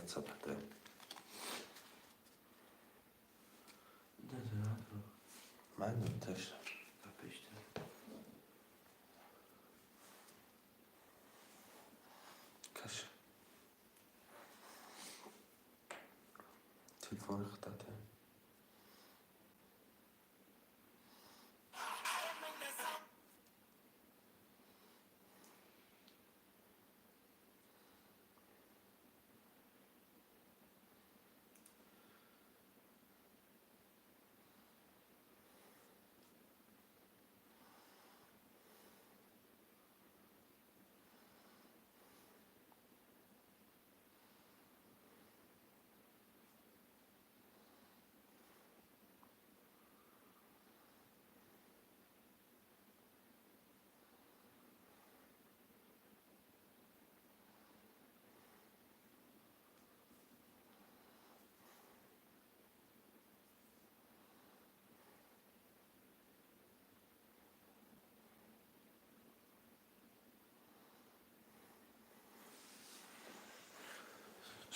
Ватсапата. Ман доташам. Каш. Телефони худата.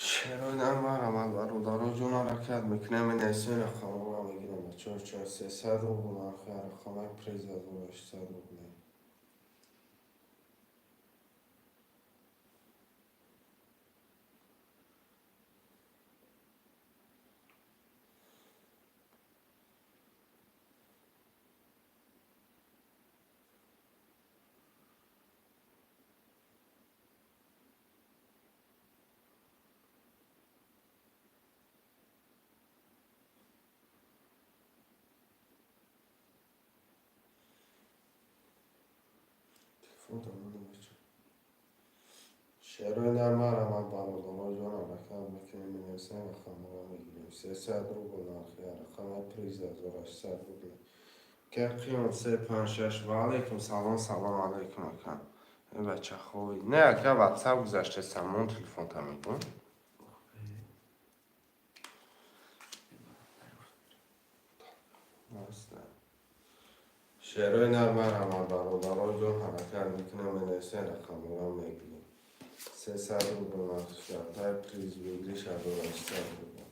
Шерои нармарамад, бародаро ҷон, ҳаракат мекунем, менависем, рақамҳоро мегирам. Бачаҳо, чор 300 рубл нархи рақамаи приз 1800 рубле. Телефон тамом. Шерои нармарамад, бародаро ҷон, ҳаракат мекунем, менависем, рақамҳоро мегирем. 300 рубл нархи рақамаи приз 1800 рубле. Қиём се панҷ шаш. Ва алайкум салом, салом алайкум, ака. Э, бача, хобӣ? Не, ака, ватсап гузашта, самон телефонта мегӯм. Шерои нармарамад, бародаро ҷон, ҳаракат мекунем, менависем, рақамҳоро мегирем. 300 рубл нархи шартаи приз выигрыш 1800 рубл.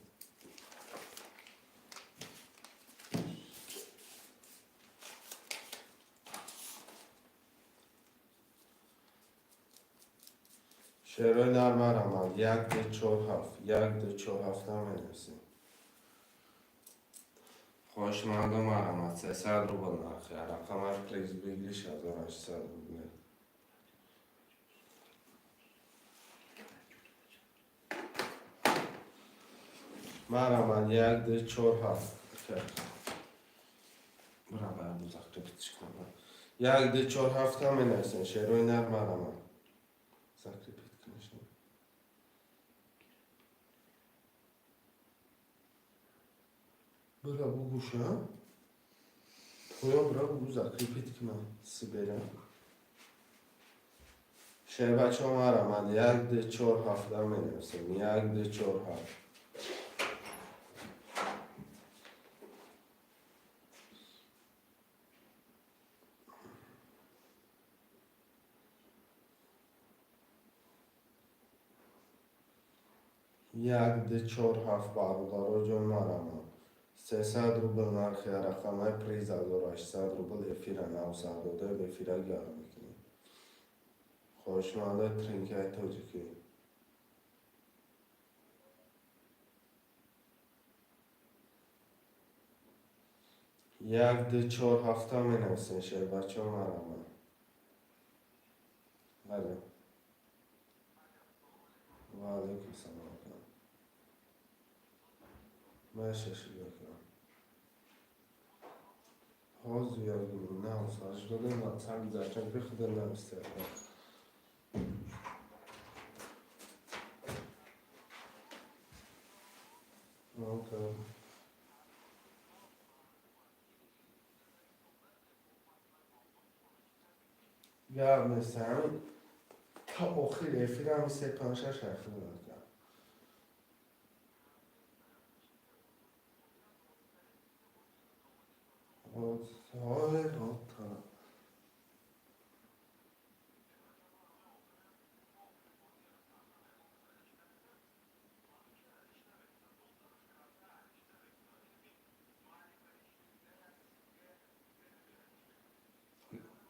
Шерои нармарамад, 1247, 1247 наменависем. Хоҳишмандо, марамад, 300 рубл нархи рақамаш приз выигрыш 1800 рубле. Марамад, 1247. Бира, закрепить кунам. 1247 менависем. Шерои нар, марамад, закрепить кунашам. Бира, бугуша поён, бира, бугу, закрепить кунам сибера. Шербачо, марамад, 1247 менависем, 1247. 1247, бародаро ҷон, марамад, 300 рубл нархи рақамаи приз 1800 рубл. Эфира навсар додаем, эфира гарм мекунем. Хоҳишмандои тринкаи тоҷикӣ. 1247 менависем, шербачо, марамад. Бале, ва алайкум салом. Маша шидака. Ҳозир ёд навсарш додем, ватсап гузаштам, ки худа нависта. Окей. Гап нест, ҳамин то охири эфир ҳами се панҷ шаш ҳарф кард. Ой, вот.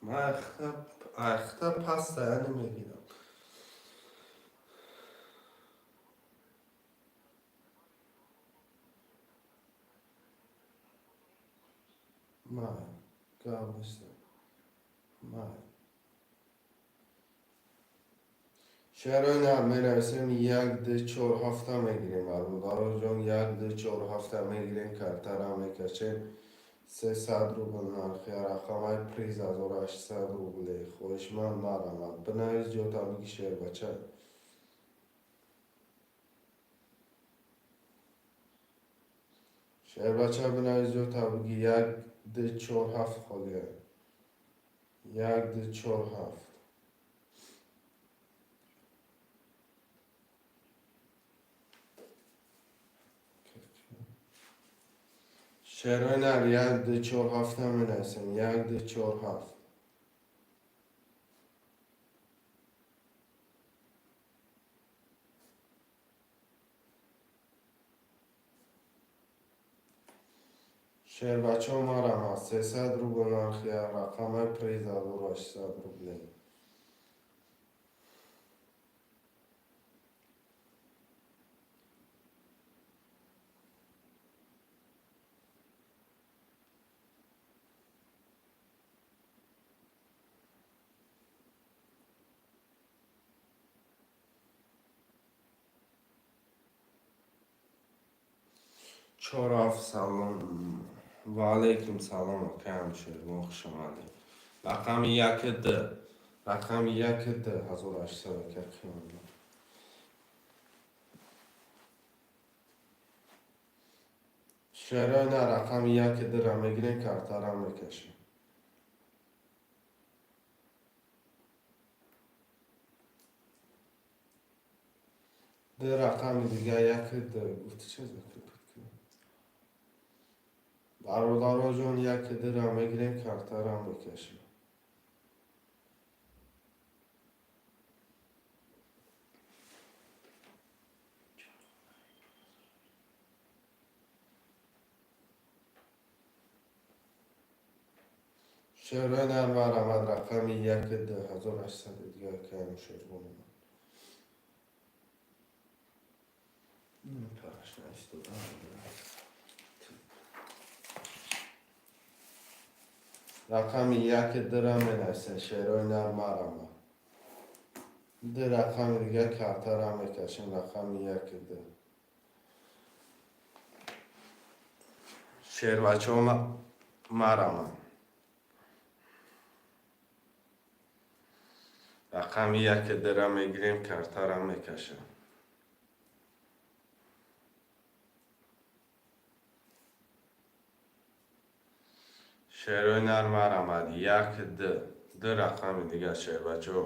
Ман ахта постоянно мегирам. Май, гап неста. Май. Шерои нар менависем, як, ду, чор, ҳафта мегирем. Бародароҷон, як, ду, чор, ҳафта мегирем, картара мекашем. 300 рубл нархи рақамаи, приз 1800 рубле. Хоҳишманд, марамад, бинавис, ҷота биги, шербача. Шербача, бинавис, ҷота биги. Як, ду, чор, ҳафт холия. Як, ду, чор, ҳафт. Шерои нар, як, ду, чор, ҳафта менависем. Як, ду, чор, ҳафт. Шербачаҳо, марамад, 300 рубл нархи рақамаи, приз 1800 рубле. Чор, ҳафт. Салом, ва алайкум салом, акаам Шербон, хуш омадед. Рақами яки д, рақами яки д, 1800, ака, қимат. Шерои на, рақами яки дра мегирем, картара мекашем. Ду рақами дига, яки д. Гуфти чӣ закрепить? Бародароҷон, яки дра мегирем, картара мекашем. Шерои нар, марамад, рақами яки д, 1800 дига, акаам Шербон омад. Пахш наистода. Рақами яки дра менависем, шерои нар, марамад. Ду рақами дига, картара мекашем. Рақами яки д. Шербачаҳо, марамад, рақами яки дра мегирем, картара мекашем. Шерои нар, марамад, як, д, ду рақами дига, шербачаҳо.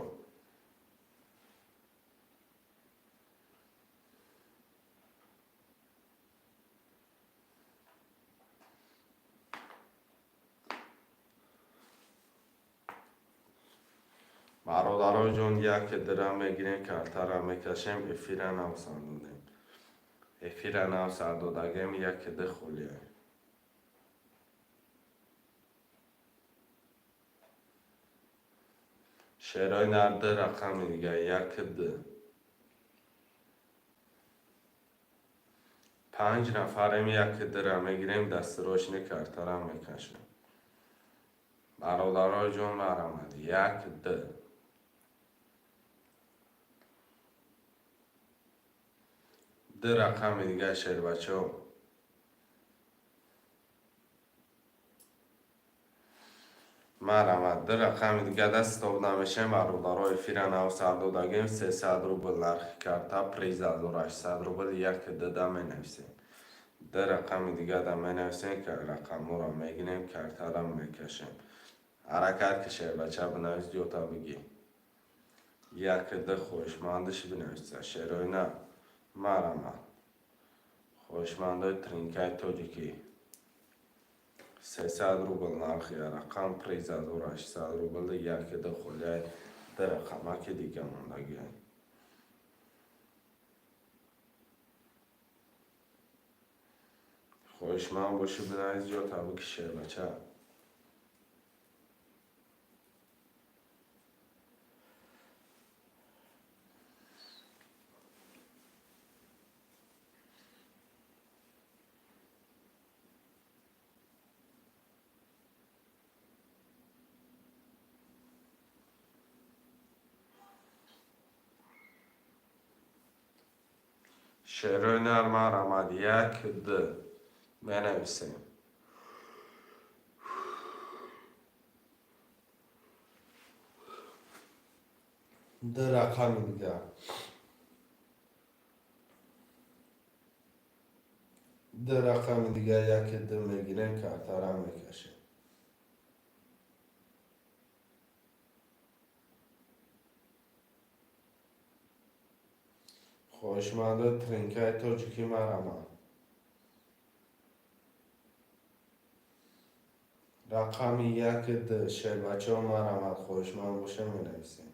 Бародароҷон, яке дра мегирем, картара мекашем. Эфира нав сар додем, эфира нав сар додагем. Яке д холия. Шерои нар, ду рақами дига, як, д. Панҷ нафарем, яке дра мегирем, дастрочный картара мекашем. Бародароҷон, марамад, як, д. Ду рақами дига, шербачаҳо. Марамад, ду рақами дига. Даст стоп намешем, бародаро. Эфира нав сар додагем. 300 рубл нархи карта, приз 1800 рубл. Як дда менависем, ду рақами дигада менависем, рақамҳоро мегирем, картара мекашем. Ҳаракат ки, шербача, бинавис, ҷота бигӣ. Як д, хоҳишмандаш бинависа. Шероина, марамад. Хоҳишмандои тринкаи тоҷикӣ, 300 рубл нархи рақам, приз 1800 рубл. Як д холияй, ду рақамаки дига мондагиай. Хоҳишманд бошӣ, бинавис, ҷота бикӣ, шербача. Шерои нар марамад, як д менависем. Ду рақами дигар, ду рақами дигар, яке ду мегирем, картара мекашем. Хоҳишмандои тринкаи тоҷикӣ марамад. Рақами яки д, шербачаҳо, марамад, хоҳишманд боша, менависем.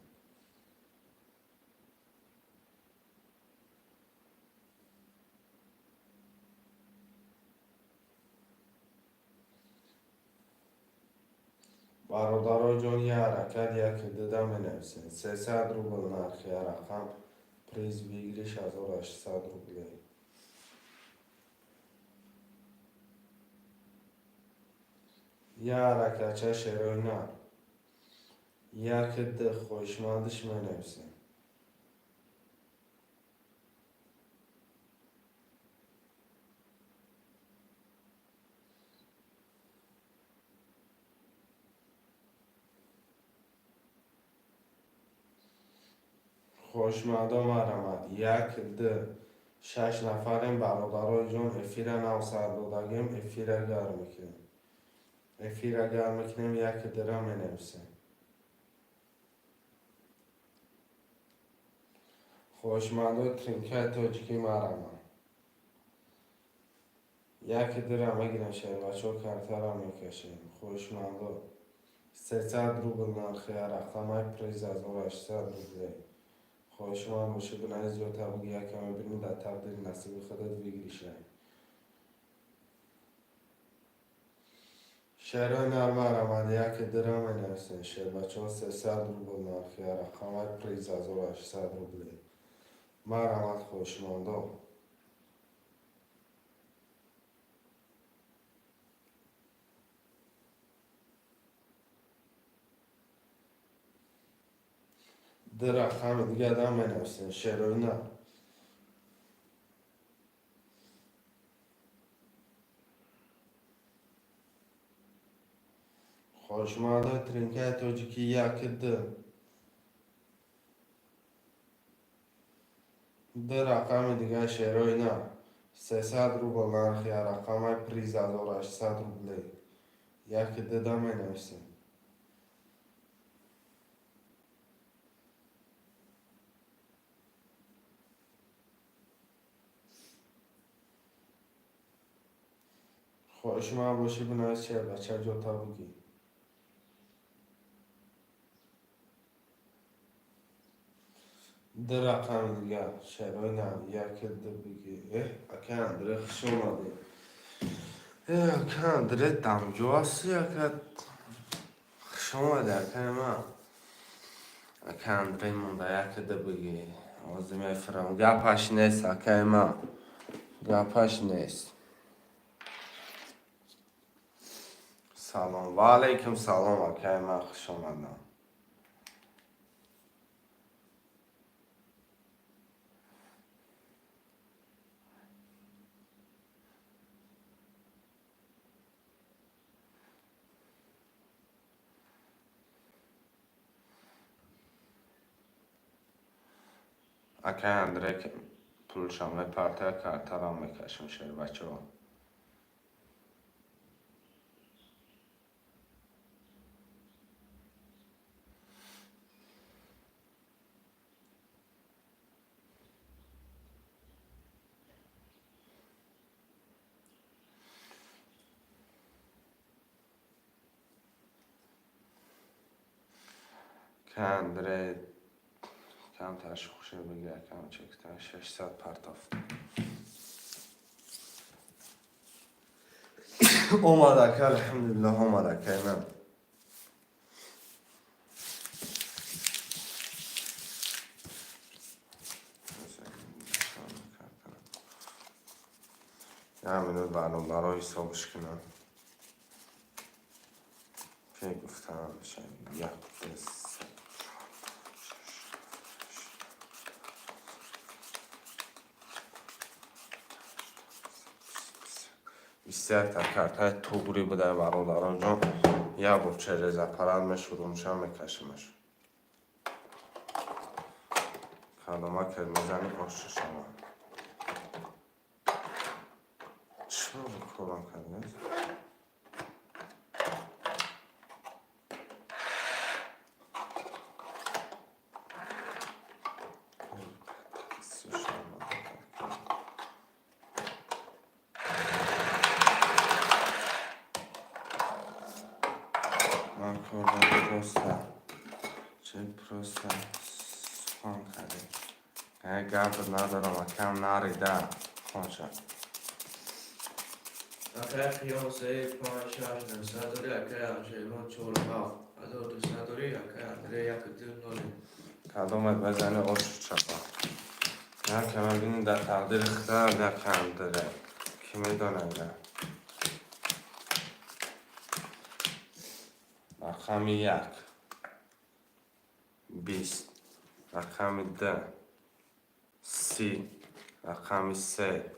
Бародарои ҷон, як ҳаракат, яки дуда менависем. 300 рубл нархи як рақам, приз выигрыш 1800 рублей. Як ҳаракатча, шерои нар, яки д, хоҳишмандиш менависем. Хоҳишмандо марамад, як д. Шаш нафарем, бародарои ҷон, эфира нав сар додагем, эфира гарм мекунем, эфира гарм мекунем, яки дра менависем. Хоҳишмандои тринкаи тоҷикӣ марамад, яки дра мегирем, шербачаҳо, картара мекашем. Хоҳишмандо, 300 рубл нархи рақамай, приз 1800 рублей. Хоҳишманд бошӣ, бинавис, ҷота буги, якам мебинӣ, дар тақдири насиби худат выигрыш ай. Шерои нар марамад, яки дра менависем, шербачаҳо, 300 рубл нархи рақамай, приз 1800 рублей. Марамад, хоҳишмандо. Ду рақами дига дам менависем, шерои нар. Хоҳишмандои тринкаи тоҷикӣ, яки д, ду рақами дига, шерои нар, 300 рубл нархи рақамай, приз 1800 рублей. Яки дуда менависем. Хоҳишманд бошӣ, бинавис, шербача, ҷота бугӣ. Ду рақами дигар, шерои нар, яки ду бигӣ. Э, ака Андре, хуш омадӣ! Э, ака Андре, дамҷо ҳастӣ, ака? Хуш омадӣ, акаи ман. Ака Андре монда, яки ду бигӣ, ҳозир мефурам. Гапаш нест, акаи ман, гапаш нест. Салом, ва алайкум салом, акаи ман, хуш омадам. Акаи Андре пулшам мепартая, картарам мекашам, шербачаҳо. Ака Андре, камтар шухше бигир, акам, чекта 600 партофт. Омад, ака, алҳамдулиллоҳ, омад, акаи ман. Як минут, барномаро ҳисобш кунам, ке гуфтам, як, ду, се. 21та картаи туғри будай, бародаронҷон. Як бор через аппарат мешурумша, мекашимаш. Кадома ки мезани, оша шава. Чӣ корам кардааст? Ман кордам, просто чӣ, просто сухан кардем. Гап надорам, акам, нарида хонша. Акай Қиём, се, панҷ, шаш, 900 дорӣ. Акай Аншервон, чор, ҳафт, 1200 дорӣ. Акай Андре, як, ду, ноле. Кадоме бизани, ошу чапа. Якама бини, дар тақдири худам, якам дире ки медонад. Рақами як, 20, рақами ду, 30, рақами се,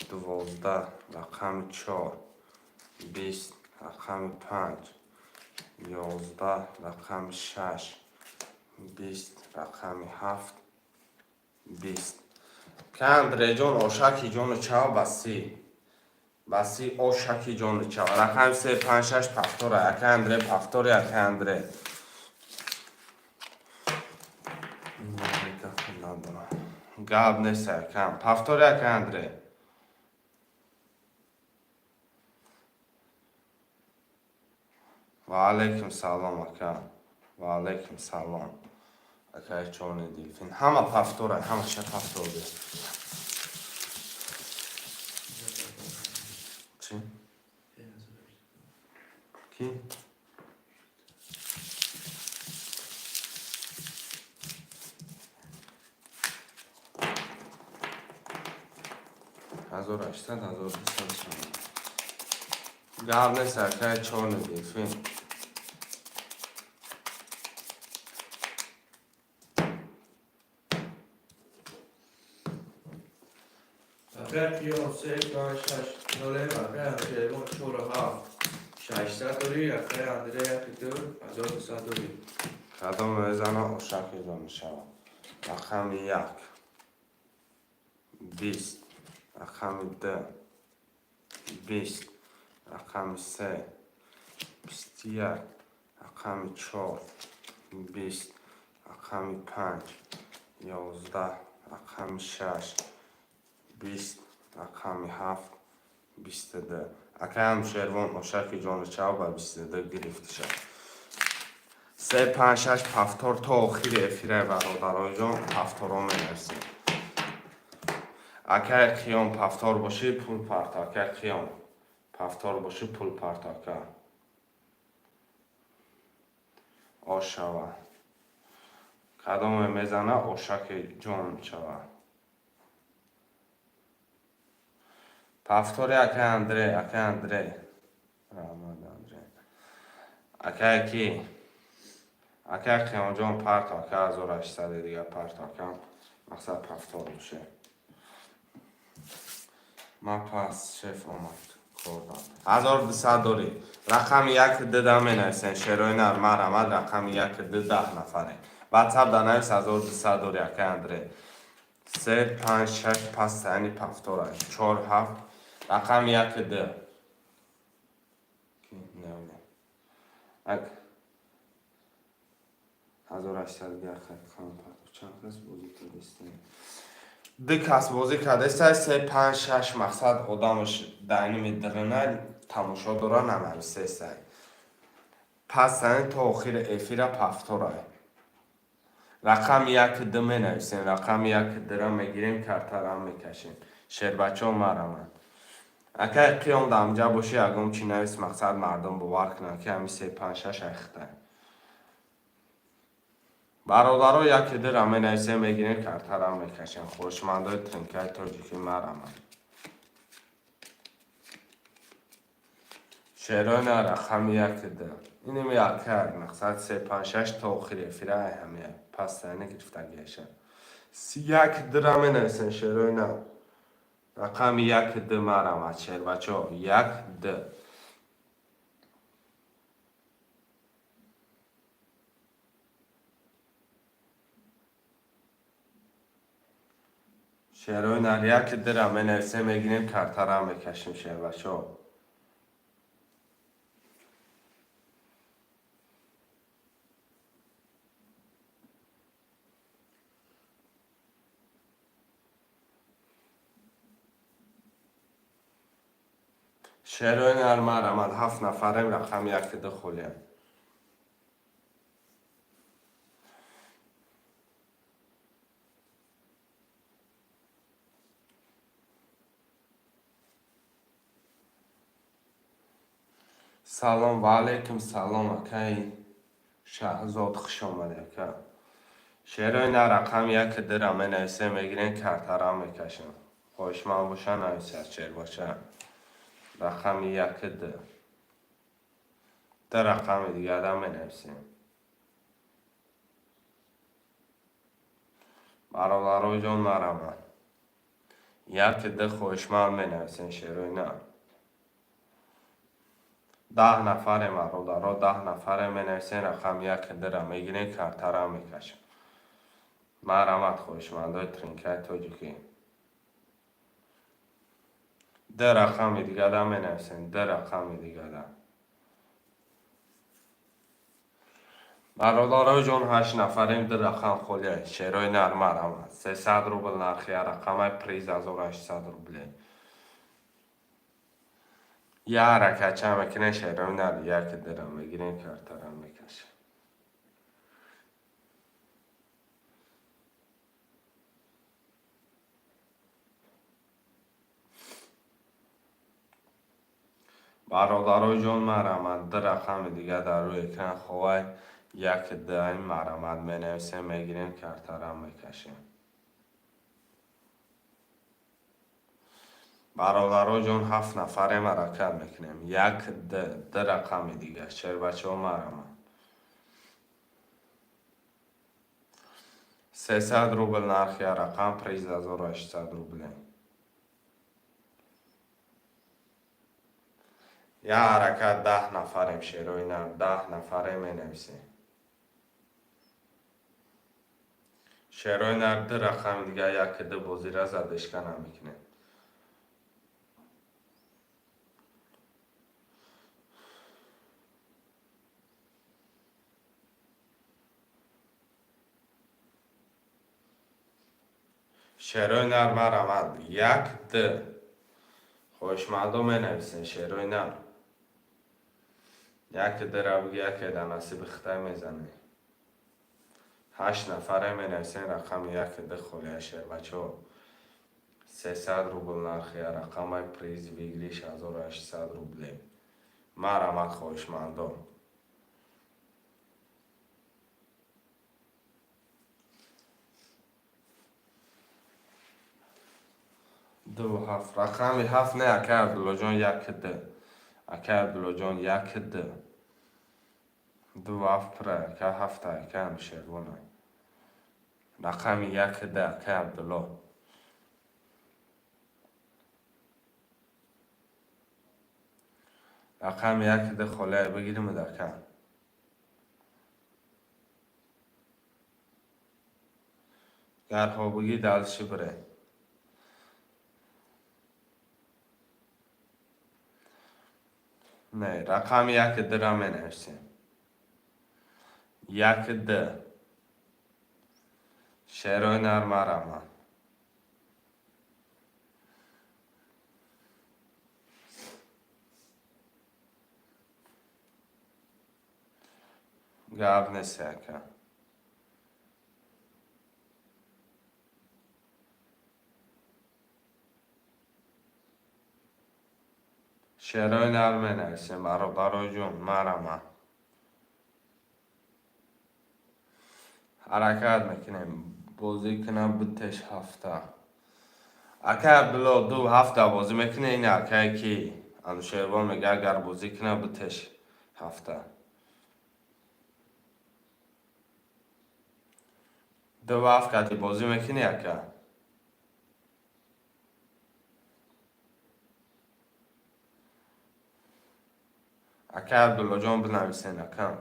12, рақами чор, 20, рақами панҷ, 11, рақами шаш, 20, рақами ҳафт, 20. Ка Андреҷон, ошаки ҷону чав, ба 30, ба 30, ошаки ҷону чав. Рақами се, панҷ, шаш, повтора. Ака Андре, повтори, ака Андре. Гап нест, акам, повтори, ака Андре. Ва алайкум салом, ака, ва алайкум салом, акаи чорни дилфин. Ҳама повтора, ҳамаша повтор. Чӣ ки? 1800, 1200 шава. Гап нест, акаи чорни дилфин. Акай Қиём, се, панҷ, шаш, ноле. Акай Аншервон, чор, ҳафт, 600 дорӣ. Акай Андре, як, ду, 1200 дорӣ. Кадом мезана, ошаки ҷон мешавад. Рақами як, 20, рақами ду, 20, рақами се, 21, рақами чор, 20, рақами панҷ, 11, рақами шаш, 20, рақами ҳафт, 22. Акаям Шервон, ошаки ҷону чав, ба 22 гирифтиша. Се, панҷ, шаш, повтор то охири эфираи, бародароҷон, повторо менависем. Акай Қиём, повтор бошӣ, пул парто. Акай Қиём, повтор бошӣ, пул парто, ака. Ошава. Кадоме мезана, ошаки ҷон шава. Повтори, акай Андре, акай Андре. Раҳмат, Андре. Акай ки? Акай Қиёмҷон, парто, ака, 1800 дига парто, ака. Мақсад повтор боше. Ма пас шеф омад кордам. 1200 дорӣ. Рақами як дуда менависен. Шерои нар, марамад, рақами як ду, 10 нафаре. Ватсап да навис, 1200 дорӣ, акай Андре. Се, панҷ, шаш, пас яъни повтора. Чор, ҳафт, рақами як ду. Не, ак 1800 дига чанд кас бозӣ кардастем? Ду кас бозӣ кардастай, се, панҷ, шаш. Мақсад одамаш дайними дрина тамошо дора, нанависесай. Пас то охири эфира повторай. Рақами як ду менависем, рақами як дура мегирем, картарам мекашем. Шербачаҳо, мараманд. Акай Қиём, дамҷа бошӣ, ягон чӣ навис, мақсад мардум бовар кунанд, ки ҳами се, панҷ, шаш айхтай. Бародаро, яке дура менависем, мегирем, картарам мекашем. Хоҳишмандои тринкаи тоҷикӣ, мараманд. Шерои на, рақами як ду. Инем якак, мақсад се, панҷ, шаш то охири эфира ай ҳамия. Пас тайна гирифтагиаша. Як дура менависем, шерои на. Рақами як д марамад, шербачо, як д. Шерои нар як дра менависем, мегирем, картара мекашем, шербачо. Шерои нар марамад, ҳафт нафарем, рақами як д холиям. Салом, ва алайкум салом, акаи Шаҳзод, хуш омадӣ, ака. Шерои нар рақами як дра менависем, мегирем, картара мекашем. Хоҳишманд боша, нависад, шербача. Рақами як д. Ду рақами дигара менависем. Бародарои ҷон, марамад. Як д хоҳишманд менависем, шерои нар. 10 нафарем, бародаро, 10 нафаре менависем, рақами як дра мегирем, картара мекашем. Марамад, хоҳишмандои тринкаи тоҷикӣ. Ду рақами дигара менависем, ду рақами дигара. Бародарои ҷон, ҳашт нафарем, ду рақам холия. Шерои нар марамад. 300 рубл нархи рақамай, приз 1800 рубле. Я ҳаракатча мекунем, шерои нар як дра мегирем, картара мекашем. Бародарои ҷон, марамад, ду рақами дига дар рӯи экран ховай, як д марамад менависем, мегирем, картара мекашем. Бародарои ҷон, ҳафт нафарем, ҳаракат мекунем. Як д, ду рақами дига, шербачаҳо, марамад. 300 рубл нархи рақам, приз 1800 рубле. Я ҳаракат, 10 нафарем, шерои нар, 10 нафарем, менависем. Шерои нар ду рақами дига, як д бозира задешка намекунем. Шерои нар марамад, як д. Хоҳишмандо менависем, шерои нар. Як дра буги, яке дар насиби хитай мезанем. Ҳашт нафаре менависем, рақами як д холия, шербачаҳо. 300 рубл нархи рақамай, приз выигрыш 1800 рубле. Марамад, хоҳишмандо. Ду ҳафт, рақами ҳафт не, акай Абдуллоҷон, як д. Акай Абдуллоҷон, як д. Ду ҳафт пура, ака, ҳафта, акай Анушервона. Рақами як д, акай Абдулло. Рақами як д холия бигирим, ака. Гарҳо буги, дальше бире. Не, рақами як дра менависем. Як д. Шерои нар марамад. Гап нест, ака. Шерои нар менависем, бародарои ҷон, марамад. Ҳаракат мекунем. Бозӣ кунам битеш ҳафта. Акай Абдулло, ду ҳафта бозӣ мекунӣ, ин акае ки Анушервон мега, агар бозӣ кунам битеш ҳафта. Ду ҳафт кати бозӣ мекунӣ, ака? Ака Абдуллоҷон, бинависен, акам.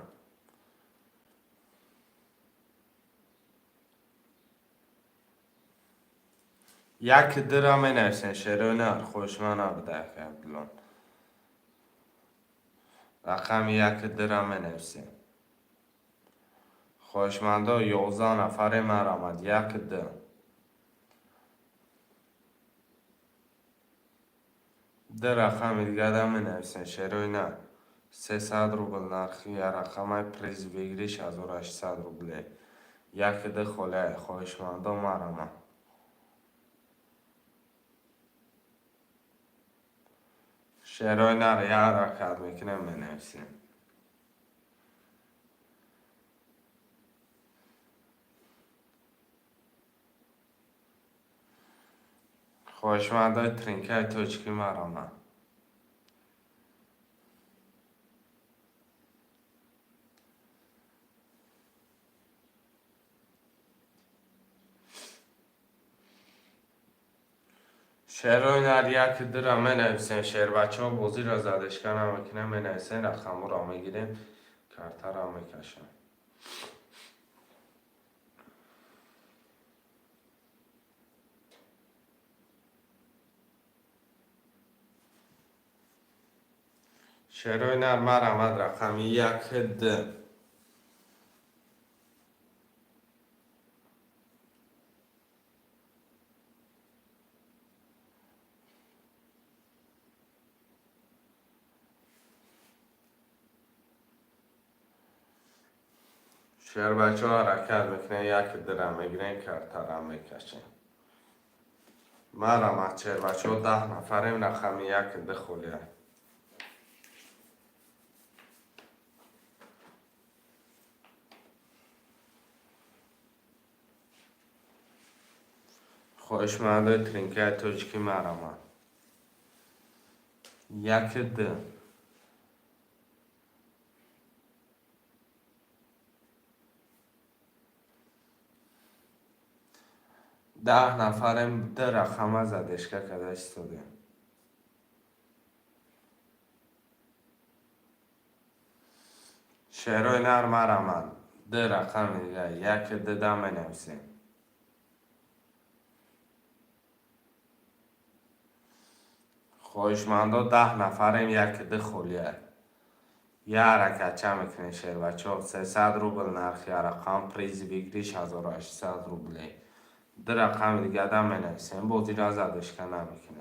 Як дира менависен, шерои нар, хушман набуда, ака Абдуллон. Рақами як дира менависем. Хоҳишмандо, 11 нафаре, марамад, як д. Ду рақами дигара менависем, шерои нар. 300 рубл нархи рақамаи, приз выигрыш 1800 рубле. Як д холия, хоҳишмандо, марамад. Шерои нар, як ҳаракат мекунем, менависем. Хоҳишмандои тринкаи тоҷикӣ, марамад. Шерои нар, як дира менависем, шербачаҳо, бозиро задешка намекунем, менависем, рақамҳоро мегирем, картаро мекашем. Шерои нар, марамад, рақами як д. Шербачаҳо, ҳаракат мекунем, як дира мегирем, картара мекашем. Марамад, шербачаҳо, 10 нафарем, рақами як д холия. Хоҳишмандои тринкаи тоҷикӣ, марамад. Як д. 10 нафарем, ду рақама задешка карда истодем. Шерои нар, марамад. Ду рақами дига, як д да менависем. Хоҳишмандо, 10 нафарем, як д холия. Як ҳаракатча мекунем, шербачаҳо. 300 рубл нархи рақам, приз выигрыш 1800 рубле. Ду рақами дига да менависем, бозиро задешка намекунем.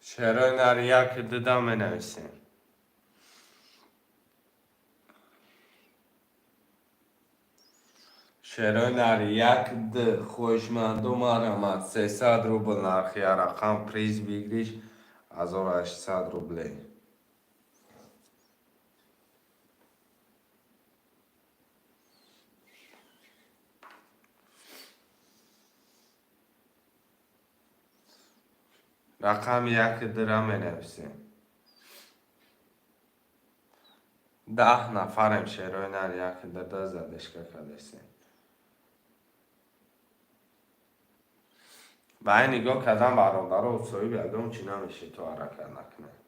Шерои нар, як дда менависем. Шерои нар, як д, хоҳишманду, марамад. 300 рубл нархи рақам, приз выигрыш 1800 рублей. Рақами як дира менависем. 10 нафарем, шерои нар, як дда задешка кардесем. Ба ин нигоҳ кардан, бародаро, соҳиби ягон чӣ намешед, то ҳаракат накунед.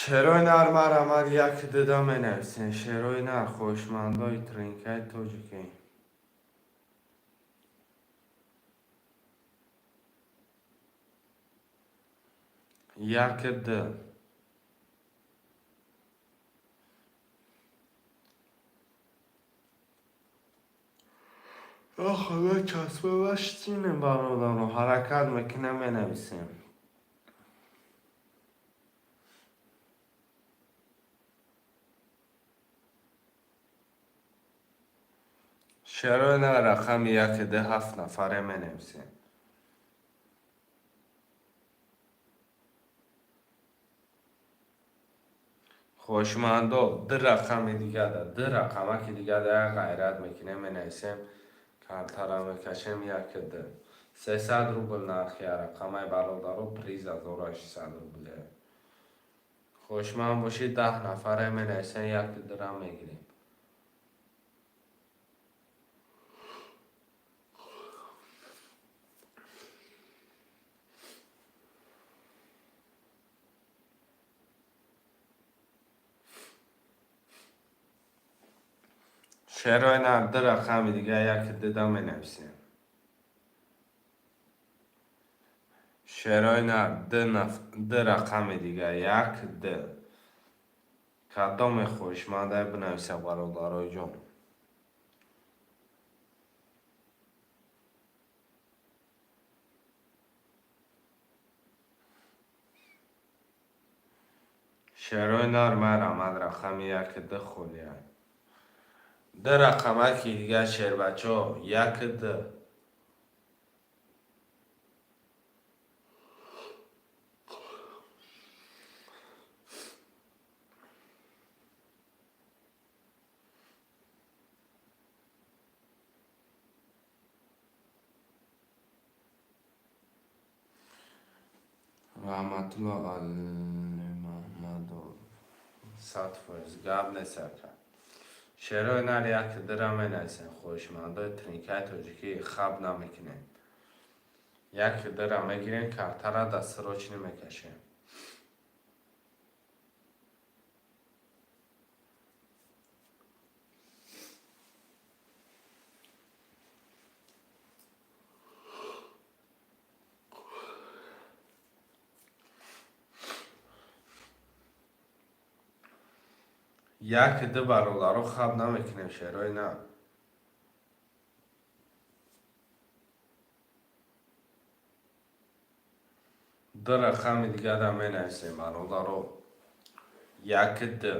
Шерои нар, марамад, як дда менависем. Шерои нар, хоҳишмандои тринкаи тоҷикӣ. Як д. Худо, часпа баштинем, бародаро, ҳаракат мекунем, менависем. Шерои нар, рақами яки ду, ҳафт нафаре менависем. Хоҳишмандо, ду рақами дигада, ду рақамаки дигада як ғайрат мекунем, менависем, картара мекашем. Яки ду, 300 рубл нархи рақамаи, бародаро, приз 1800 рубле. Хоҳишманд бошед, 10 нафаре менависем, яки дура мегирем. Шерои нар, ду рақами дига, яки дуда менависем. Шерои нар, ду рақами дига, як, ду. Кадоме хоҳишманда, бинависа, бародарои ҷон. Шерои нар, марамад, рақами яки ду холия. Ду рақамаки дига, шербачо, як, ду. Раҳматулло Алимаҳмадов, 100% гап нест, ака. Шерои нар, як дура менависем. Хоҳишмандои тринкаи тоҷикӣ, хаб намекунем, як дура мегирем, картара дастрочно мекашем. Як, ду, бародаро, хаб намекунем, шерои нар. Ду рақами дигара менависем, бародаро, як, ду.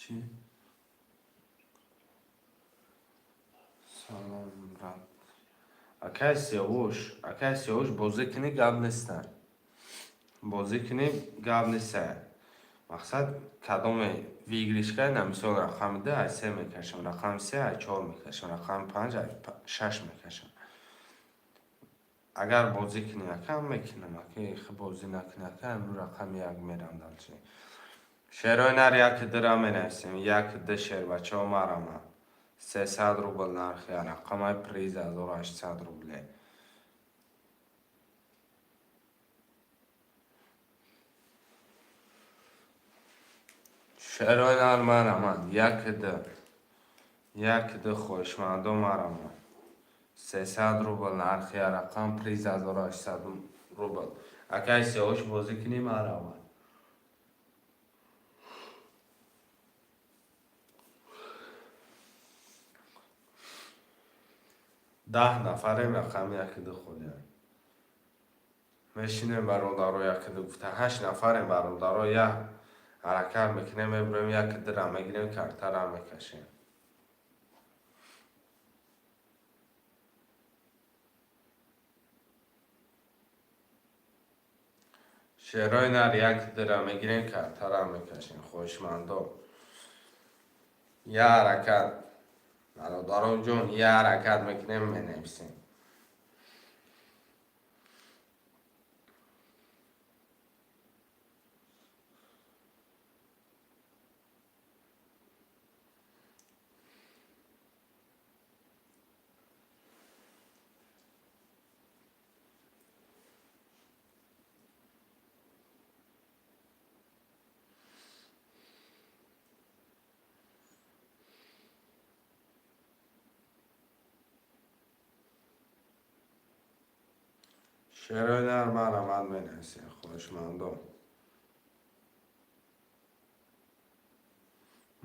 Чӣ? Салом, брат. Акай Сиёвуш, акай Сиёвуш, бозӣ кунӣ, гап нестан. Бозӣ кунӣ, гап неста. Мақсад, кадоме выигрыш кай, на мисол, рақами ду ай се мекашам, рақами се ай чор мекашам, рақами панҷ ай шаш мекашам. Агар бозӣ кунӣ, ака, мекунам, ака, бозӣ накунӣ, ака, имрӯз рақами як мерам дальше. Шерои нар, як дура менависем, як, ду, шербачаҳо, марамад. 300 рубл нархи рақамаи, приз 1800 рубле. Шерои нар, марамад, як, ду, як, ду, хоҳишмандо, марамад. 300 рубл нархи рақам, приз 1800 рубл. Акай Сиёвуш, бозӣ кунӣ, марамад. 10 нафарем, рақами яки ду холиям. Мешинем, бародаро, яки ду гуфта, ҳашт нафарем, бародаро, як ҳаракат мекунем, мебурем, яки дура мегирем, картара мекашем. Шерои нар, як дура мегирем, картара мекашем. Хоҳишмандо, як ҳаракат, бародарон ҷон, як ҳаракат мекунем, менависем. Шерои нар, марамад, менависем, хоҳишмандон.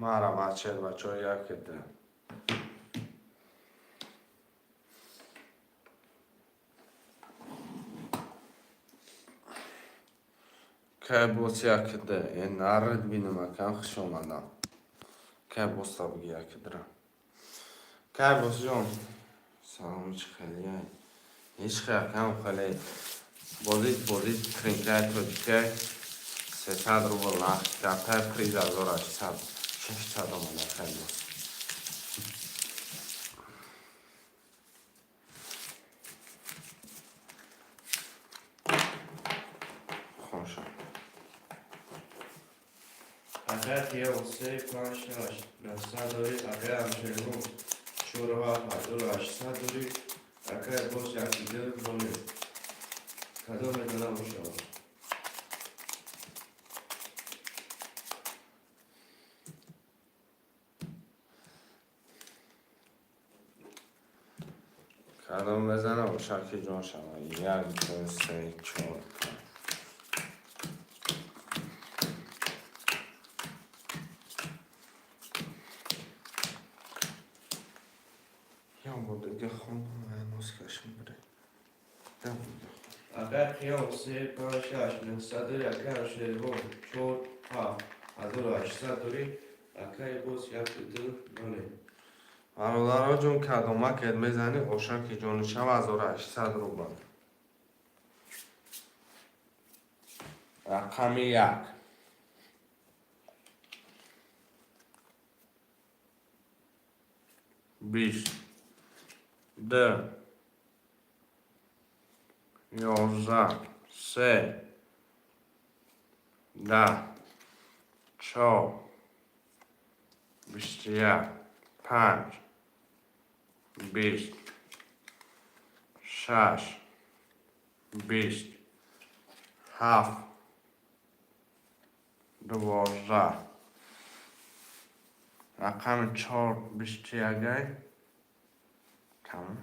Марҳамат, шербачаҳо, яке ду. Кай боз яке ду? Э, нарид бинам, акам, хуш омадам. Кай боз та биги яке дура. Кай босҷон? Салом, чӣ хелияй? Ҳеҷ хел, акам, хеле. Бозӣ, бозӣ тринкаи тоҷикай 300 рубл нарх, картаи приз 1800, 600 омада, кай боз. Хонша. Акай Қиём, се, панҷ, шаш, 900 дорӣ. Акай Анушервон, чору ҳафт, 1800 дорӣ. Акай боз яки ду ноле. Кадом мезана мешавад? Кадом мезана, ошаки ҷон шава. Як, ду, се, чор, панҷ. Як бор дига хон, нос кашм бире. Як бор дига хон. Акай Қиём, се, панҷ, шаш, 900 дорӣ. Акай Анушервон, чор, ҳафт, 1800 дорӣ. Акай боз яки ду ноле. Бародаро ҷон, кадомакет мезанӣ, ошаки ҷони шава, 1800 рубл. Рақами як. 20, ду, 11, се, 10, чор, 21, панҷ, 20, шаш, 20, ҳафт, 12. Рақами чор 21-ай. Тамом.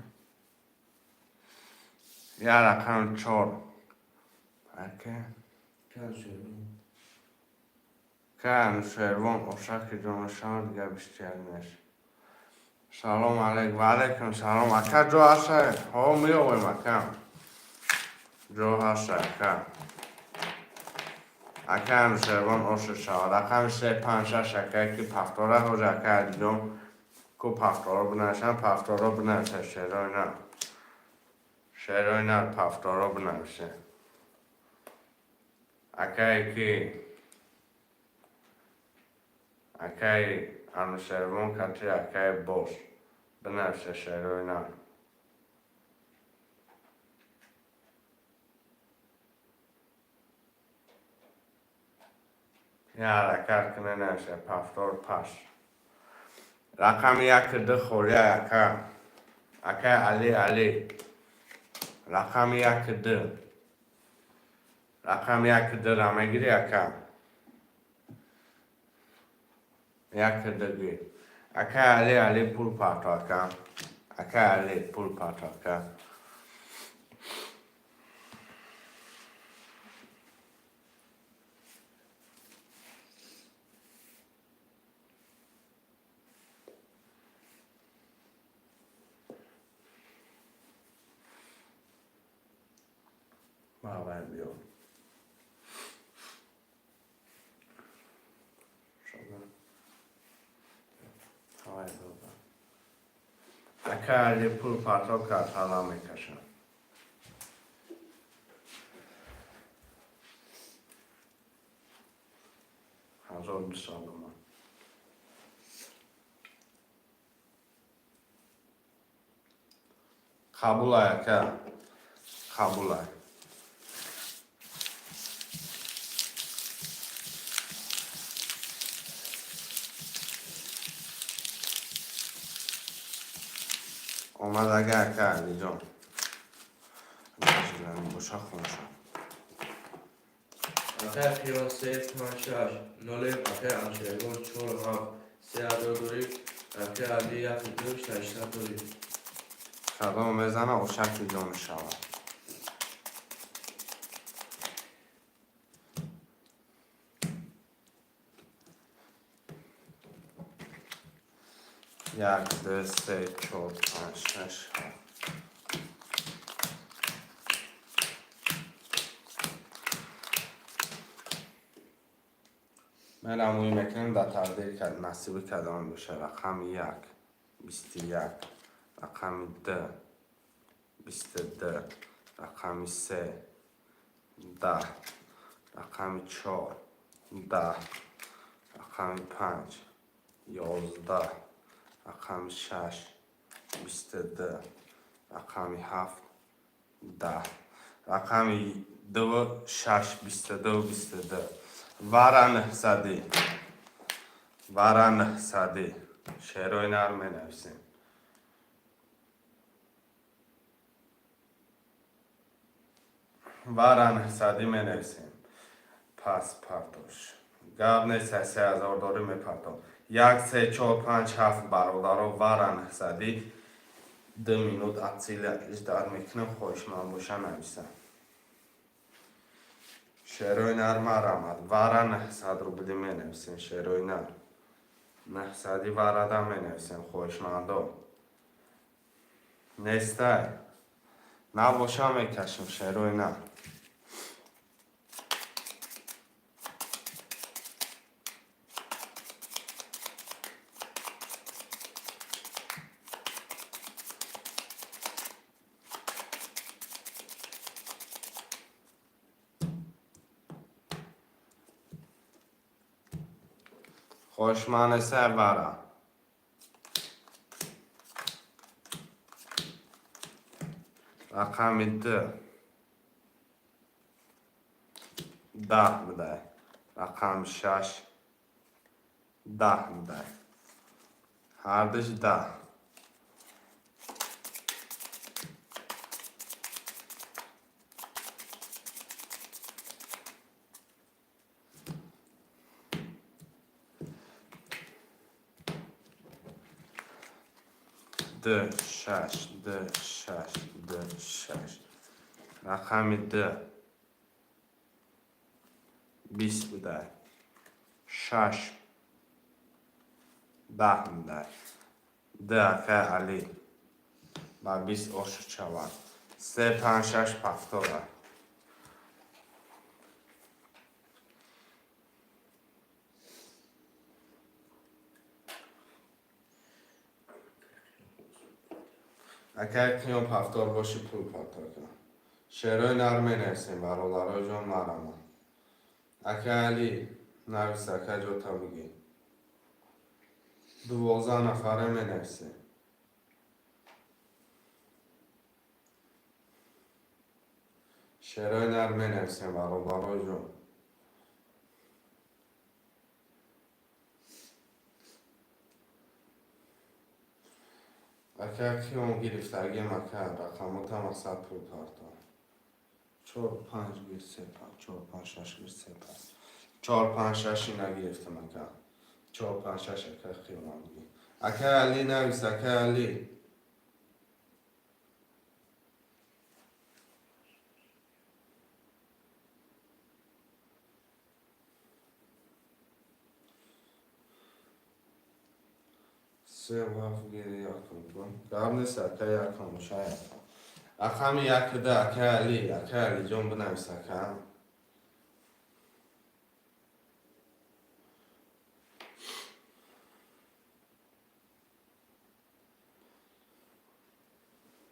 Я рақами чор. Ака. Кай Анушервон. Кай Анушервон, ошаки ҷонашава, дига 21 меш. Салом алейк, ва алейкум салом. Ака, ҷо ҳаста? Ҳо, меовем, ака. Ҷо ҳаста, ака. Ака Анушервон, оша шава. Рақами се, панҷ, шаш, акае ки пафтора ҳоҷа, ака Алиҷон ку пафторо бинависам, пафторо бинависа, шерои нар. Шерои нар, пафторо бинависе. Акае ки акаи Анушервон кати акаи бош бинависе, шерои нар. Я ҳаракат кунед, нависе пафтор паш. Рақами яки ду холия, ака. Акаи Али, Али. Рақами яки ду. Рақами яки дура мегирӣ, ака? Яки ду гир. Акаи Али, Али, пул парто, ака. Акаи Али, пул парто, ака. Бабай, биё. Шода. Ҳавай баба. Акаи Али пул парто кард, ҳала мекашам. 1200 омад. Қабулай, ака. Қабулай. Омадага, ака Алиҷон. Боша, хонша. Акай Қиём, се, панҷ, шаш, ноле. Акай Анушервон, чору ҳафт, 3000 дорӣ. Акай Али, яки ду, 600 дорӣ. Кадом мезана, ошаки ҷон шава. Як, ду, се, чор, панҷ, шаш, ҳафт. Мерам ӯй мекунем, дар тақдир насиби кадом боша. Рақами як 21, рақами ду 22, рақами се 10, рақами чор 10, рақами панҷ 11, рақами шаш 22, рақами ҳафт 10, рақами дуву шаш 22, 22. Вара 900-ӣ, вара 900-ӣ. Шерои нар менависем. Вара 900-ӣ менависем. Пас партош. Гап нест, 3000 дорӣ, мепартом. Як, се, чор, панҷ, ҳафт, бародаро, вара 900-ӣ. 2 минут ацилия ждать мекунем, хоҳишманд боша, нависам. Шерои нар, марамад. Вара 900 рубли менависем, шерои нар. 900-ӣ варада менависем, хоҳишмандо. Нестай. Набоша, мекашем, шерои нар. Хоҳишманд нестай, вара. Рақами ду 10 будай. Рақами шаш 10 будай. Ҳардуш 10. Ду, шаш, ду, шаш, ду, шаш. Рақами ду 20 будай. Шаш 10 будай. Ду, акай Алӣ, ба 20 ошу шавад. Се, панҷ, шаш повтора. Акай Қиём, повтор боши, пул повтор кунам. Шерои нар менависем, бародаро ҷон, марама. Акай Алӣ, навис, ака, ҷота бигӣ. 12 нафаре менависем. Шерои нар менависем, бародаро ҷон. Ака Қиём, гирифтагим, ака, рақамота мақсад пул парто. Чор, панҷ гир, се, панҷ, чор, панҷ, шаш гир, се, панҷ. Чор, панҷ, шаш нагирифтам, ака. Чор, панҷ, шаш, ака Қиёмам бигӣ. Ака Алӣ, навис, ака Алӣ. Се ҳафт гири, якум пул. Гап нест, ака, якум боша, якум. Рақами як ду, ака Алӣ, ака Алиҷон, бинавис, ака.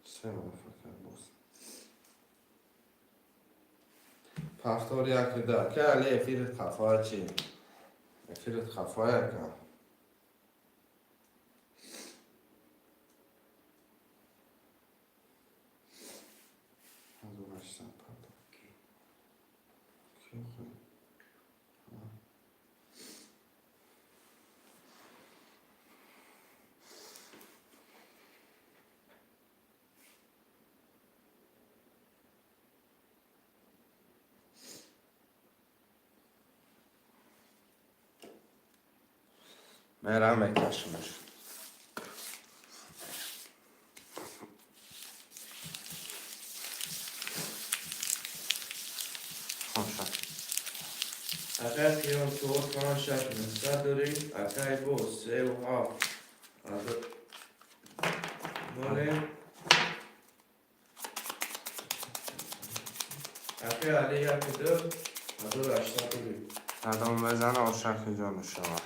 Се ҳафт, ака, боз. Повтор як ду. Ака Алӣ, эфирит хафоя чӣ? Эфирит хафоя, ака. 1800 пардон. Ки охи? Мерам, мекашимаш. Хоша. Акай Қиём, чор, панҷ, шаш, 900 дорӣ. Акай, боз севу ҳафт Нолем. Акай Али яки ду 1802. Кадом бизана, ошаки ҷону шава.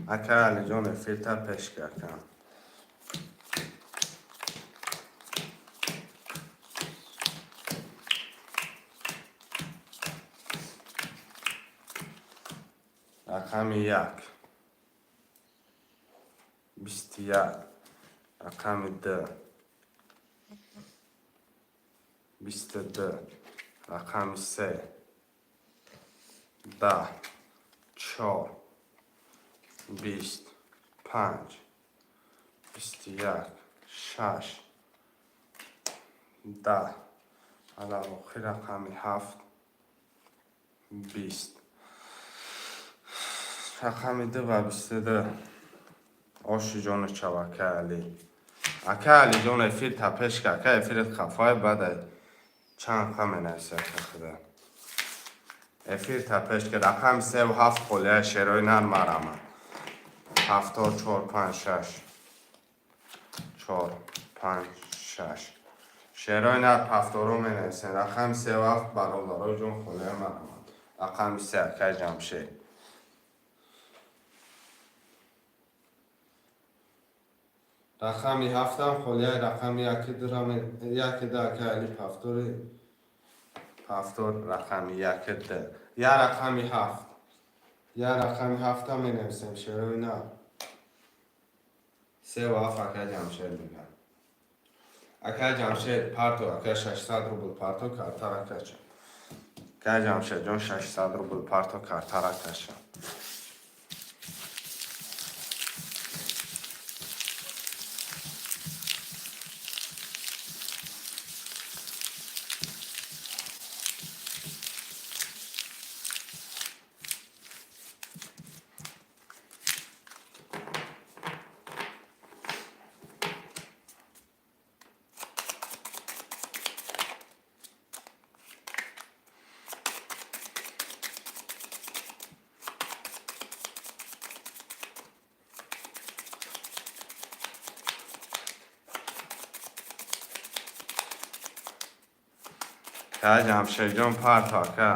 Ака Алиҷон, эфирта пеш кардам. Рақами як, 21, рақами ду, 22, рақами се, 10, чор, 20, панҷ, 21, шаш, 10, ва дар охир рақами ҳафт, 20. Рақами ду ва 22 оши ҷону чав. Ака Али, ака Алиҷон, эфир та пеш ка, ака. Эфират хафай, баъд чанд қа менависи, ака. Худа, эфир та пеш ка. Рақами севу ҳафт холия, шерои нар, марама. Ҳафтод, чор, панҷ, шаш, чор, панҷ, шаш. Шерои нар ҳафторо менависен. Рақами севу ҳафт, бародарои ҷон, холия, марама. Рақами се, акай Ҷамшед. Рақами ҳафтам холияи, рақами яки яки ду, акай Али, ҳафтори ҳафтор, рақами яки ду, я рақами ҳафт, я рақами ҳафтам менависем, шерои нар. Севу ҳафт, акай Ҷамшед мегӯяд. Акай Ҷамшед, парто, акай, 600 рубл парто, картара каша. Акай Ҷамшедҷон, 600 рубл парто, картара каша. Ака Ҷамшедҷон, парто, ака.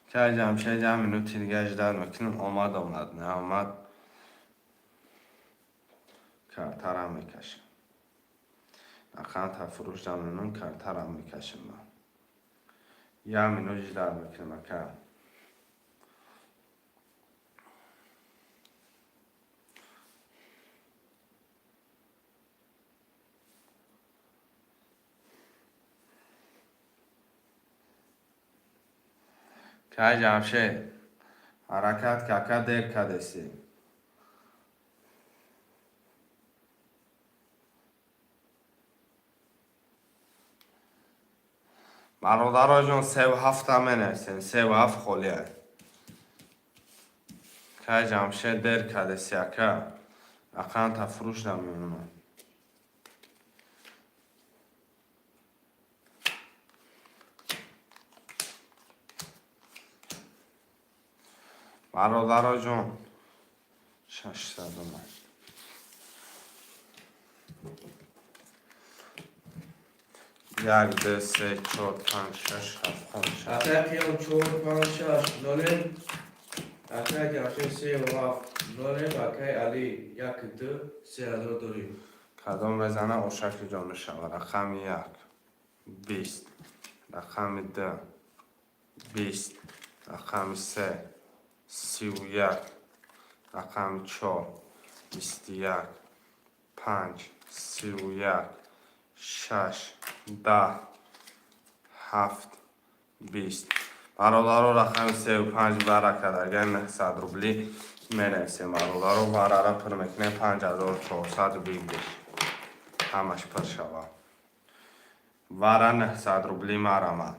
Ака Ҷамшед, як минути дига ждать мекунем. Омад, омад, наомад, картарам мекашем. Рақам фурӯш дамемон, картарам мекашем. Ман як минут ждать мекунем, ака. Кай Ҷамшед, ҳаракат ка, ака, дер кадесӣ. Бародароҷон, севу ҳафта менависем, севу ҳафт холия. Кай Ҷамшед, дер кадеси, ака. Рақамта фурӯш намемонам. Бародароҷон, 600 омад. Як, ду, се, чор, панҷ, шаш, ҳафт, ҳашт. Акай Қиём, чор, панҷ, шаш, нолем. Акай Ҷамшед, севу ҳафт, нолем. Акай Али, як ду, 3000 дорӣ. Кадом мезана, ошаки ҷон мешавад. Рақами як, 20, рақами ду, 20, рақами се, 31, рақами чор, 21, панҷ, 31, шаш, 10, ҳафт, 20. Бародаро, рақами севу панҷ баракат. Агар 900 рубли менависем, бародаро, варара пур мекунем, 5400 выигрыш, ҳамаш пур шавад. Вара 900 рубли марамад.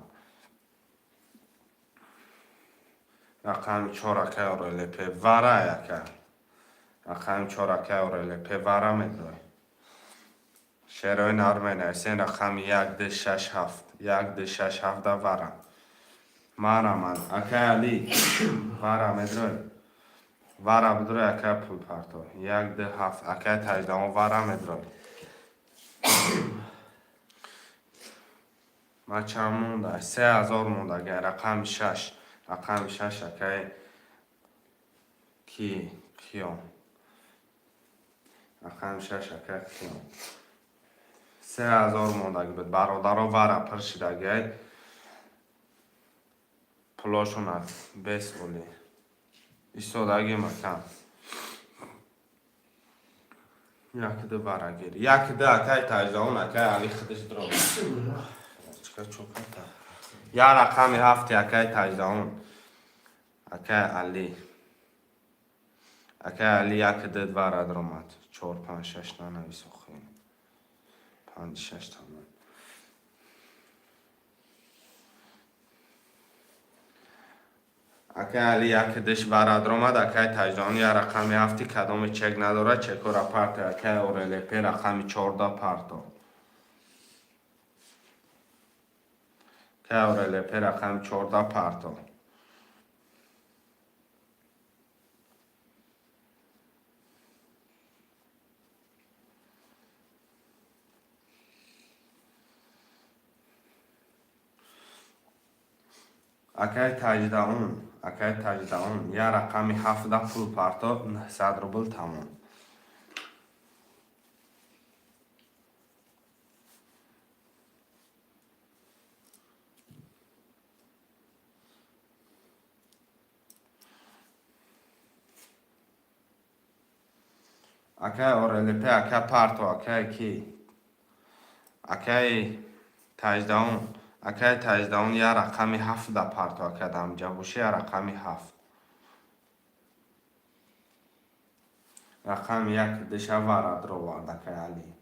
Рақами 4 акай ОРЛП вара ака. Рақами 4 акай ОРЛП вара медрой. Шерои нар менависен рақами 1 2 6 7 1 2 6 7 да вара. Марамад. Акай Али вара медрой. Вара бидрой акай пул парто. 1 2 7 акай таҷдаон вара медрой. Ма чанд монда? 3000 монда агар рақами 6. Рақами 6 акай ки киём. Рақами 6 акай киём. 3000 мондаги буд. Бародаро вара пур шидагиай. Пулошон аз бес оли. Истодаги макан. Як ду вара гир. Як ду акай таҷдаон акай Али худаш дро. Чика чоката. Я рақами ҳафти акай таҷдаон. Акай Али. Акай Али як ду вара дромад. 4 5 6 нанавис охи. 5 6 тамом. Акай Али як диш вара дромад, акай таҷдаон я рақами ҳафти кадоме чек надорад, чекора парто. Акай ОРЛП рақами 14 парто. Акай ОРЛП рақами 14 парто. Акай таҷдаон, акай таҷдаон, я рақами 7 пул парто, 900 рубл тамом. Акай ОРЛП, акай парто, акай ки? Акай таҷдаон, акай таҷдаон я рақами 7 парто, акай дамҷа боши, я рақами 7. Рақами 1 диша вара дровард акай Али.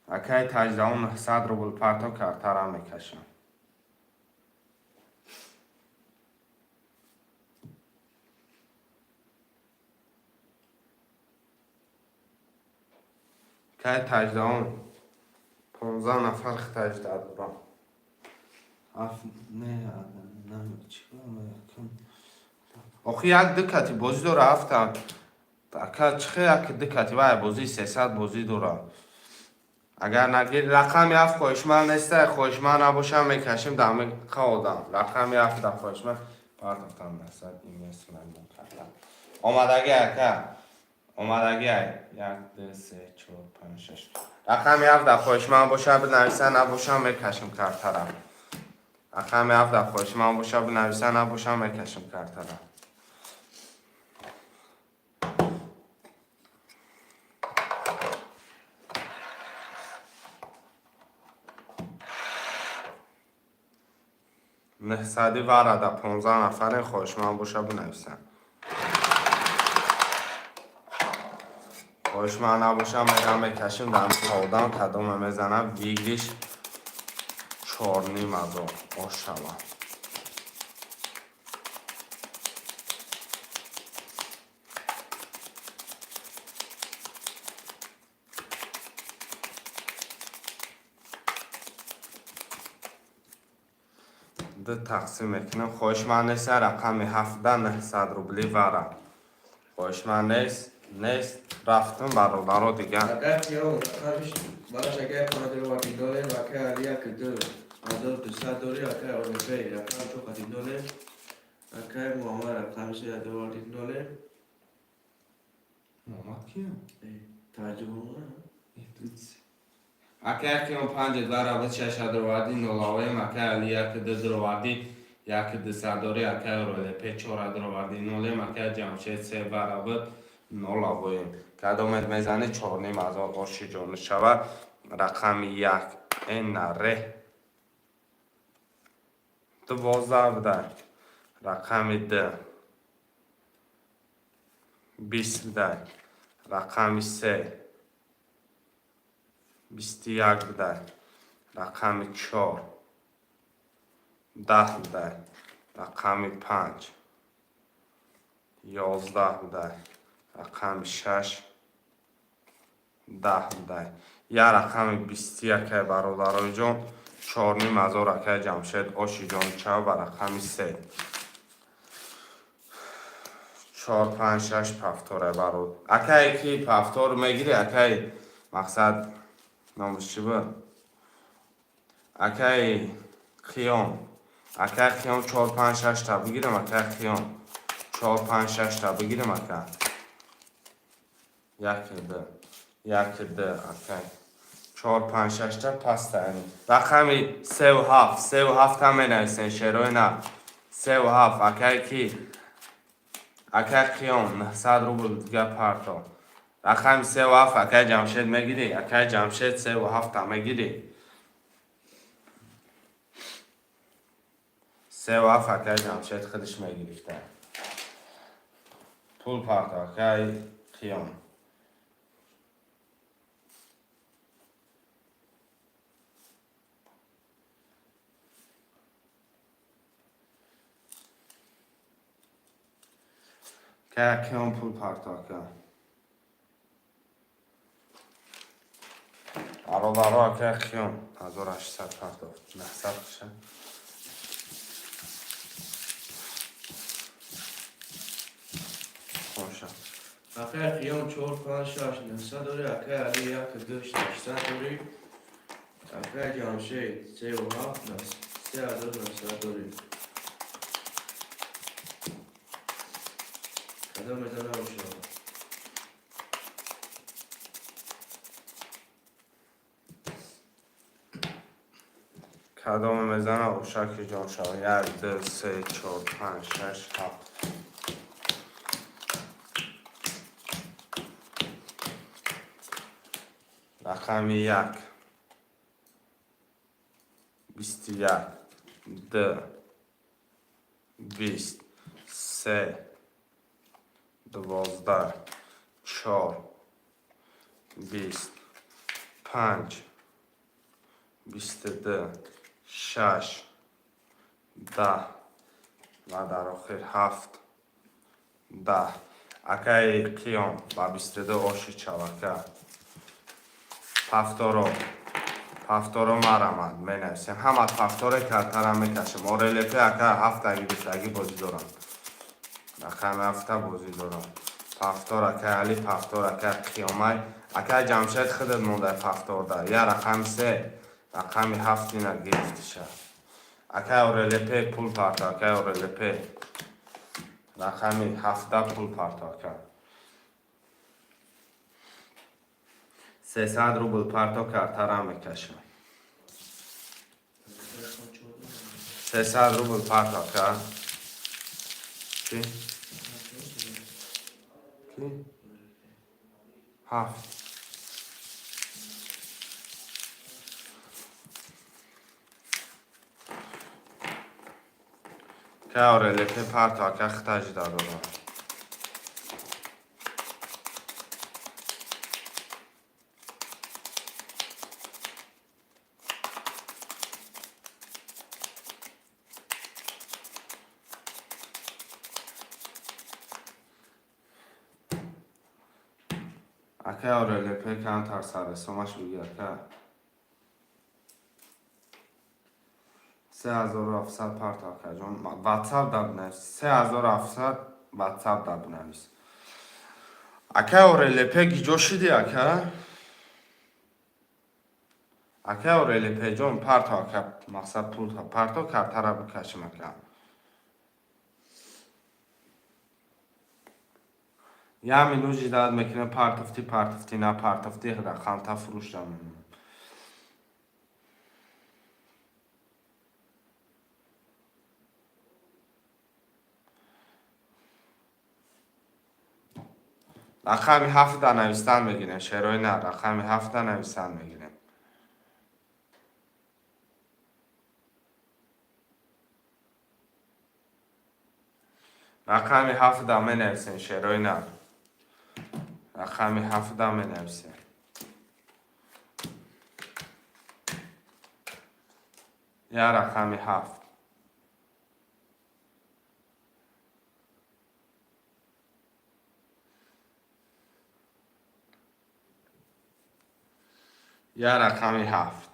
Акай таҷдаон 900 рубл парто картара мекашам. Кай таҷдаон 15 нафар таҷда дорам. Аф не, охи як ду кати бозӣ дора ҳафта. Ака чихе як ду кати вай бозӣ 300 бозӣ дора. Агар нагир рақами 7 хоҳишманд неста, хоҳишманд набошам мекашим дамиқа одам. Рақами 7 да хоҳишманд партофтам насад имя Сулаймон карда. Омадаги ака. Омадаги ай. 1 2 3 4 5 6. Рақами 7 да хоҳишманд боша бинависа, набошам мекашим картара. Рақами 7 да хоҳишманд боша бинависа, набошам мекашим картара. Нҳсади вара да 15 нафарин хоҳишманд боша бинависам. Хоҳишманд набошам мерам мекашим дам одам кадоме мезанам виглиш 4,5 ҳазор ошава. Ду тақсим мекунам. Хоҳишманд нест рақами 7 900 рубли вара. Хоҳишманд нест, нест. Рафтам бародаро дигар. Агар киём рақамиш бараш агар қанадироварди нолем, акай Али як ду ҳазор дусад дори, акай ОРЛП рақам чо қади нолем, акай Муҳаммад рақами се ҳазорварди нолем. Муҳаммад киям? Таҷриба. Акай киём 5 вара 6 ҳазорварди нолавоем, акай Али як ду дроварди як дусад дори, акай ОРЛП 4 ҳазорварди нолем, акай Ҷамшед се вара нолавоем. Кадомет мезани 4,5 ҳазор оши ҷони шава. Рақами 1 НР 12 буда. Рақами 2 20 буда. Рақами се 21 будай. Рақами чор 10 будай. Рақами панҷ 11 будай. Рақами шаш 10 будай. Я рақами 21-ай, бародарои ҷон, 4500, акай Ҷамшед, оши ҷони чав ба рақами се. Чор, панҷ, шаш повторай, барод. Акае ки повтор мегири, акай, мақсад, номаш чӣ буд? Акаи Қиём. Акай Қиём, чор, панҷ, шашта бигирам, акай Қиём. Чор, панҷ, шашта бигирам, ака. Як, ду. Як, ду, акай. Чор, панҷ, шашта паста. Рақами севу ҳафт, севу ҳафта менависен, шерои на. Севу ҳафт, акай ки? Акай Қиём, 900 рубл дига парто. Рақами севу ҳафт, акай Ҷамшед, мегирӣ? Акай Ҷамшед, севу ҳафта мегирӣ? Севу ҳафт, акай Ҷамшед худаш мегирифта. Пул парто, акай Қиём. Акай Қиём, пул парто, ака. Бародаро, акай Қиём 1800 партофт. 900 ша. Хоша. Акай Қиём, чор, панҷ, шаш, 900 дорӣ. Акай Али, як, ду, 600 дорӣ. Акай Ҷамшед, севу ҳафт, 3900 дорӣ. Кадом мезана бошад? Кадоме мезана, ошаки ҷон шава. Як, ду, се, чор, панҷ, шаш, ҳафт. Рақами як 21, ду 20, се 12, чор 20, панҷ 22, шаш 10 ва дар охир ҳафт 10. Акаи Қиём, ба 22 оши чавака. Повторо, повторо марамад менависем. Ҳама повторе картара мекашем. Орелепе, ака, ҳафта гирифтагӣ бозӣ дорам. Рақами ҳафта бозӣ дорам. Повтор, акай Али, повтор, акай Қиёмай. Акай Ҷамшед, худат мондай повторда. Я рақами се, рақами ҳафт ина гирифтиша. Акай Орелепе, пул парто, акай Орелепе. Рақами ҳафта пул парто, ака. 300 рубл парто, картара мекашам. 300 рубл парто, ака. Чӣ? Ки? Ҳафт. Акай Орелепе, парто, ака, хитажида дорам. Акай Орелепе, камтар сарресомаш бигӣ, ака. 3700 парто, акаҷон. Ватсап да бинавис. 3700 ватсап да бинавис. Акай Орелепе, гиҷо шидӣ, ака? Акай Орелепеҷон, парто, ака, мақсад, пул парто, картара бикашем, ака. Як минут ждать мекунем, партофтӣ, партофтӣ, на партофтӣ, рақамта фурӯшда мемонам. Рақами ҳафта навистан мегирем, шерои на, рақами ҳафта навистан мегирем. Рақами ҳафта менависем, шерои на. Рақами ҳафта менависем. Я рақами ҳафт. Я рақами ҳафт.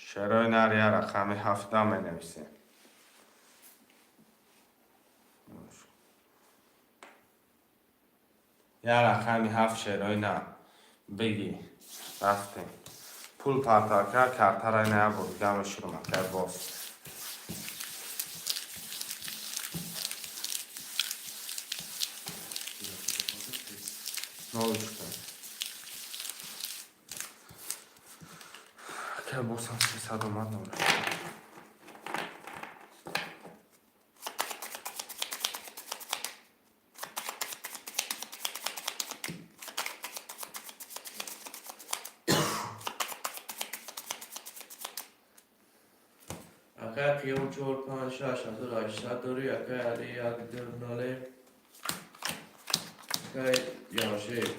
Шерои нар, я рақами ҳафта менависем. Я рақами ҳафт, шерои нар. Бигӣ. Рафтем. Пул партака, картара набуд. Гамешурум, акай боз. Нол шуд. Акай бозам 300 омад нол. Акай Қиём, чор, панҷ, шаш, 1800 дорӣ. Акай Али, як, ду, ноле. Акай Ҷамшед,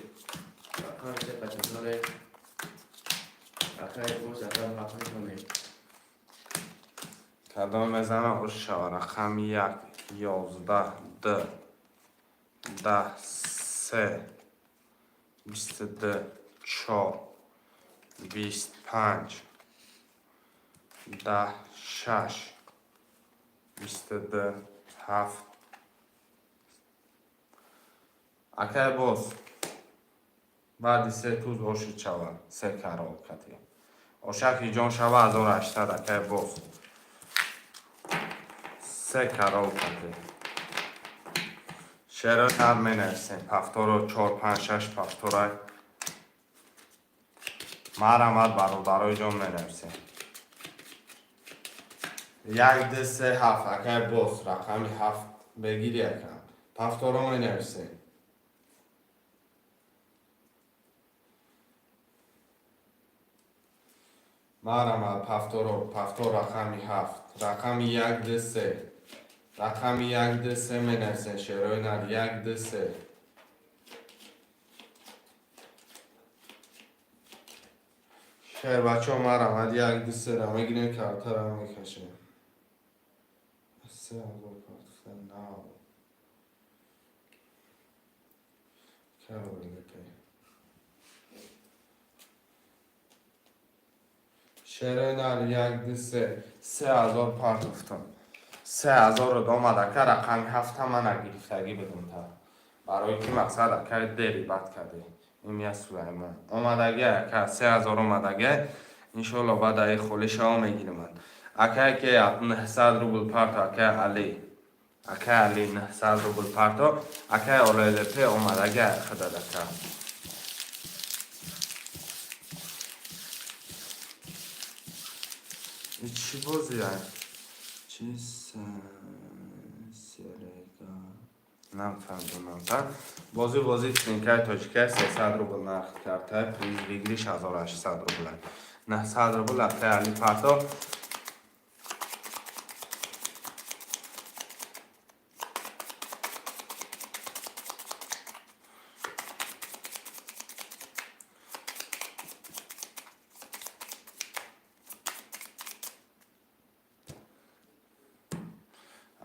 рақами се қача ноле. Акай боз, рақами ҳафт ноле. Кадом мезана ош шава? Рақами як, 11, д, 10, се, 22, чор, 25, 10, шаш, 22, ҳафт. Акай боз, баъди се туз ошид шава, се карол кати. Ошаки ҷон шава, 1800, акай боз. Се карол кати. Шеро нар менависем. Пафторо чор, панҷ, шаш пафторай. Марамад, бародарои ҷон, менависем. Як, ду, се, ҳафт. Акай боз, рақами ҳафт бегири, акам. Пафторо менависем. Марамад, пафторо, пафтор рақами ҳафт. Рақами як, ду, се. Рақами як, ду, се менависем, шерои нар. Як, ду, се. Шербачо, марамад, як, ду, сера мегирем, картара мекашем. 3000 партуфта нав. Каролипе. Шерои нар, як, ду, се. 3000 партуфтам. 3000-ро омад, ака, рақами ҳафта мана гирифтагӣ будум та. Барои ки мақсад, ака, дери бад кардӣ. Имя Сулаймон. Омадаги, ака, 3000 омадаги. Иншолло баъд аи холи шава мегиримад. Акае ки 900 рубл парто, акай Али. Акай Али 900 рубл парто, акай ОЛЛП омадаги худад, ака. Чӣ бозия? Чӣ серега? Нафаҳмидам. Бозӣ, бозӣ тринкаи тоҷикай, 300 рубл нарх картай, приз выигрыш 1800 рубл. 900 рубл акай Али парто.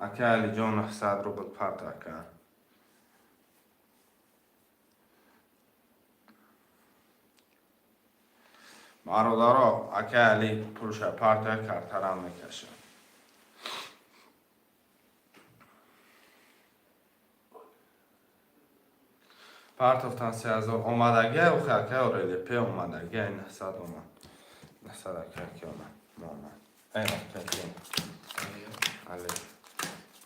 Акай Алиҷон, 900 рубл парто, ака. Бародаро, акай Али пулша парто, картарам мекаша. Партофтан 3000 омадаги, охи, акай ОРЛП омадаги, 900 омад. 900, акай ки омад? Омад. Ай, акай ки. Али.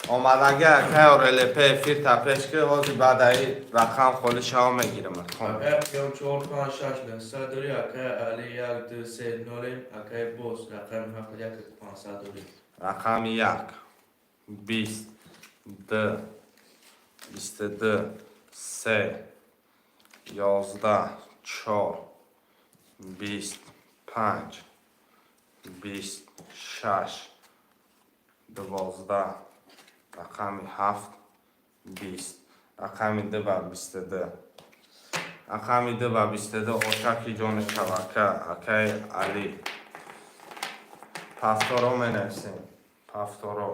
Омадаги, акай ОРЛП, эфир та пеш ки ҳозир баъдаи рақам холи шава мегирам. Акай Қиём, чор, панҷ, шаш, 900 дорӣ. Акай Али, як, ду, се, ноле. Акай боз, рақами ҳафт, як, 500 дорӣ. Рақами як, 20. Ду, 22, се, 11, чор, 20, панҷ, 20, шаш, 12, рақами ҳафт, 20, рақами ду ба 22, рақами ду ба 22. Ошаки ҷони шабака, акаи Алӣ, повторо менависем, повторо,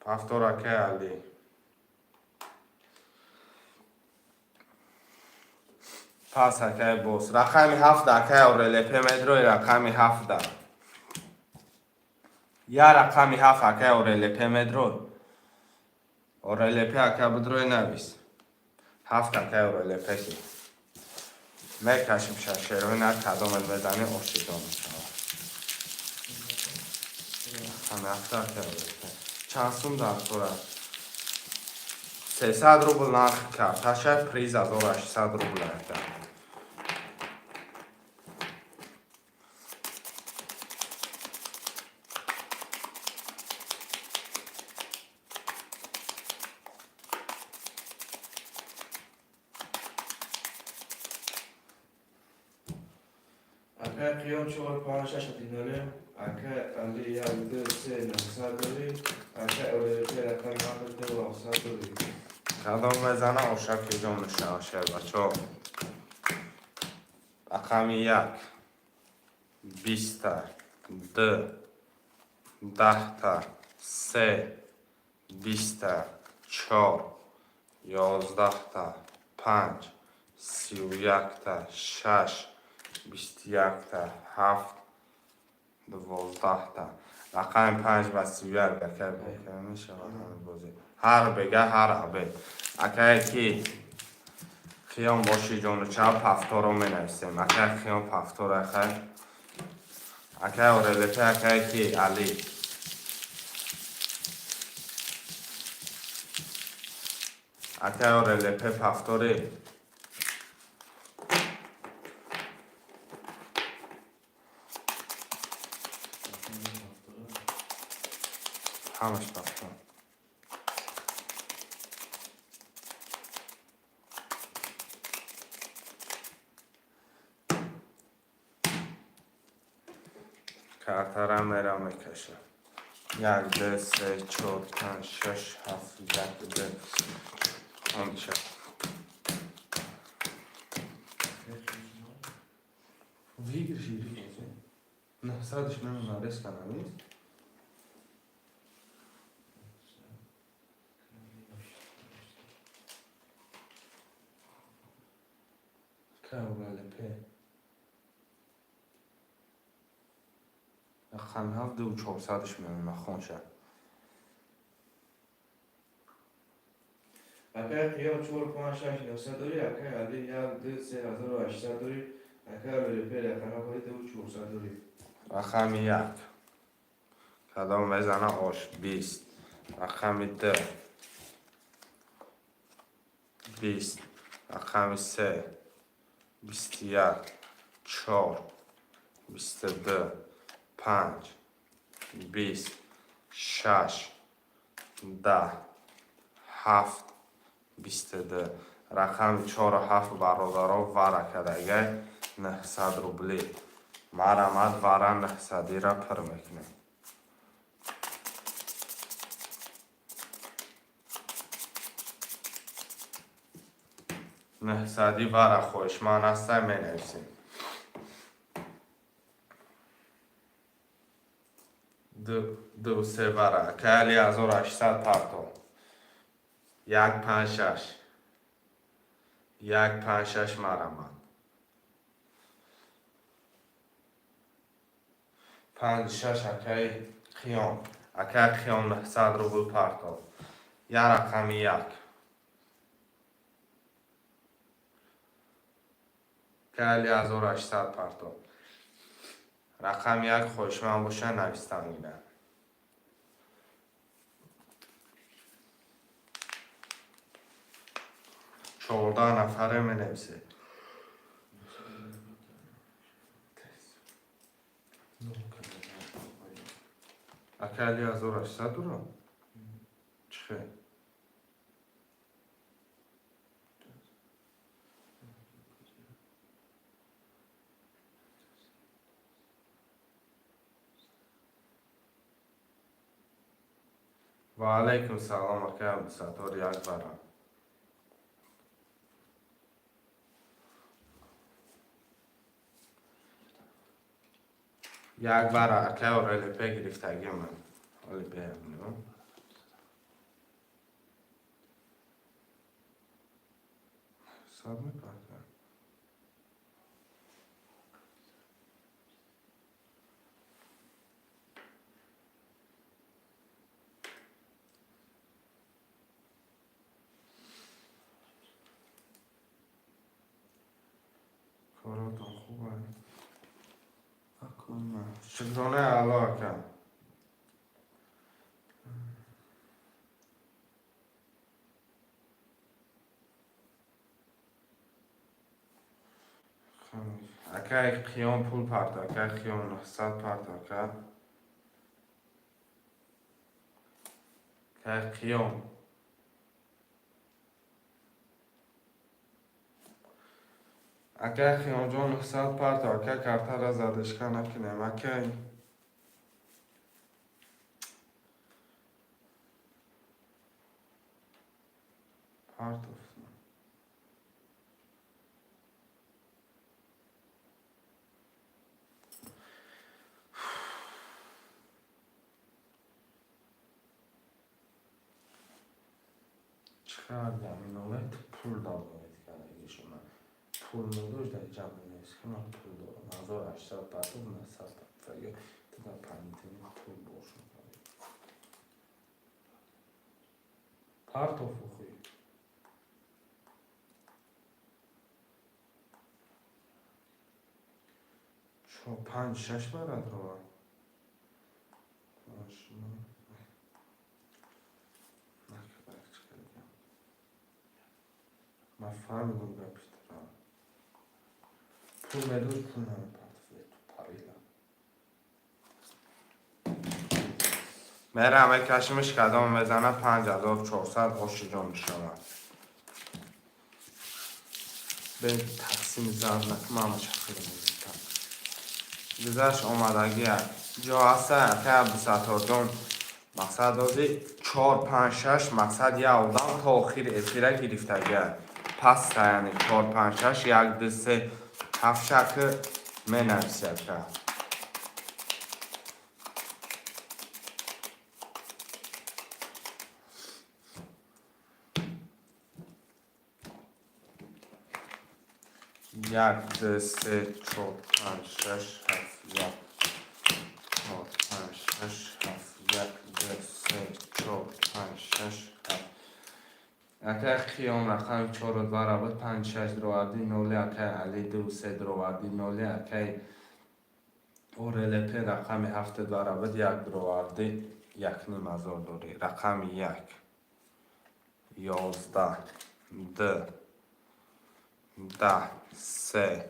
повтор, акаи Алӣ. Пас, акаи бос, рақами ҳафта, акаи Орелепе медрои, рақами ҳафта, я рақами ҳафт, акаи Орелепе медрой, Орелепе, ака, бидрой, навис ҳафт, акаи Орелепе, ки мекашим шашерои на кадомет мезани, ошидо мешавад. Рақами ҳафта, акаи Орелепе, чанд сум дар кора? 300 рубл нархи карташа, приз 1800 рубл, ака. Акай Қиём, чор, панҷ, шаш, ноле. Акай Али, як, ду, се, наҳсад дорӣ. Акай Орелепе, рақами ҳафт, ду, ҳафтсад дорӣ. Кадом мезана, ошаки ҷон мешава, шербачо. Рақами як, 20-та, ду, 10-та, се, 20-та, чор, 11-та, панҷ, 31-та, шаш, 21-та, ҳафт, 12-та. Рақами панҷ ба 31, акай, мешавад ҳамин бозӣ. Ҳар бега, ҳар абе. Акае ки Қиём боши ҷону чап, повторо менависем. Акай Қиём, повтор, акай. Акай Орелепе, акай ки Али. Акай Орелепе, повтори. Ҳамаш повтор. Картара мера мекаша. Як, ду, се, чор, панҷ, шаш, ҳафт, як, ду. Он шаш. Выигрыш или наҳсадаш мемона, резка навис. Кауралепе. Рақами ҳафт, ду чорсадаш мемона, хонша. Акай Қиём, чор, панҷ, шаш, наҳсад дорӣ. Акай Али, як, ду, се, 1800 дорӣ. Акай Орелепе, рақами ҳафт, ду, чорсад дорӣ. Рақами як. Кадом мезана, ош, 20. Рақами ду. 20. Рақами се. 21. Чор. 22. Панҷ. 20. Шаш. 10. Ҳафт. 22. Рақами чору ҳафт, бародаро, вара кардагай 900 рублӣ. Марамад, вара 900-ира пур мекунем. 900-и вара хоҳишманд ҳастай, менависем. Ду, се вара. Кали 1800 парто. Як, панҷ, шаш. Як, панҷ, шаш, марамад. Панҷ, шаш, акаи Қиём. Акаи Қиём 900 рубл парто. Я рақами як. Кали 1800 парто. Рақами як хоҳишманд боша, навистан гирад. 14 нафаре менависед. Акали 1800 дуро? Чихе? Ва алайкум салом, акай Абдусаттор, як барам. Як бара, акай ОРЛП гирифтагӣ ман. Ҳоли беям. Сад мепартам. Коротон хуб Шукронаи Алло, ака. Акай Қиём пул парто, акай Қиём 900 парто, ака. Акай Қиём. Акай Қиёмҷон, 900 парто, ака, картара задышка накунем, акай. Партов. Чӣ минолет пул добавить кардагишона. Пул медошт, дар ҷамъ менавис, ки ман пул дорам. 1800 партов, 900 партов. Ту дар понедельник пул бошум. Партов ухи. Чо, панҷ шаш барад рова. Панҷ. Ман фаҳмидам гапи тура. Пул медошт, пул намепартофт, ту парила. Мерам кашимиш кадом мезана, 5400 ошиҷон мешавад. Бе тақсими зарб накун, мама чахира мезитам. Гузашт омадагия. Ҷо ҳаста, акай Абдусатторҷон, мақсад дози чор панҷ шаш, мақсад як одам то охири эфира гирифтагия. Паста, яъне чор панҷ шаш, як ду се ҳафт шакл менависи, ака. Як, ду, се, чор, панҷ, шаш, ҳафт, як, чор, панҷ, шаш, ҳафт, як, ду, се, чор, панҷ, шаш, ҳафт. Акай Қиём рақами чору двара буд, панҷ шаш дроварди ноли, акай Али ду се дроварди ноли, акай ОРЛП рақами ҳафту двара буд, як дроварди, 1500 дорӣ. Рақами як, 11, д, 10, се,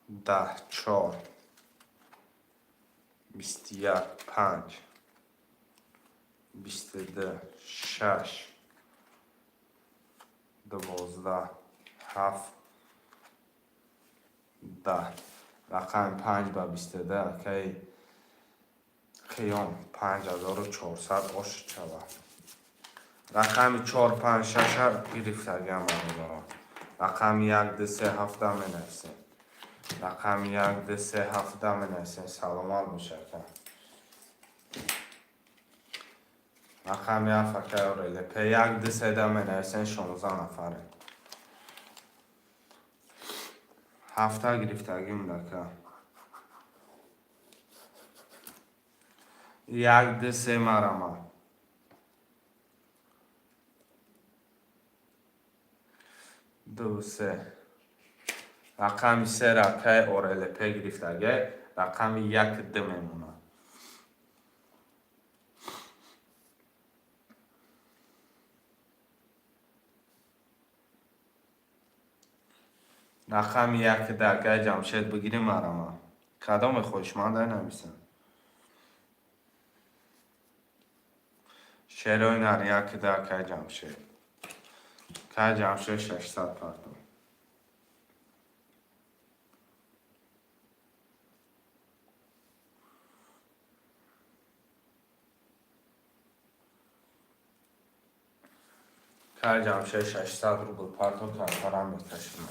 10, чор, 21, панҷ, 22, шаш, 12, ҳафт, 10. Рақами панҷ ба 22, акаи Қиём, 5400 ошид шавад. Рақами чор панҷ шаша гирифтагиам, бародарон. Рақами як ду се ҳафта менависем. Рақами як ду се ҳафта менависем. Саломат бош, ака. Рақами ҳафт, акаи ОРЛП, як ду седа менависем, 16 нафаре. Ҳафта гирифтагим, ака. Як ду се марама. Ду се. Рақами сера акаи ОРЛП гирифтагӣ, рақами як ду мемонад. Рақами як ду, акаи Ҷамшед, бигирӣ марама. Кадоме хоҳишманд, нависам. Шерои нар 1 2, акай Ҷамшед. Акай Ҷамшед, 600 партон. Акай Ҷамшед, 600 рубл партон, транспарант мекашим.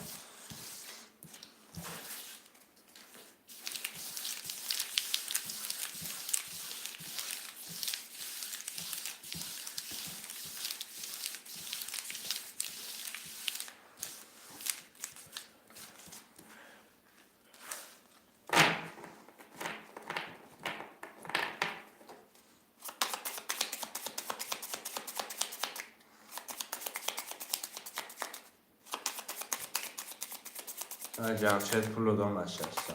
Ҷамшед пулу дона 600.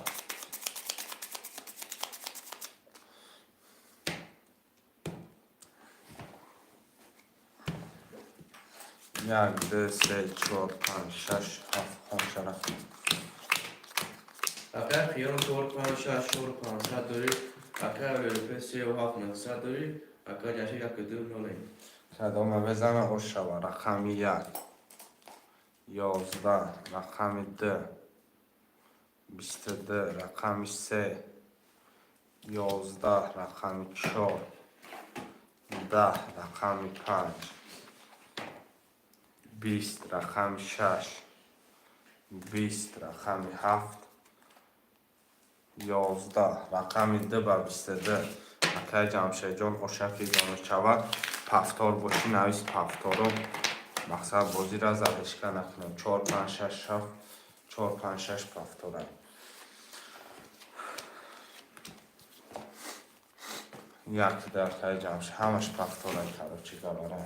Як, ду, се, чор, панҷ, шаш, ҳафт, ҳамша рафтем. Акай Қиём, чор, панҷ, шаш, чор, 500 дорӣ. Акай ОЛП, сеу ҳафт, 900 дорӣ. Акай Ҷамшед, 1 2 0. Кадома безана, ошава. Рақами 1 11, рақами 2 22, рақами 3 11, рақами 4 10, рақами 5 20, рақами 6 20, рақами 7 11, рақами 2 ба 22. Акай Ҷамшедҷон, ошаки ҷонучава, повтор бошӣ, навис повтору. Мақсад, бозира задержка накунем. Чор, панҷ, шаш, ҳафт, чор, панҷ, шаш повтора. Як дар акай Ҷамшед, ҳамаш повтора, короче говоря.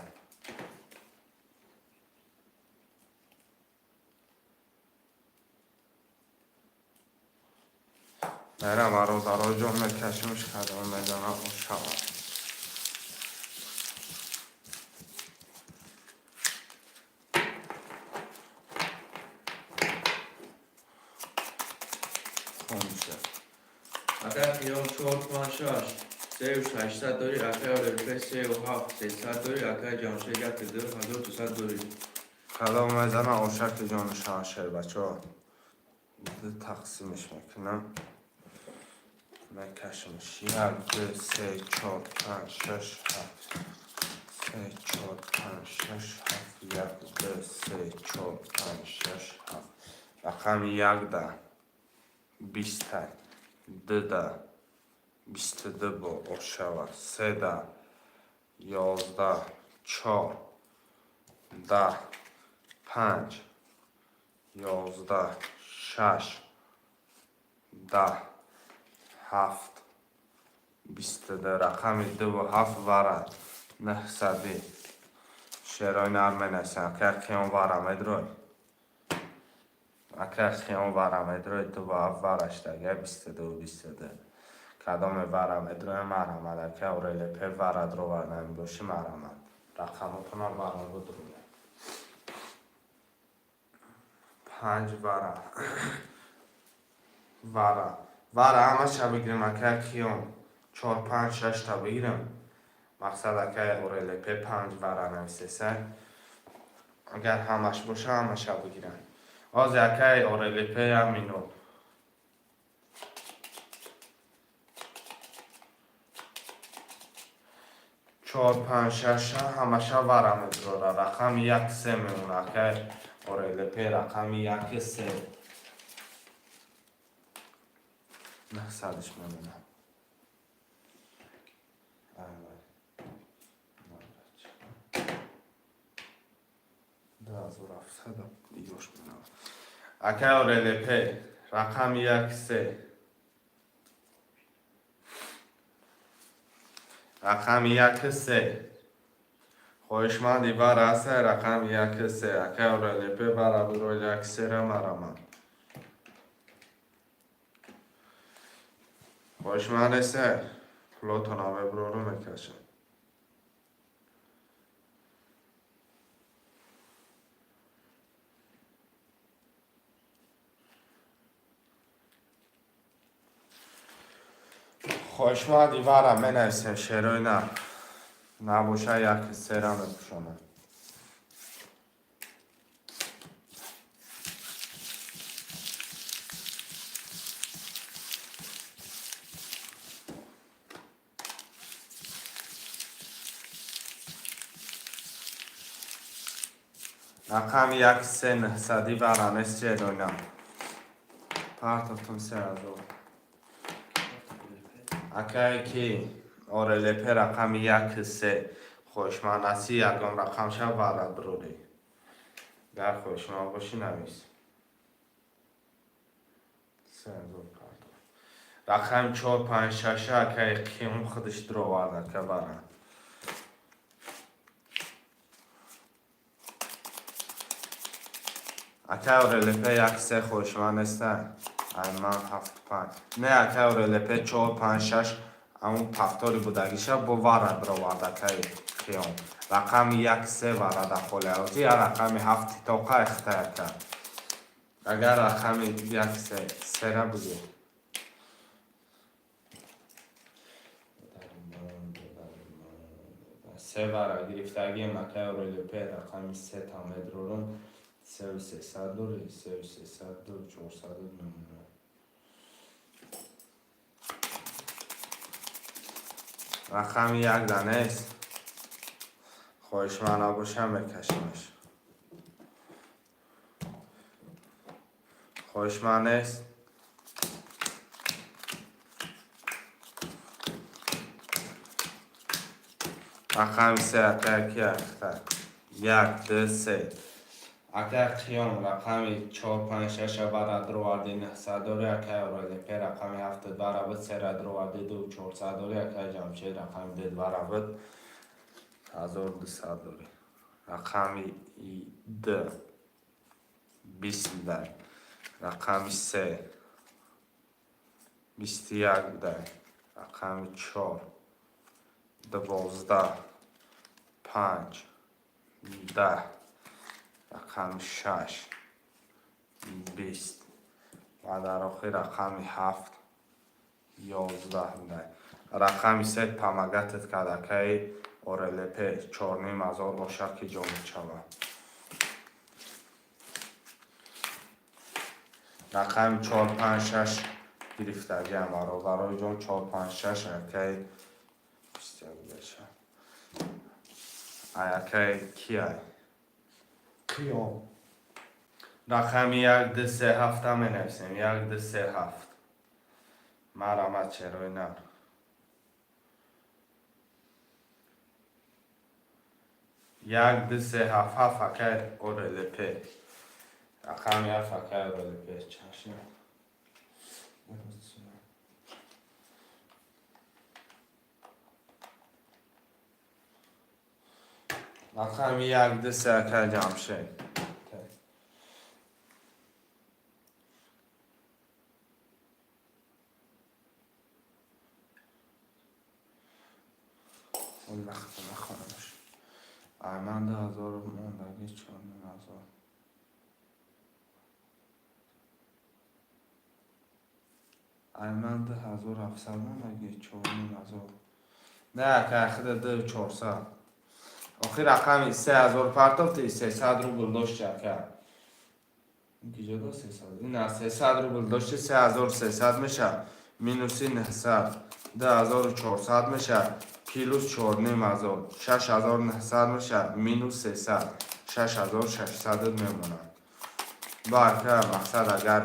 Мерам, бародароҷон, мекашимш, кадом медона, ошава. Хунша. Акай Қиём, чор, панҷ, шаш, сею 600 дорӣ. Акай ОЛП, сею ҳафт, 300 дорӣ. Акай Ҷамшед, 1 2 1200 дорӣ. Кадом мезана, ошаки ҷону шаҳшер, бачаҳо. Ду тақсимш мекунам. Мекашимш. Як, ду, се, чор, панҷ, шаш, ҳафт. Се, чор, панҷ, шаш, ҳафт. Як, ду, се, чор, панҷ, шаш, ҳафт. Рақами 1 да 20-та, 2-да 22 бо ошава, 3-да 11, чор, 10, панҷ, 11, шаш, 10, ҳафт, 22. Рақами дуву ҳафт вара 900-ӣ. Шерои нар менависем. Акай Қиём, вара медрой. Акай Қиём, вара медрой, дуву ҳафт вараштага, 22-ву 22. Кадоме вара медроя, марҳамат. Акай ОРЛП, вара дровардан бошӣ, марҳамат. Рақамотонам вара будруя. Панҷ вара. Вара. Вара ҳамаша бигирем, акай Қиём. Чор, панҷ, шашта бигирем. Мақсад, акай ОРЛП панҷ вара нависеса. Агар ҳамаш боша, ҳамаша бигирам. Ҳозир, акай ОРЛП, як минут. Чор, панҷ, шаша ҳамаша вара мегузора. Рақами 1 се мемона, акай ОРЛП, рақами 1 се. 900-ш мемона. Ай, 2700 ёш менава. Акай ОРЛП, рақами 1 се. Рақами 1 се. Хоҳишманди вара ҳаста, рақами 1 се. Акай ОРЛП, вара биро, 1 сера марамад. Хоҳишманд ҳаста, пулотона мебурору мекашам. Хоҳишманди вара менависем, шерои нар. Набоша, як сера мепӯшонад. Рақами як се нӯҳсадӣ варанес чедона. Партофтум 3000. Акае ки орелепе рақами як се хоҳишманд ҳастӣ, ягон рақамша вара бирорӣ. Гар хоҳишманд бошӣ, навис. 3000 партофт. Рақами чор панҷ шаша акаи Қиём худаш дуровард, ака вара. Акай орелепе як се хоҳишманд неста? Ай ман ҳафту панҷ. Не, акай орелепе чор панҷ шаш ҳамун повтори будагиша бо вара бировард акаи Қиём. Рақами як се вара дар холи ҳозӣ, я рақами ҳафти тоқа ихтай ака. Агар рақами як се сера бигӯ. Се вара гирифтагием, акай орелепе, рақами се та медрорум. Сеу сесад дори, сеу сесад ду чорсаду мемонад. Рақами як да нест. Хоҳишманд набошам, мекашимаш. Хоҳишманд нест? Рақами се акая ки ахта? Як, ду, се. Акай Қиём рақами чор панҷ шаша вара дуроварди, нӯҳсад дори. Акай орелепе рақами ҳафту вара буд, сера дуроварди, ду чорсад дори. Акай Ҷамшед рақами ду вара буд, 1200 дори. Рақами д 20 будай. Рақами се 21 будай. Рақами чор 12, панҷ 10, рақами шаш 20 ва дар охир рақами ҳафт 11 будай. Рақами се помогать ат кард, акаи орелепе, 4500 бошад, ки ҷо мешавад. Рақами чор панҷ шаш гирифтагиам, бародарои ҷон, чор панҷ шаш акаи 21 бошад. Ай акаи киай? Қиём. Рақами як ду се ҳафта менависем. Як ду се ҳафт. Марамат черои нар. Як ду се ҳафт, ҳафт акай орелепе. Рақами ҳафт акай орелепе. Чашм. Рақами як ду се акай Ҷамшед. Вақт нахонамаш. Ай ман 2000 мондаги, 4500. Ай ман 2700 мондаги, 4500. Не, акай худа ду чорсад. Охир рақами 3000 партофти, 300 рубл дошти, ака. Гиҷода сесад? Ина 300 рубл дошти, 3300 меша. Минуси 900. 2400 меша. Плюс 4500. 6900 меша. Минус 300. 6600 мемонад. Ба ака мақсад агар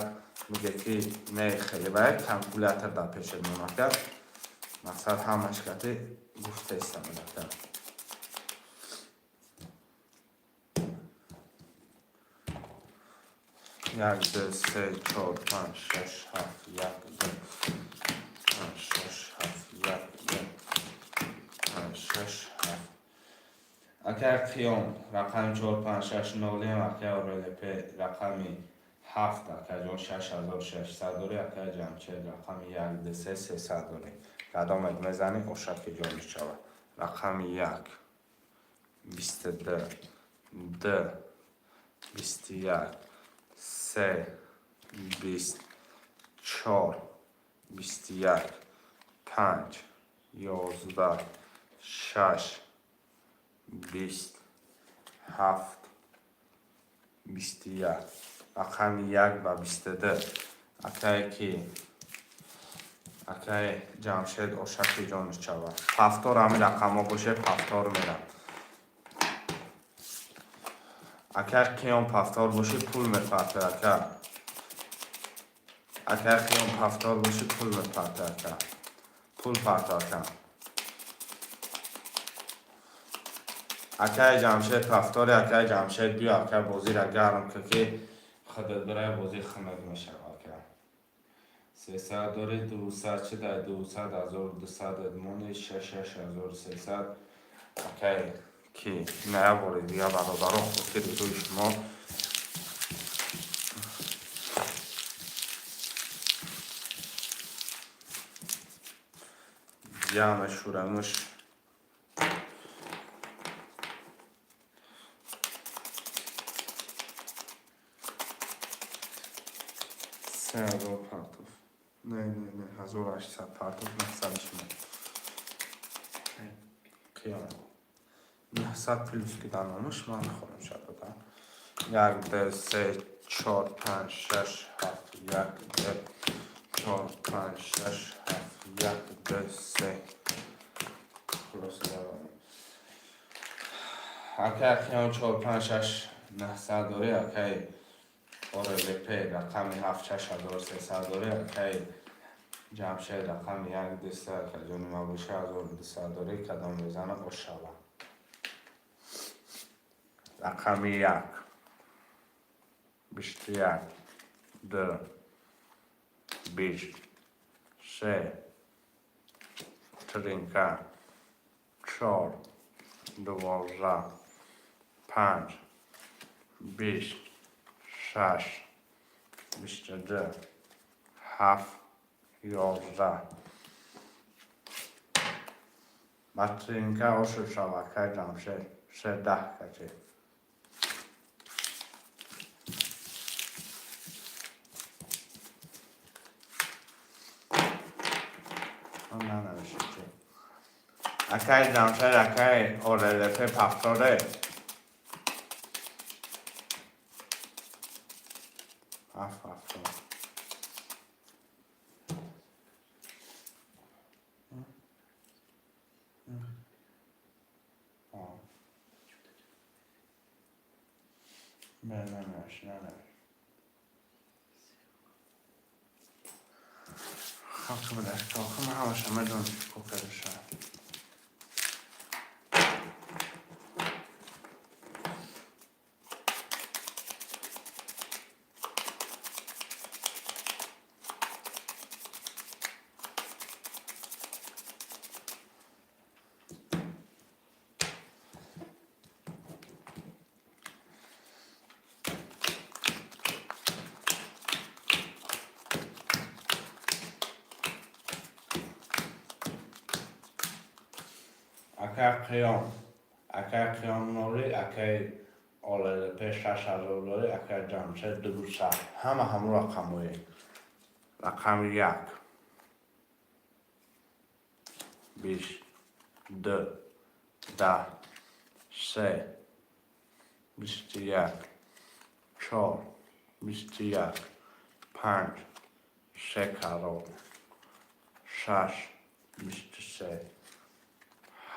меге ки не хеле ба як калькулятор дар пешат мемака. Мақсад ҳамаш кати гуфтаистам, ака. Як, ду, се, чор, панҷ, шаш, ҳафт, як, ду, панҷ, шаш, ҳафт, як, ду, панҷ, шаш, ҳафт. Акай Қиём рақами чор панҷ шаш нолем, акай орелепе рақами ҳафт, акаҷон, 6600 дорӣ. Акай Ҷамшед рақами як ду се 300 дорӣ. Кадомет мезанӣ, ошаки ҷо мешавад. Рақами як 22, д 21, се 20, чор 21, панҷ 11, шаш. 20, 7, 21. Рақами 1 ба 22. Акае ки акаи Ҷамшед ошаки ҷониш чава. Пафтор ҳамин рақамҳо боше, пафтор мерам. Акай Қиём пафтор боши, пул мепарте, ака. Акай Қиём пафтор боши, пул мепарте, ака. Пул парто, ака. Акай Ҷамшед пафтори, акай Ҷамшед биё, ака, бозира гарм ка, ки худат бирай, бозӣ хунук мешава, ака. 300 дори, 200 чи дай, 200 1200 мони, 6 6300. Акай ки на бори дига, бародарон, хотири рӯи шумо. Ҷамъ шурамуш. 3000 партов. Не, не, не, 1800 партов, 900 шумо. Қиём. 900 плюс ки дар номаш ман мехонам шабада. 1, 2, 3, 4, 5, 6, 7, 1, 2, 4, 5, 6, 7, 1, 2, 3. Хулоса давом. Акай Қиём 4, 5, 6, 900 дорӣ, акай ОРЛП рақами 7, 6300 дорӣ, акай Ҷамшед рақами 1, 2, 3, акай ҷони ма боша, 1200 дорӣ, кадом мезана ошава. Рақами 1, 21, 2, 20, 3, тринка, 4, 12, 5, 20, 6, 22, 7, 11. Матринка ошиб шава, акай Ҷамшед, се 10 качи. Нанавишти. Акай Ҷамшед, акай ОРЛП пафторе. 7 70. Не, не, не, не, не. Хаб бидаш, охи ман ҳамаша медонам, чӣ кор карда. Акай Қиём, акай Қиём нори, акай ОЛРП 6000 дори, акай Ҷамшед 200. Ҳама ҳамун рақамҳое. Рақами 1, 20, 2, 10, 3, 21, 4, 21, 5, се карор, 6, 23,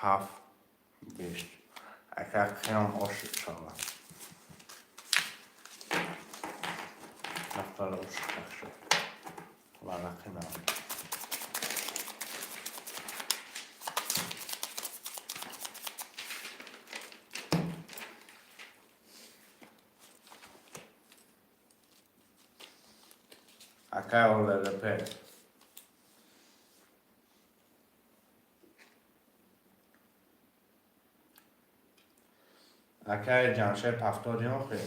7, 20. Акай Қиём ошиб шава. Нафтара ошиб шуд. Варақи нам. Акай ОЛРП. Акай Ҷамшед пафтори охи.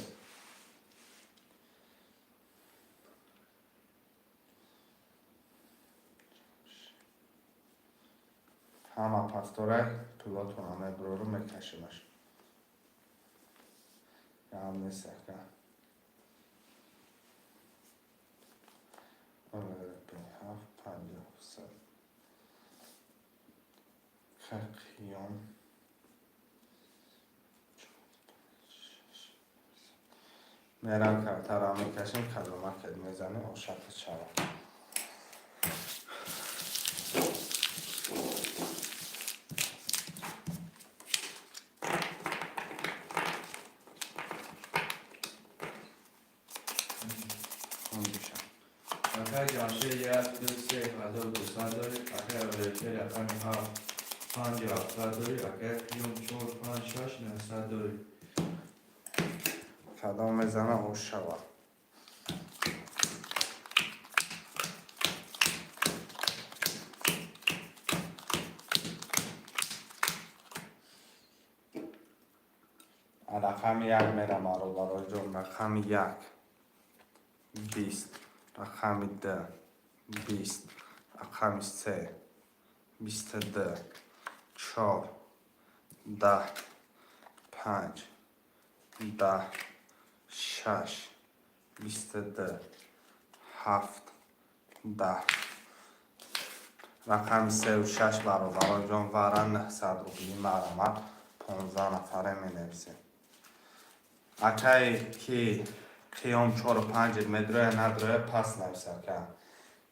Ҳама пафторай, пулотона мебурору мекашимаш. Гап нест, ака. ОЛРП 7, 57. Акай Қиём. Мерам, картара мекашем, кадомакет мезанем, ошақи шава. Акай Ҷамшед, як, ду, се, 1200 дорӣ. Акай ОЛП, рақами ҳафт, панҷ, ҳафтсад дорӣ. Акай Қиём, чор, панҷ, шаш, 900 дорӣ. Кадом мезана, ош шава. Рақами як мерам, бародароҷон. Рақами як 20, рақами д 20, рақами се 22, чор 10, панҷ 10, шаш 22, ҳафт 10. Рақами сеу шаш, бародароҷон, вара 900 рубли, марамат, 15 нафаре менависем. Акае ки Қиём, чору панҷ медроя, надроя, пас навис, ака.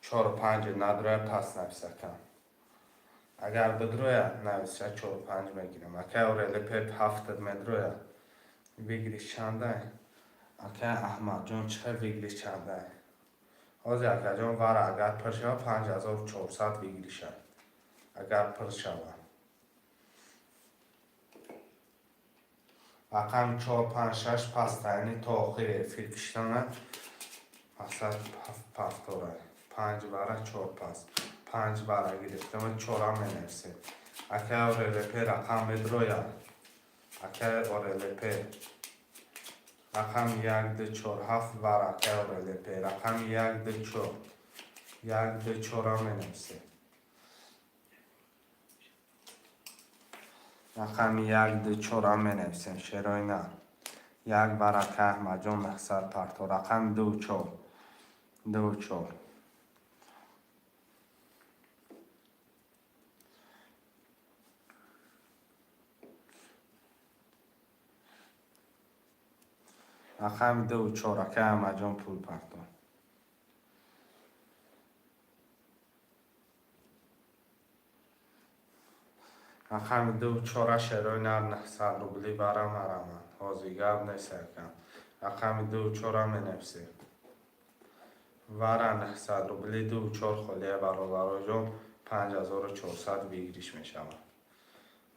Чору панҷ надроя, пас навис, ака. Агар бидроя, нависа, чору панҷ мегирем. Акай Орелепеп, ҳафтад медроя. Выигрыш чандай, акай Аҳмадҷон? Чӣ хел выигрыш чандай ҳозир, акаҷон? Вара агар пур шава, 5400 выигрыш а, агар пур шава. Рақами чор, панҷ, шаш пастайни то охири эфир киштана мақсад пафтора. Панҷ вара, чор пас, панҷ вара гирифтама, чора менависем. Акай ОРЛП, рақам медроя. Акай ОРЛП, рақами як, ду, чор, ҳафт вара. Акай ОРЛП, рақами як, ду, чор, як, ду, чора менависем. Рақами як, ду, чора менависем, шерои нар. Як варака, Аҳмадҷон, 900 парто. Рақами ду, чор, ду, чор. Рақами ду, чор, акай Аҳмадҷон, пул парто. Рақами ду, чора, шерои нар, 900 рубли вара, марамад. Ҳозир гап нест, акам. Рақами ду, чора менависем. Вара 900 рубли, ду, чор холия, бародароҷон, 5400 выигрыш мешавад.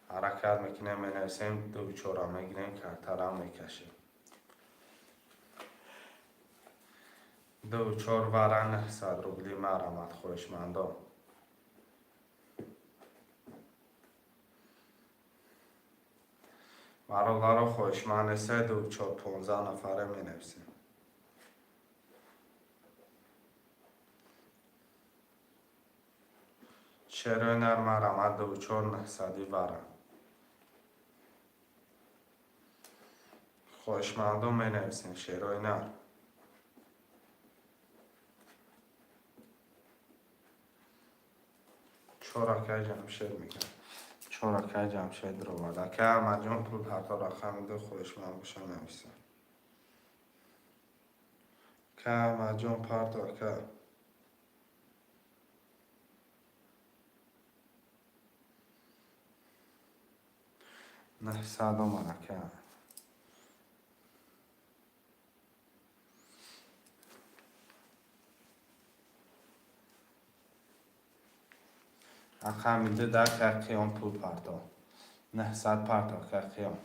Ҳаракат мекунем, менависем, ду, чора мегирем, картара мекашем. Ду, чор вара, 900 рубли, марамад, хоҳишмандон. Бародаро, хоҳишманд се, ду, чор, 15 нафаре менависем. Шерои нар, марамад, ду, чор, 900-и вара. Хоҳишмандон менависем, шерои нар. Чор акай Ҷамшед мегӯяд. Чор акай Ҷамшед ровад. Акай Аҳмадҷон, пул ҳарто. Рақами ду, хоҳишманд боша, нависем. Акай Аҳмадҷон, парто, ака. 900 омад, ака. Рақами ду да, акай Қиём, пул парто. 900 парто, акай Қиём.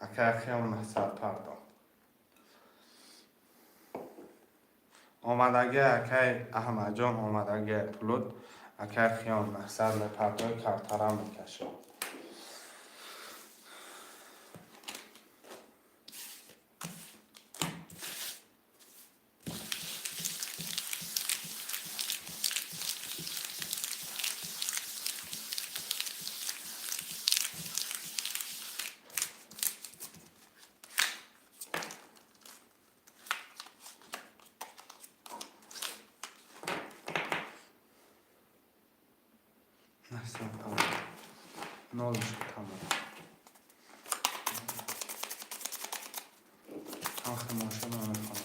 Акай Қиём, 900 парто. Омадаги, акай Аҳмадҷон, омадаги пулут. Акай Қиём, 900 мепартои, картара мекашад. Тақсим қабул. Нол шуд, тамом. Талхи моша намехонам.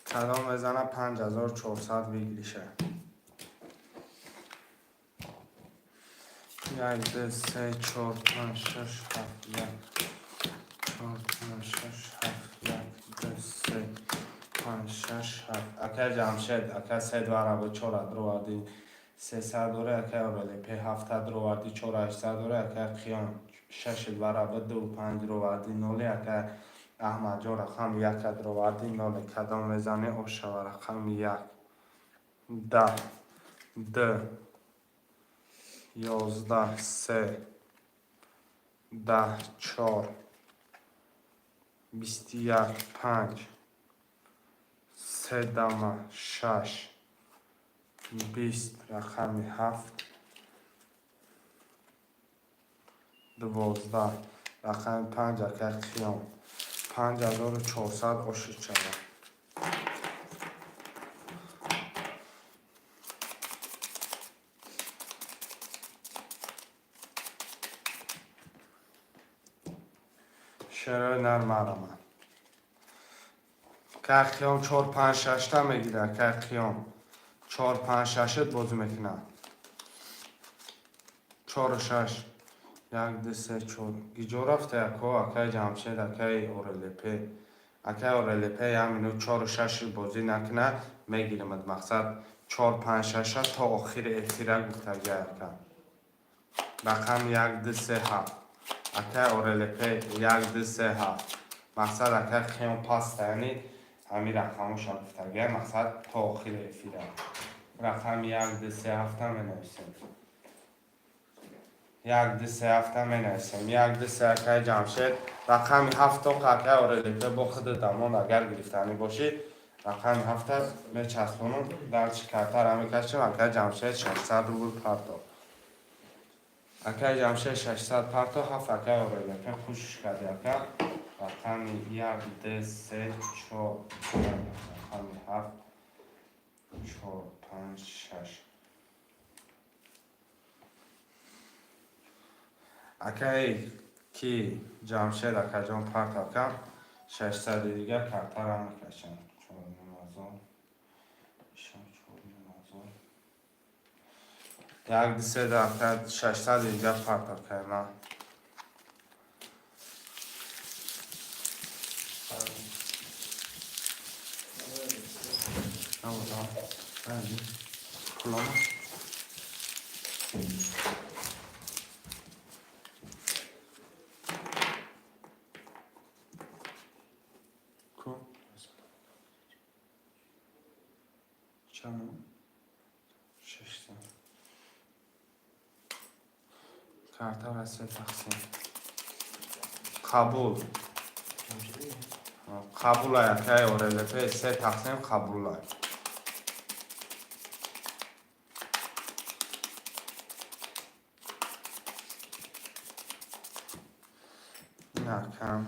Кадом мезана, 5400 выигрыша. Як, ду, се, чор, панҷ, шаш, ҳафт, як, чор, панҷ, шаш, ҳафт, як, ду, се, панҷ, шаш, ҳафт. Акай Ҷамшед, ака, се двара бо чора дроварди, 300 дора. Акай Орелепе, ҳафта дроварди, чор ҳаштсад дора. Акай Қиём, шаши двара бо ду панҷ дроварди, ноле. Акай Аҳмадҷон, рақами яка дроварди, ноле. Кадом мезане, ошава. Рақами як, 10, д, 11, се, 10, чор, 21, панҷ, се дама, шаш, 20, рақами ҳафт, 12, рақами панҷ. Акай Қиём, 5400 ошид шавад. Шерои нар марамад. Кай Қиём чор, панҷ, шашта мегирад. Кай Қиём чор, панҷ, шашат бозӣ мекунад. Чору шаш, як, ду, се, чор. Гиҷо рафта яко, акай Ҷамшед, акай Орелепе? Акай Орелепе, як минут, чору шаши бозӣ накуна, мегиримад. Мақсад, чор, панҷ, шаша то охири эфира гуфтага, ака. Рақами як, ду, се, ҳафт, акай Орелепе, як, ду, се, ҳафт. Мақсад, акай Қиём паста, яъне ҳамин рақамоша гуфтага. Мақсад, то охири эфира рақами як, ду, се, ҳафта менависем. Як, ду, се, ҳафта менависем. Як, ду, се. Акай Ҷамшед, рақами ҳафто. Акай Орелепе, бо худи дамон, агар гирифтанӣ бошӣ, рақами ҳафта мечаспонам, дарчи картара мекашем. Акай Ҷамшед, 600 рубл парто. Акай Ҷамшед, 600 парто, ҳафт. Акай Орелепе, хушш карди, ака. Рақами як, ду, се, чор, рақами ҳафт, чор, панҷ, шаш. Акай ки Ҷамшед, акаҷон, партавкам 600-и дига картара мекашам. 4,5 ҳазор, ишам 4,5 ҳазор. Як, ду, се, ака, 600-и дига партав кардам. Набудам. Пулома. Ку? Чанд? 600. Картара се тақсим. Қабул. Қабулай, акай Орелепе, се тақсим қабулай. Инакам.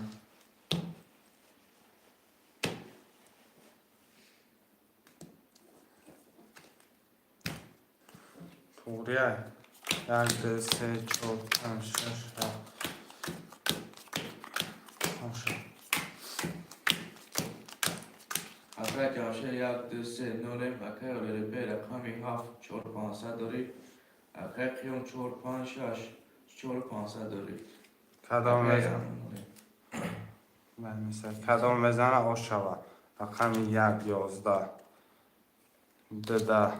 Туғрия. Як, ду, се, чор, панҷ, шаш, ҳафт. Ошо. Акай Ҷамшед, як, ду, се, нолем. Акай Орелепе, рақами ҳафт, чор пансад дорӣ. Акай Қиём, чор, панҷ, шаш, чор пансад дорӣ. Кадом мезана? Кадом мезана, ошава. Рақами як, 11, ду, 10,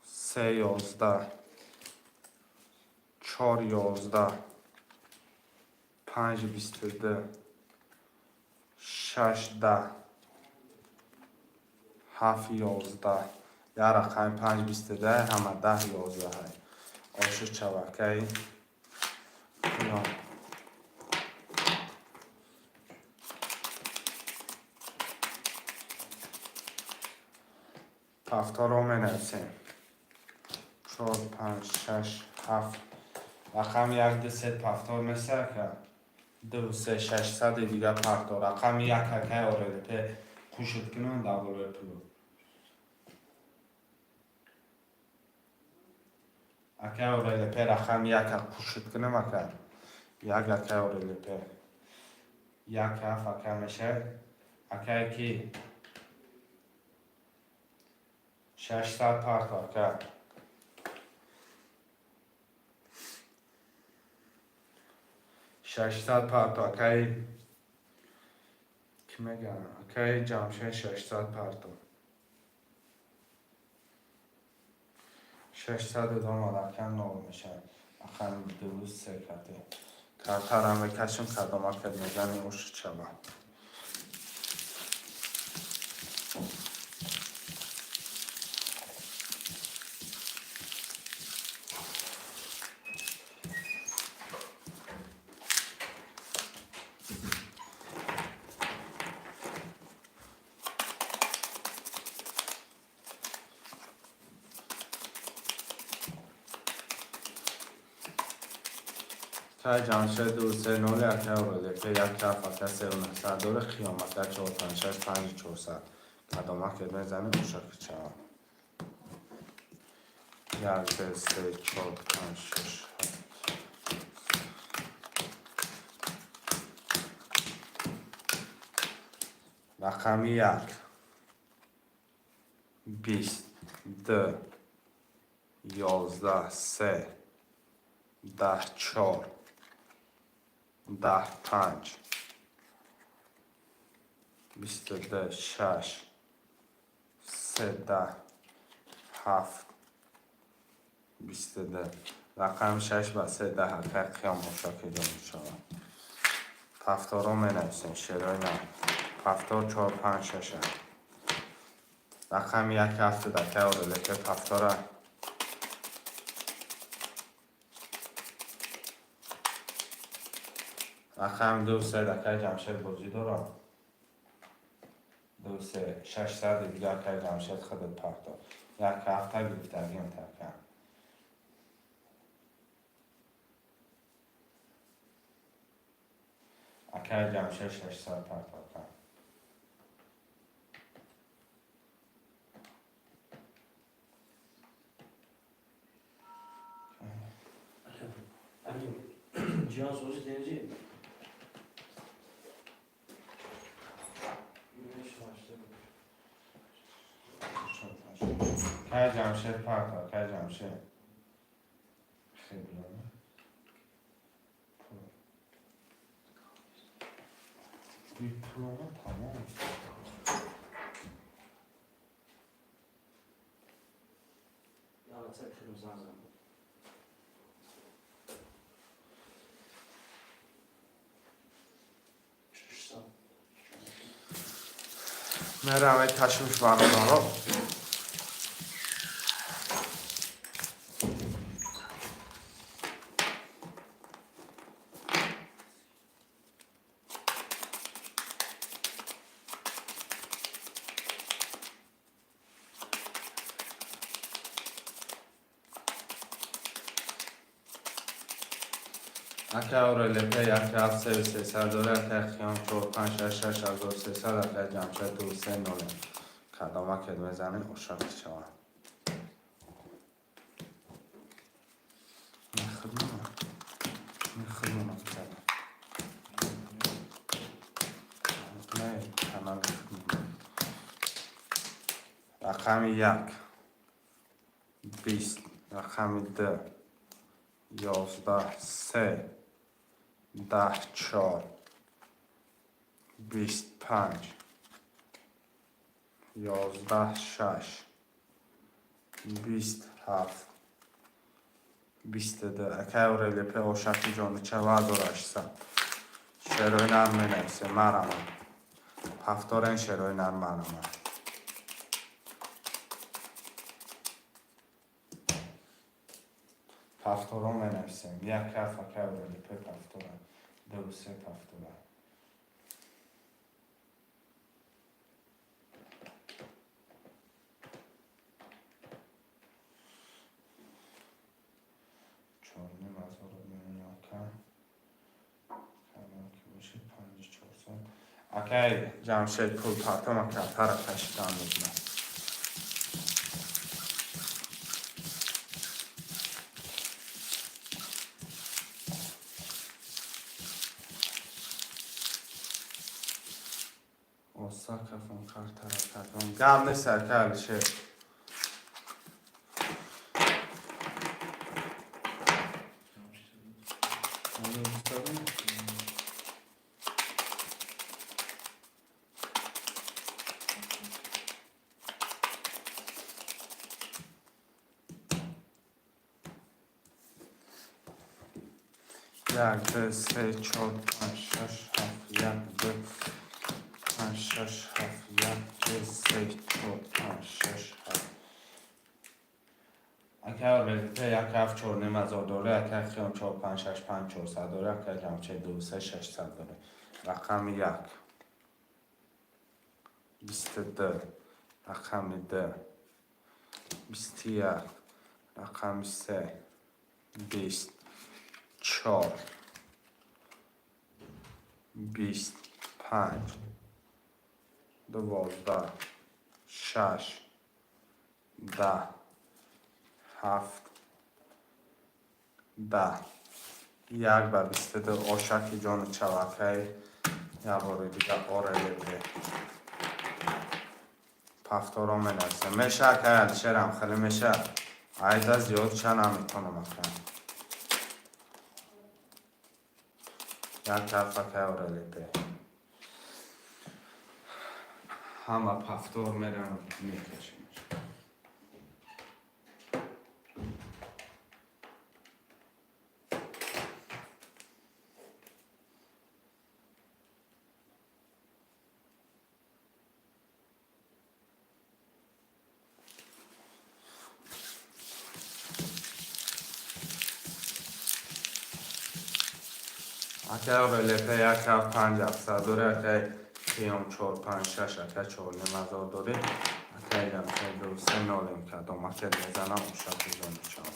се, 11, чор, 11, панҷ, 22, шаш, 10, ҳафт, 11. Як рақами панҷ, 22, ҳама 10, 11. Оши чавакаи Қиём. Ҳафторо менависем. Чор, панҷ, шаш, ҳафт. Рақами як, ду, се, повтор месака. Ду, се, 600 дига парто. Рақами як, акай ОРЛП, кушед кунам дар болои пуло. Акай ОРЛП, рақами яка кушед кунам, ака. Як, акай ОРЛП. Як ҳафт, ака, мешавад. Акай ки? 600 парто, ака. 600 парто, акай ки мегӯям? Акай Ҷамшед, 600 парто. 600 омад, ака, нол мешавад. Рақами ду, се кати. Картара мекашем, кадомакат мезани, оши чава. Акай Ҷамшед, ду, се, ноли, акай ОРЛП, як ҳафт, ака, сеу наҳсад дора, қиёмата, чор, панҷ, шаш, панҷ, 400. Кадомакет мезани, ошаки чава. Як, ду, се, чор, панҷ, шаш, ҳафт. Рақами як. 20, ду, 11, се, 10, чор, 10, панҷ, 22, шаш, се, 10, ҳафт, 22. Рақами шаш ба се 10, акай қиём, ошаки ҷо мешавад. Пафторо менависем, шерои на. Пафтор чор, панҷ, шаша. Рақами як ҳафтад, акай ОРЛП, пафтора. Рақами ду, се, акай Ҷамшед, бозӣ дорам. Ду, се, 600 дига, акай Ҷамшед, худат парто. Як ҳафта гирифтагим така. Акай Ҷамшед, 600 парто, ака. Alo. Cihan Sozi Denizi. Güneş maçları. Акай Ҷамшед парто, акай Ҷамшед. Хеле. Пулома тамом. Ya sen kırmızı ağzına. 600. Меравед ташвиш бародаро. Акай ОРЛП, як ҳафт, сеу 300 дора, акай Хиём, чор, панҷ, шаш, 6300, акай Ҷамшед, ду, се, ноле. Кадомакет мезанӣ, ошаки шава. Мехӯрмона. Мехӯрмона кардам. Не, канали худмона. Рақами як. 20, рақами ду. 11, се, 10, чор, 25, 11, шаш, 27, 22. Акай ОРЛП, ошаки ҷонича ва 1800. Шерои нарм менависем, марама. Ҳафторен шерои нарм марама. Пафторо менависем. Як ҳафт, акай ОРЛП, пафтора. Ду, се, пафтора. 4,5 ҳазор мемонам, ака. Акай Ҷамшед, пул партома, картара кашидан мекунам. Осакафон картара кардам. Гап нест, акай Алишер. Як, ду, се, чор, панҷ, шаш, ҳафт, як, ду, панҷ, шаш, ҳафт, як, ду, се, чор, панҷ, шаш, ҳафт. Акай РЛП як, ҳафт, чор ним ҳазор дора, акай Хиём чор, панҷ, шаш, панҷ, чорсад дора, акай Ҷамшед ду, се, шашсад дора. Рақами як. 22. Рақами ду. 21. Рақами се. 20. Чор. 20. Панҷ. 12. Шаш. 10. Ҳафт. 10. Як ба 22 ошаки ҷону чалакай. Як бори дига ОРЛП. Повторо менависем. Меша, акай Алишерам, хеле меша. Айда зиёд ча наметонам, акай. Як тараф, акай ОРЛП. Ҳама повтор мерам, мекашем. Акай ОРЛП як, ҳафт, панҷ, ҳафтсад дора, акай Қиём чор, панҷ, шаш, акай чор ним ҳазор дорӣ, акай Ҷамшед ду, се, нолем кардам, макет мезанам, ошаки ҷону чав.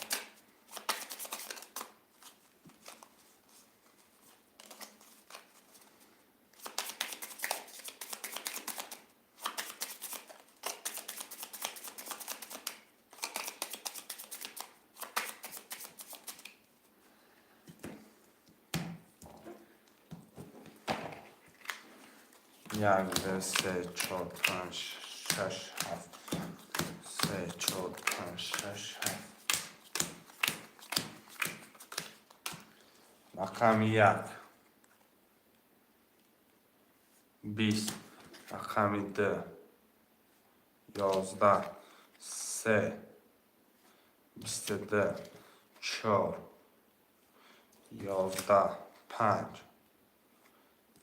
Як, ду, се, чор, панҷ, шаш, ҳафт, се, чор, панҷ, шаш, ҳафт. Рақами як. 20. Рақами ду. 11. Се. 22. Чор. 11. Панҷ.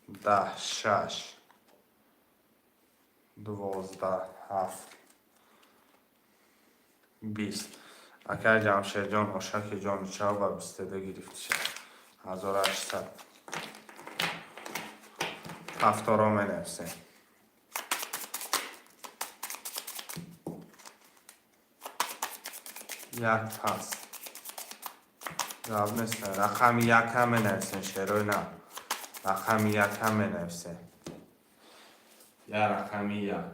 10. Шаш. 12. Ҳафт. 20. Акай Ҷамшедҷон, ошаки ҷону чав ба 22 гирифта шад. 1800. Повторо менависем. Як пас. Гап нест. Рақами як ҳам менависем, шерои на. Рақами як ҳам менависем. Я рақами як.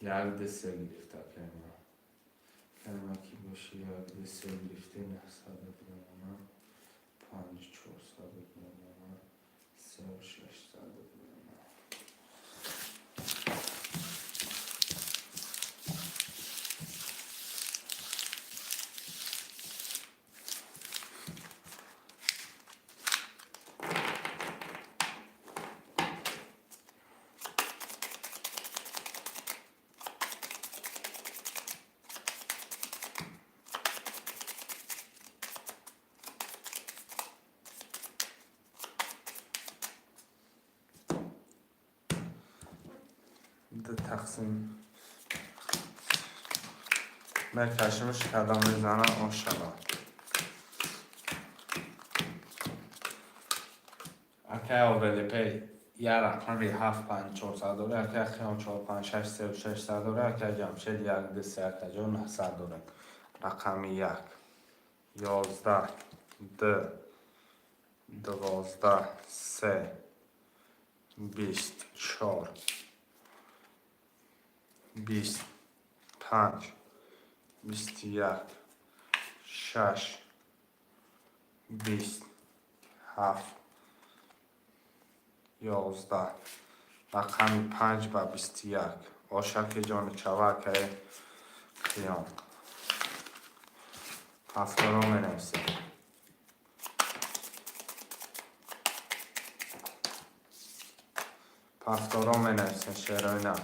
Як, ду, се гирифта кайма. Кайма ки боши, як, ду, се гирифте, наҳсаду мемонам. Панҷ, чорсаду мемонам. Сеу, шашсаду мемонам. Ду тақсим мекашимш, кадом мезанам, он шавад. Акай ОРЛП як рақами ҳафт, панҷ, чорсад дора, акай Хиём чор, панҷ, шаш, сеу, шашсад дора, акай Ҷамшед як, ду, се, акаҷон наҳсад дорем. Рақами як. 11. Ду. 12. Се. Бист, чор, бист, панҷ, бисту як, шаш, бист, ҳафт, 11. Рақами панҷ ба 21. Ошаки ҷони чава, акаи Қиём. Ҳафторо менависем. Ҳафторо менависем, шерои нав.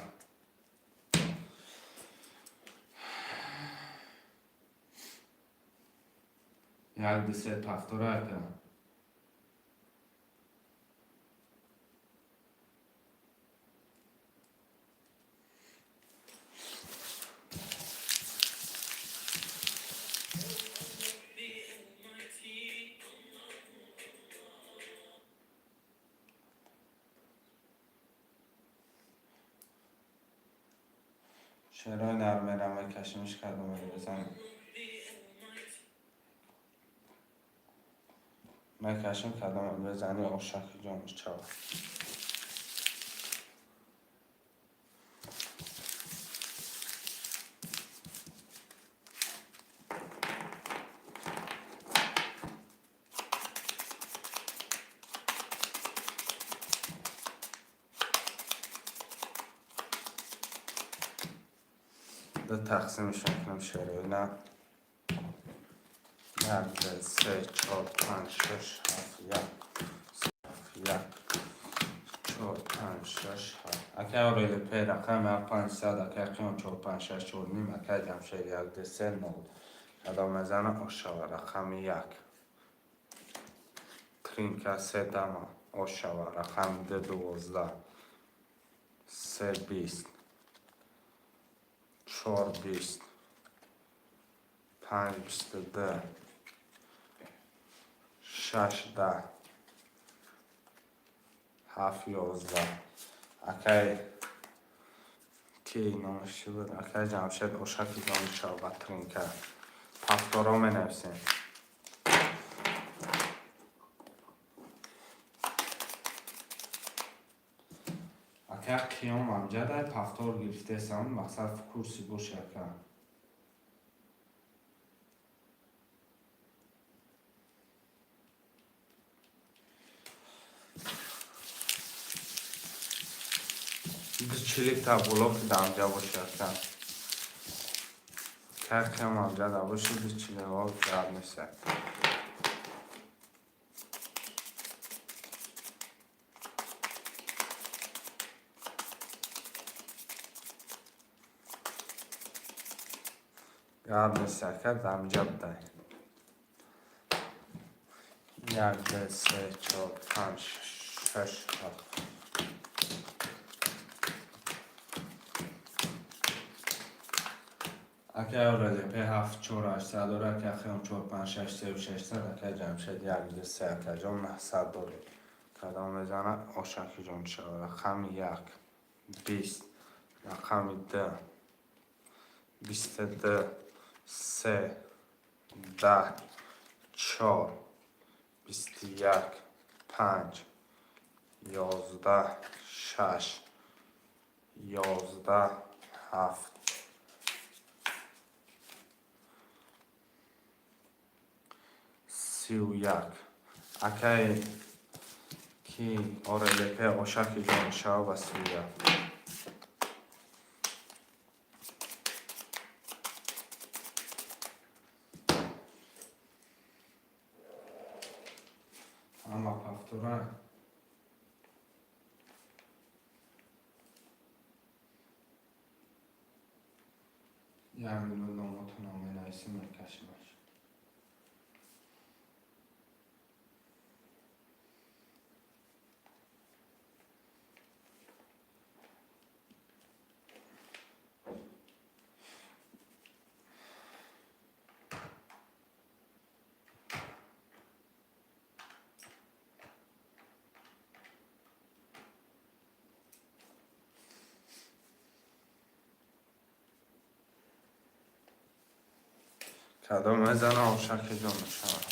Як, ду, се, ҳафтора, ака. Шерои нар мерам, мекашимиш, кардам, бизанем. Мекашим, кадом бизани, ошаки ҷониш чава. Ду тақсимш мекунам, шерои на. Як, ду, се, чор, панҷ, шаш, ҳафт, як, ҳафт, як, чор, панҷ, шаш, ҳафт. Акай Орелипе, рақами ҳафт, панҷсад, акай Қиём, чор, панҷ, шаш, чор ним, акай Ҷамшед, як, ду, се, нол. Кадом мезана, ошава, рақами як. Тринка, се дама, ошава, рақами ду, 12, се, 20, чор, 20, панҷ, 22, шаш, 10, ҳафт, 11. Акай ки номаш чӣ буд? Акай Ҷамшед, ошаки ҷони чава, тринка. Ҳафторо менависем. Акай Қиём амҷадай пафтор гирифтесам, мақсад в курсе боши, ака. Ду чиликта блоки да амҷа боши, ака. Акай Қиём амҷада боши, ду чилиҳо гап неста. Гап нест, ака, дамҷа будай. Як, ду, се, чор, панҷ, шаш, ҳафт. Акай Орелипе, ҳафт, чор, ҳаштсад дора, акай Қиём, чор, панҷ, шаш, севу шашсад, акай Ҷамшед, як, ду, се, акаҷон, 900 доред. Кадом мезана, ошаки ҷон шава. Рақами як, 20, рақами ду, 22, се, 10, чор, 21, панҷ, 11, шаш, 11, ҳафт. 31. Акай ки Орелепе, ошаки ҷон шава ба 31. Ҳама пафтора. Як минут номотонам менависем, мекашимаш. Кадом мезана, ошаки ҷон мешавад.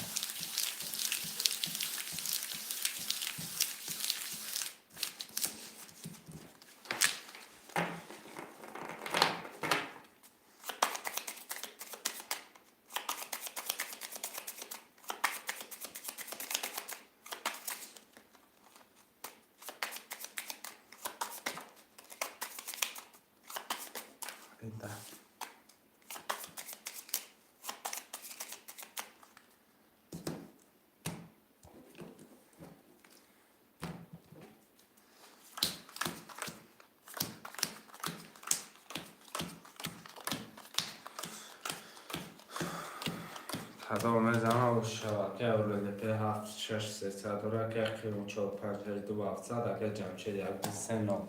Кадом мезанам, шава. Ака РЛП ҳафт шаш сесад дора, ака Қиём чор панҷ ҳашт ду ҳафтсад, ака Ҷамшед як ду се нол.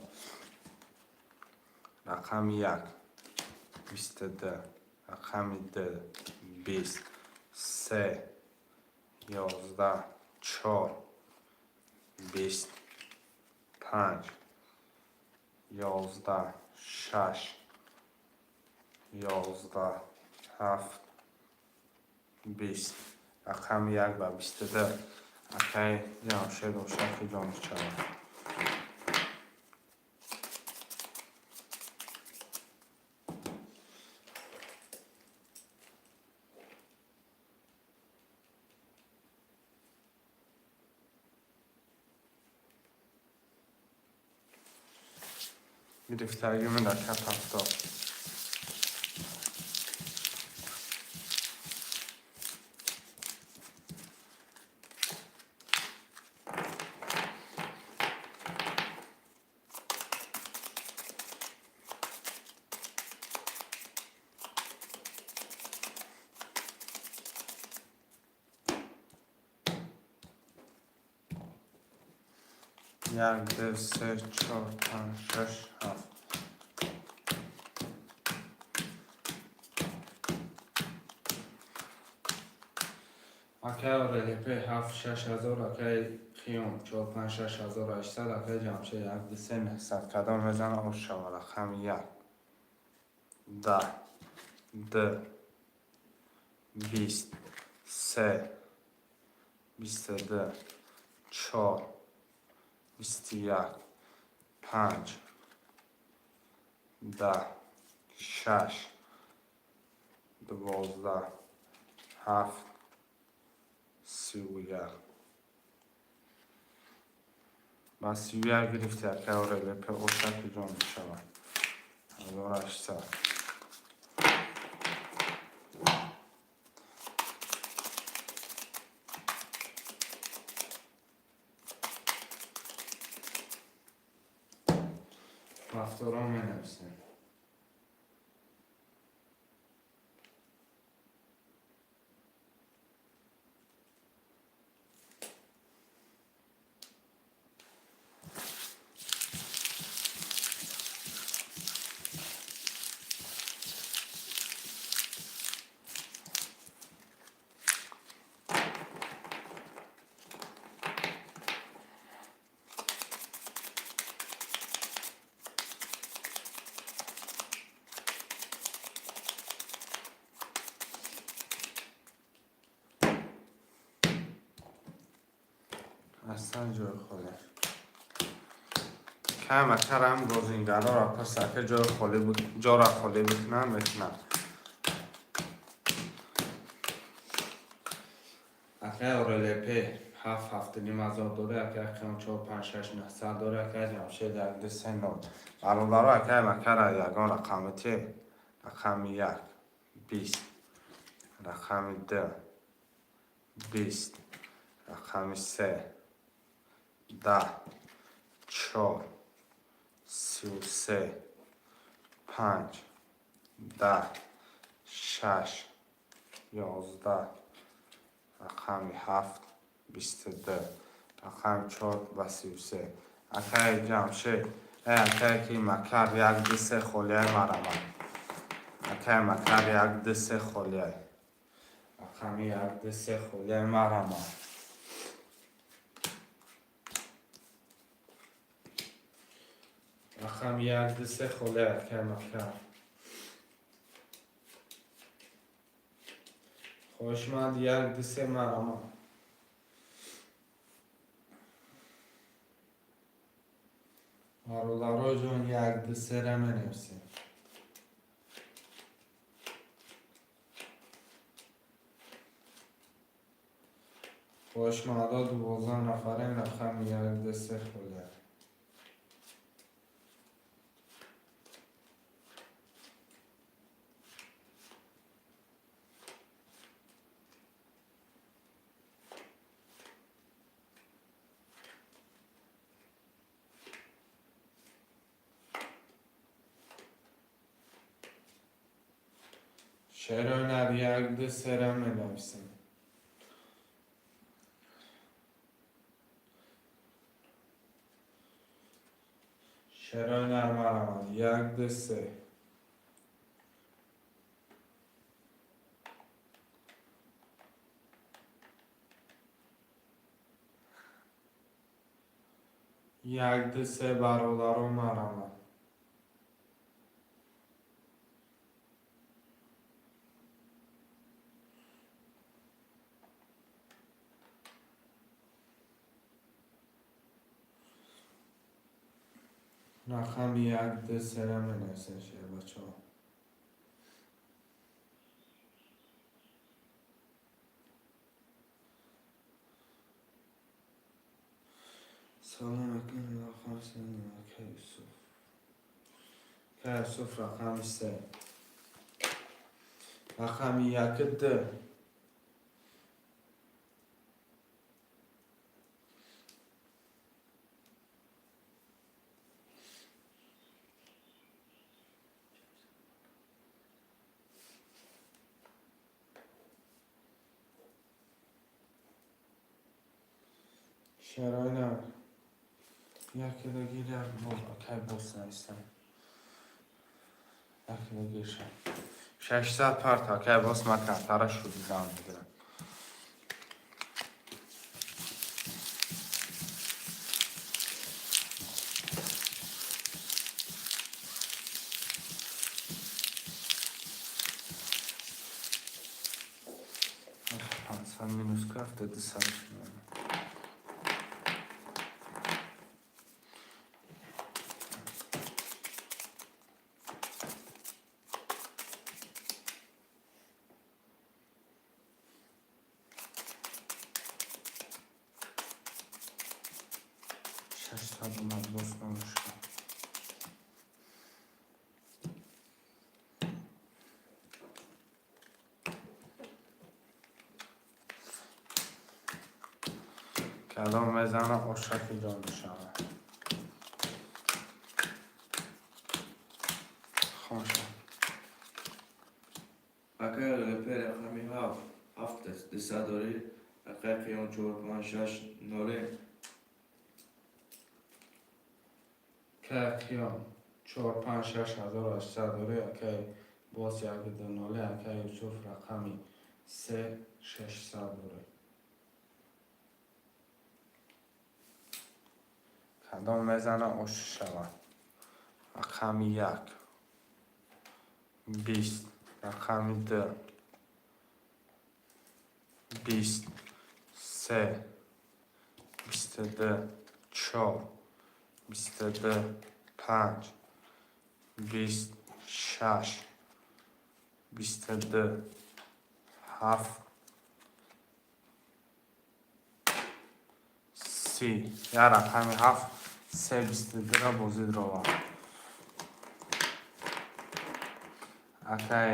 Рақами як 22, рақами ду 20, се 11, чор 20, панҷ 11, шаш 11, ҳафт 20. Рақами як ба 22, акаи Ҷамшед, ошаки ҷон шавад. Гирифтагимин, ака, 70. Як, ду, се, чор, панҷ, шаш, ҳафт. Акай РЛП ҳафт шаш ҳазор, акай Қиём чор панҷ шаш ҳазору ҳаштсад, акай Ҷамшед як ду се нӯҳсад. Кадом мезана, ош шава. Рақами як 10, ду 20, се 22, чор 21, панҷ 10, шаш 12, ҳафт 31. Ба 31 гирифти, акай РЛП, ошаки ҷон мешавад, 1800. Рафторон менависем. Аслан ҷои холӣ камакарам бозингароро пурса, ки ҷои холӣ, ҷора холӣ бикунанд, мекунанд. Акай РЛП ҳафт ҳафту ним ҳазор дора, акай Қиём чор панҷ шаш нӯҳсад дора, акай Ҷамшед як ду се нол. Бародаро, акай макара ягон рақами те. Рақами як 20, рақами ду 20, рақами се 10, чор 33, панҷ 10, шаш 11, рақами ҳафт 22, рақами чор ба 33. Акаи Ҷамшед, э, акае ки макар, як ду се холияй, марамад. Акаи макар, як ду се холияй, рақами як ду се холияй, марамад. Рақами як ду се холияй, акаи макар. Хоҳишманд, як ду се, марамад. Бародаро ҷон, як ду сера менависем. Хоҳишмандо, 12 нафарем, рақами як ду се холия. Шерои нар, як ду сера менависем. Шерои нар, марамад. Як, ду, се. Як, ду, се, бародаро, марамад. Рақами як, ду, сера менависем, шербачаҳо. Салом акин, рақам се, ака Юсуф. Ака Юсуф, рақами се. Рақами як, ду. Шерои нар. Яке дагир, як бор акай бос нависам. Яке дагир ша. 600 парта, акай бос, ма картара шудидан мегирам. 500 минус рафта, 200 шуд. 600 омад, боз намешка. Кадом мезана, ошаки ҷон мешавад. Хомша. Акай ЛП, рақами ҳафт, ҳафт дусад дорӣ. Акай Қиём, чор, панҷ, шаш, ноле. Акай Қиём, чор, панҷ, шаш, 1800 дорӣ. Акай боз, як, ду, ноле. Акай Юсуф, рақами се, 600 дорӣ. Кадом мезана, ош шавад. Рақами як, 20, рақами ду, 20, се, 22, чор, 22, панҷ, 20, шаш, 22, ҳафт, 30. Як рақами ҳафт, се, 22-ра бозӣ даровард. Акай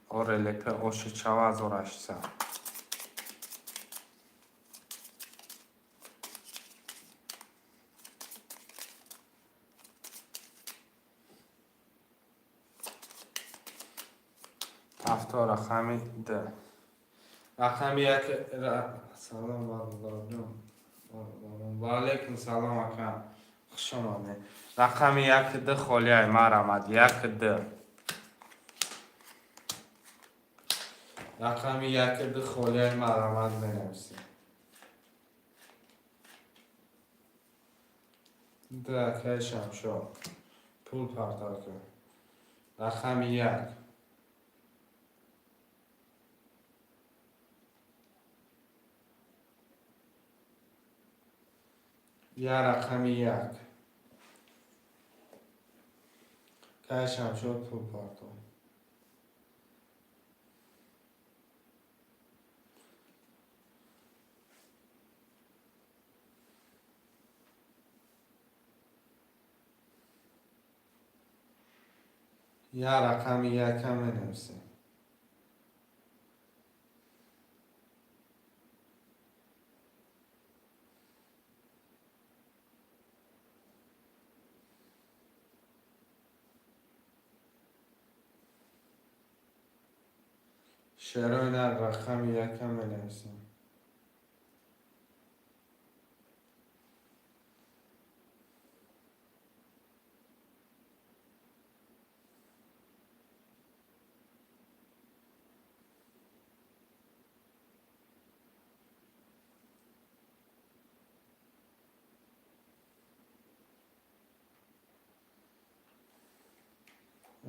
ОРЛП, оши чава, 1800. Ҳафто, рақами д, рақами як. Салом, бародарҷон. Ва алайкум салом, ака, хуш омадед. Рақами як, д холиай, марамад. Як, д, рақами як, д холиай, марамад, менависем. Д, акаи Шамшо, пул партар кун. Рақами як. Я рақами як. Акаи Шамшод, пул партов. Я рақами якам менависем. Шерои нар, рақами якам менависем.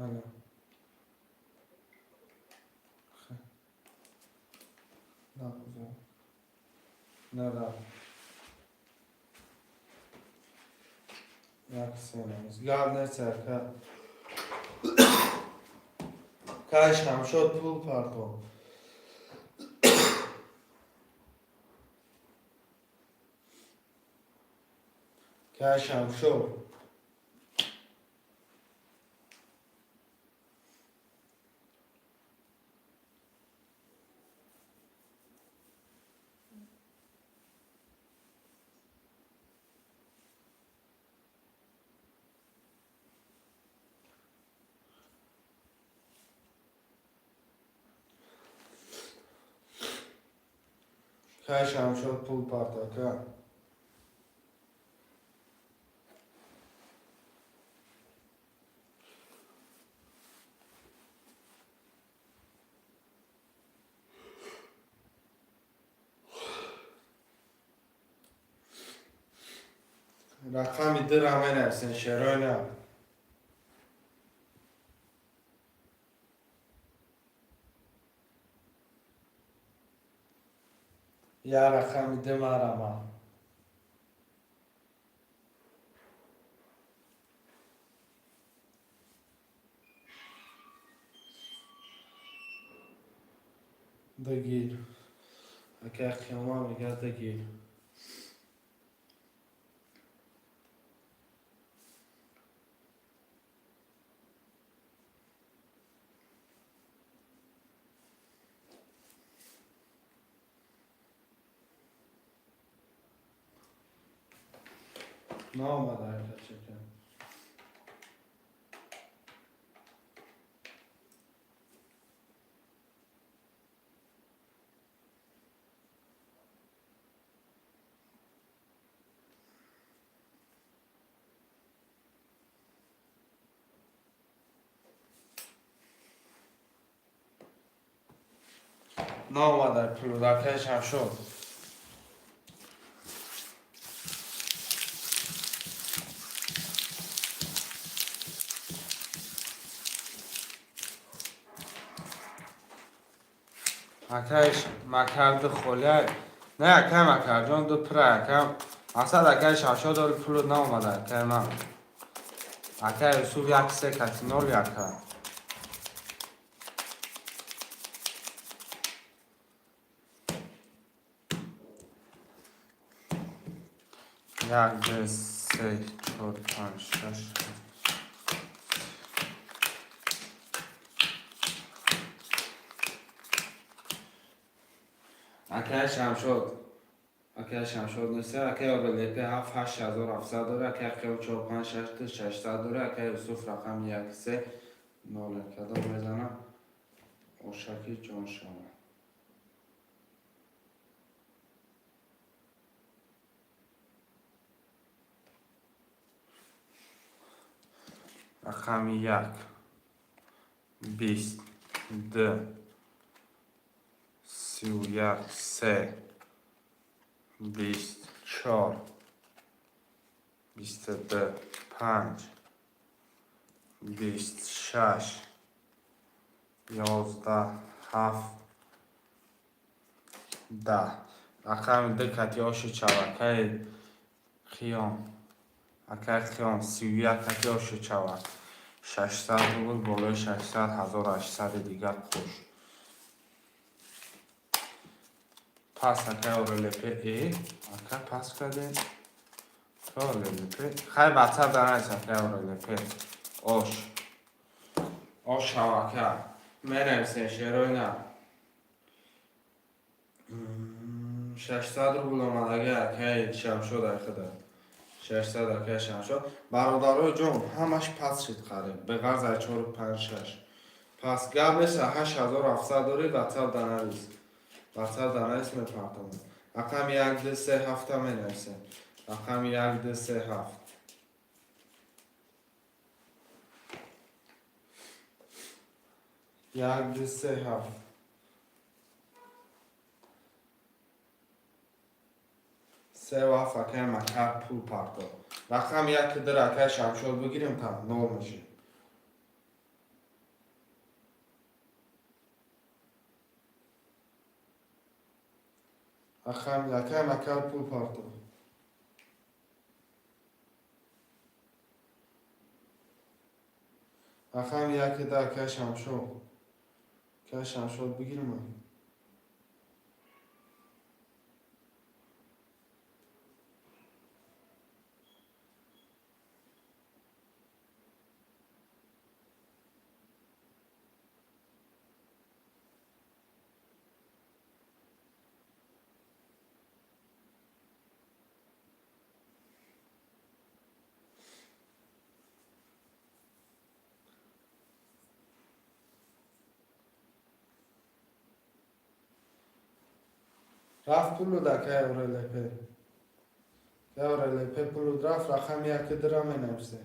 Ана. На, на, як се гап нест, ака. Кай Шамшод, пул парто. Кай Шамшод. Кай Шамшод, пул парто, ака. Рақами дира менависен, шерои на. Я рақами ди марама. Дагир. Ака Қиёма мега, дагир. Наомад ака. Наомада пулу, акай Шамшод. Акай Макар, ду холия. Не, акай Макарҷон, ду пура, акай. Мақсад, акай Шамшод, оли пулу наомада, акай ман. Акай Юсуф, як се кати нол, ака. Як, ду, се, чор, панҷ, шаш. Акай Шамшод. Акай Шамшод нест. Акай Орелепе ҳафт 8700 дора. Акай Қиём, чор, панҷ, шаш, ду 600 дора. Акай Юсуф, рақами як се нол. Кадом мезанам? Ошаки ҷон шава. Рақами як, 20, д, 31, се, 24, 22, панҷ, 26, 11, ҳафт, 10. Рақами д кати оши чав, акаи Қиём. Акаи Қиём, 31 кати оши чавад. 600 рубл болои 600, 1800 дигар қӯш. Пас, акаи Орелепе, э, ака, пас кардем. Орелепе. Хай, ватсап данайс, акаи Орелепе. Ош. Ош шав, ака. Менависен, шерои на. 600 рубл омадаги, акаи Шамшод, айхида. 600, акаи Шамшод. Бародарои ҷон, ҳамаш пас шид қариб. Беғарз ай чору панҷ, шаш. Пас гап нест, 8700 дорӣ, ватсап данавис. Ватсап данавис, мепартонам. Рақами як, ду, се, ҳафта менависем. Рақами як, ду, се, ҳафт. Як, ду, се, ҳафт. Севу ҳафт, акаи Макар, пул парто. Рақами як дир, акаи Шамшод, бигирем, та нол мешем. Рақами акай Макар пул парто. Рақами яке да, акай Шамшод. Акай Шамшод, бигирма. Рафт пулуд, акай Орелепе. Акай Орелепе, пулуд рафт, рақами яке дира менависе.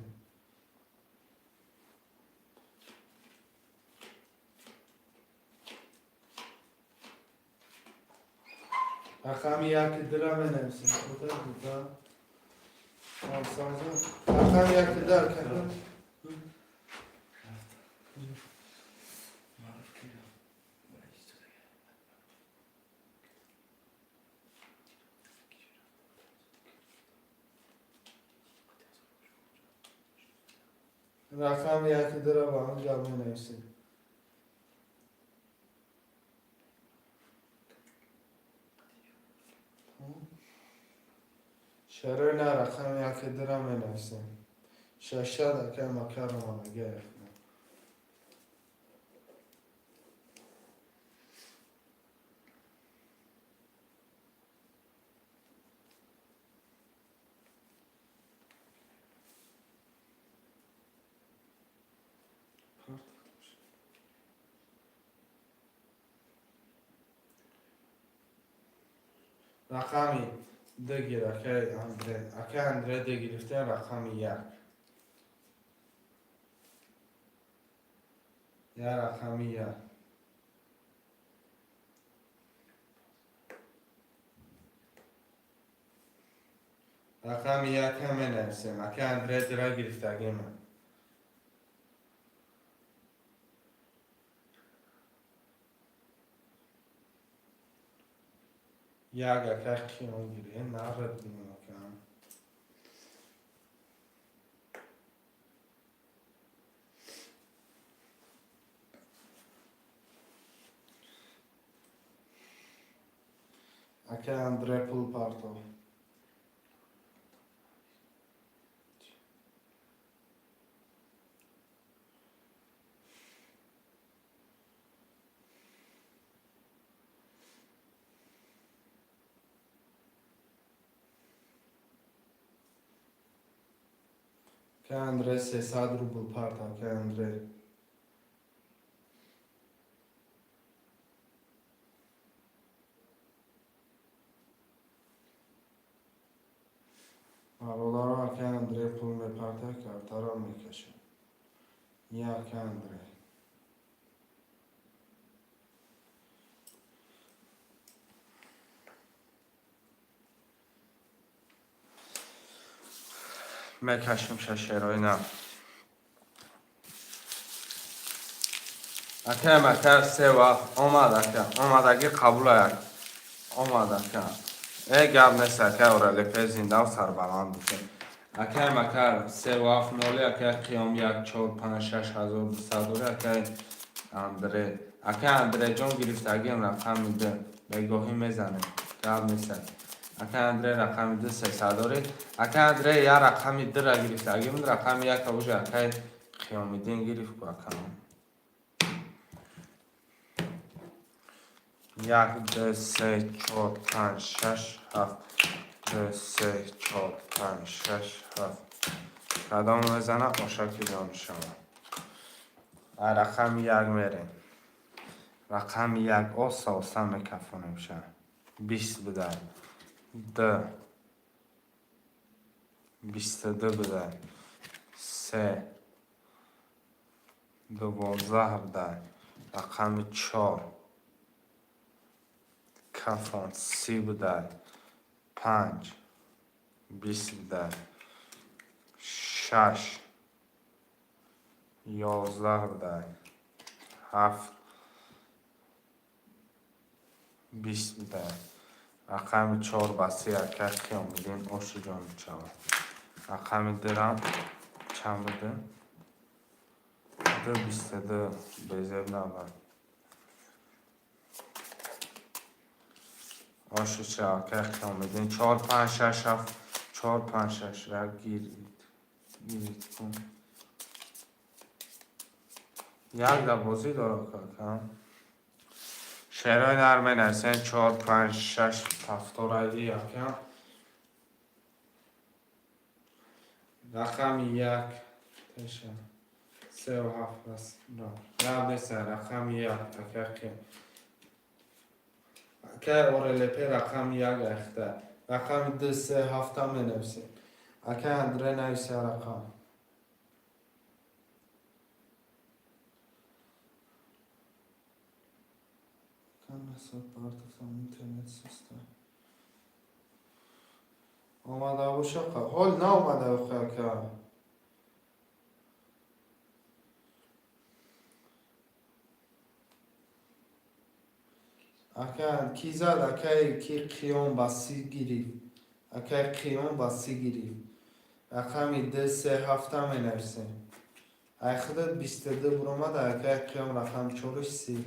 Рақами яке дира менависе. Куда буда? Рақами яке да, акай. Маъруф ки рафт. Рақами яке дира ба он ҷа менависем. Шарои на, рақами яке дира менависем. Шашад, акай Макар омадага. Рақами д гир, акай Андре. Акай Андре, д гирифтем, рақами як. Я рақами як. Рақами якам менависем. Акай Андре дира гирифтагима. Як, акай Қиём гире, нарад бимакам. Акай Андре, пул парто. Акай Андре, 300 рубл парто, акай Андре. Бародаро, акай Андре пул мепарта, картаро мекашад. Я, акай Андре. Мекашем шашерои на. Акай Макар, се вақт омад, ака. Омадагӣ қабулаяк. Омад, ака. Э, гап нест, акай Оралепе, зиндав сарбаланд бошед. Акай Макар, се вақт ноли, акай Қиём, як, чор, панҷ, шаш ҳазор дусад дори, акай Андре. Акай Андреҷон, гирифтагиам рақами д. Бегоҳӣ мезанем. Гап нест. Акай Андре, рақами д, 300 дори. Акай Андре, я рақами дра гирифтагим, рақами яка уже акай Қиёмиддин гирифт ку, акам. Як, ду, се, чор, панҷ, шаш, ҳафт. Ду, се, чор, панҷ, шаш, ҳафт. Кадом мезана, ошаки ҷон шава. А рақами як мерем. Рақами як оса оса мекафонем ша. 20 будай. Д. 22 будай. Се. 12 будай. Рақами чор. Кафон, 30 будай. Панҷ. 20 будай. Шаш. 11 будай. Ҳафт. 20 будай. Рақами чор ба се, акай Қиёмиддин, оши ҷон шавад. Рақами дурам чанд буду? Ду 22, безеб набар. Оши шавад, акай Қиёмиддин. Чор, панҷ, шаш, ҳафт, чор, панҷ, шаш. Як гирид. Гирид кун. Як да бозӣ дорад, кака. Шерои нар менависем: чор, панҷ, шаш, ҳафтораи якам. Рақами як теша сеу ҳафт аст. Гап нест, рақами як, ака қиём. Акай ОРЛП, рақами як ахта. Рақами ду, се, ҳафта менависем. Акай Андрей, нависа рақам. Насад партофтам, интернет суста. Омада боша, ҳол наомада охи, ака. Ака, ки зад? Акай ки Қиём ба си гирифт. Акай Қиём ба си гирифт. Рақами ду, се, ҳафта менависем. Ай худат 22 буромад, акай Қиём рақами чориш си.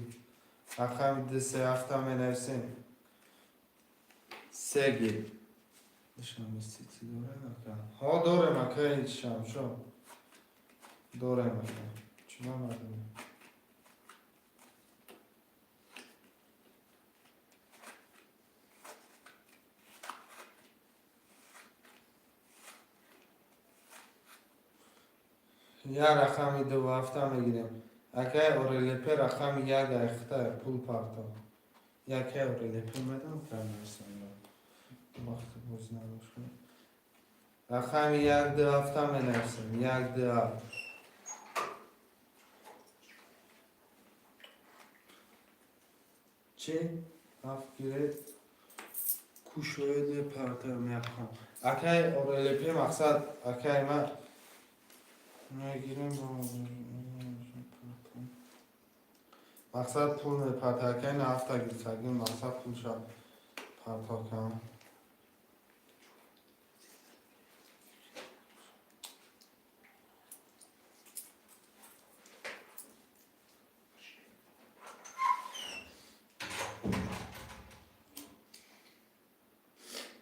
Рақами ду, се, ҳафта менависем. Се гир. Душанбе Сити дорем, ака? Ҳо, дорем, акай Шамшо. Дорем, ака. Чуна надорем? Як рақами ду ҳафта мегирем. Акай ОРЛП, рақами як айхта пул парто. Якай ОРЛП медам, канависам. Вақти бозӣ надошт. Рақами як, ду, ҳафта менависем. Як, ду, ҳафт. Чӣ? Ҳафт гиред. Кушоед, мепартоем якам. Акай ОРЛП, мақсад, акай ма мегирем, мақсад, пул мепарта. Акай на ҳафта гирифтагим, мақсад, пулша парто кам.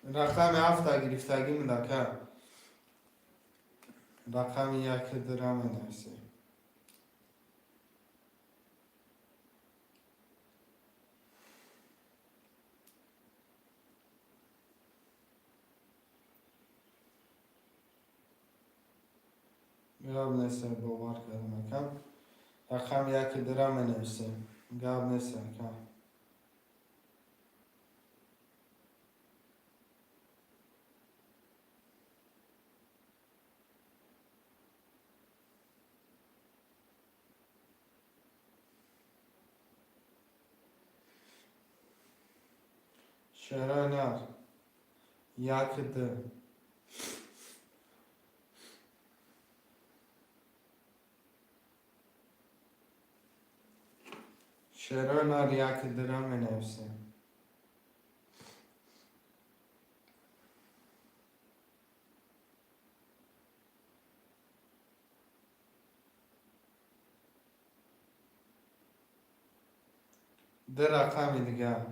Рақами ҳафта гирифтагим, ака. Рақами як дира менависем. Гап нест, бовар кардам, ака. Рақами як дира менависем. Гап нест, ака. Шерои нар. Як д. Шерои нар, як дира менависем. Ду рақами дигар.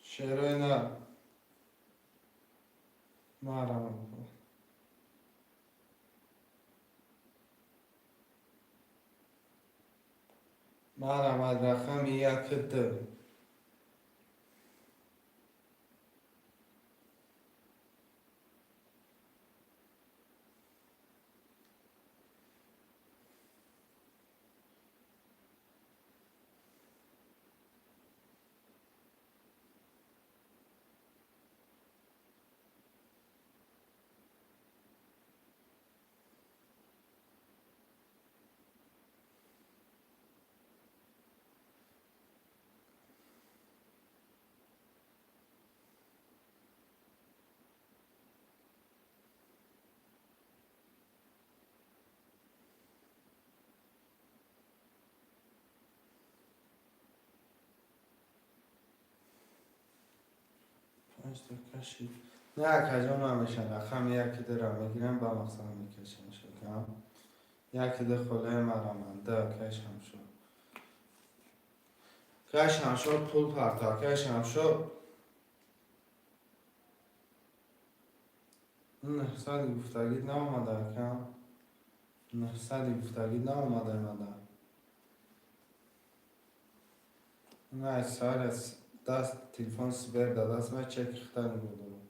Шерои нар. Марам. Марам, рақами як д. Панҷта кашид. Не, акаҷон, намешад. Рақами яки дура мегирам, ба мақсад мекашам шакам. Яки ду холаи мараман. Ду, акай Шамшод. Акай Шамшод, пул парто. Акай Шамшод. 900 гуфтагид наомада, акам. 900 гуфтагид наомада мада. На, сар даст телефон сбер да даст ма чек хита нигоҳ дорам.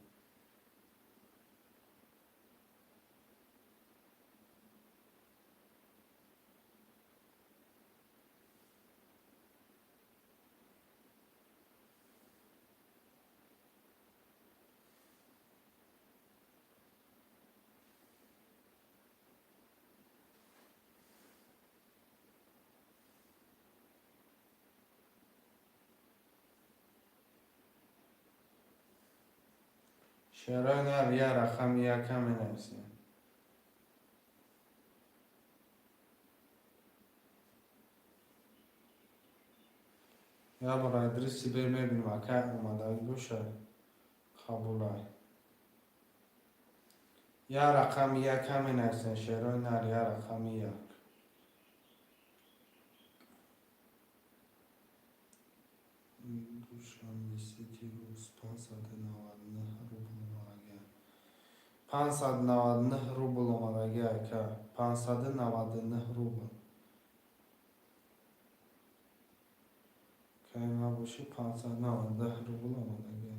Шерои нар, я рақами яка менависем. Я бор адреси бер мебинам, ака омада боша, қабулай. Я рақами яка менависем, шерои нар, я рақами як. Душанбе Сити рӯз 599 рубл омадаги. 599 рубл омадаги, ака. 599 рубл. Кай набоши, 599 рубл омадаги.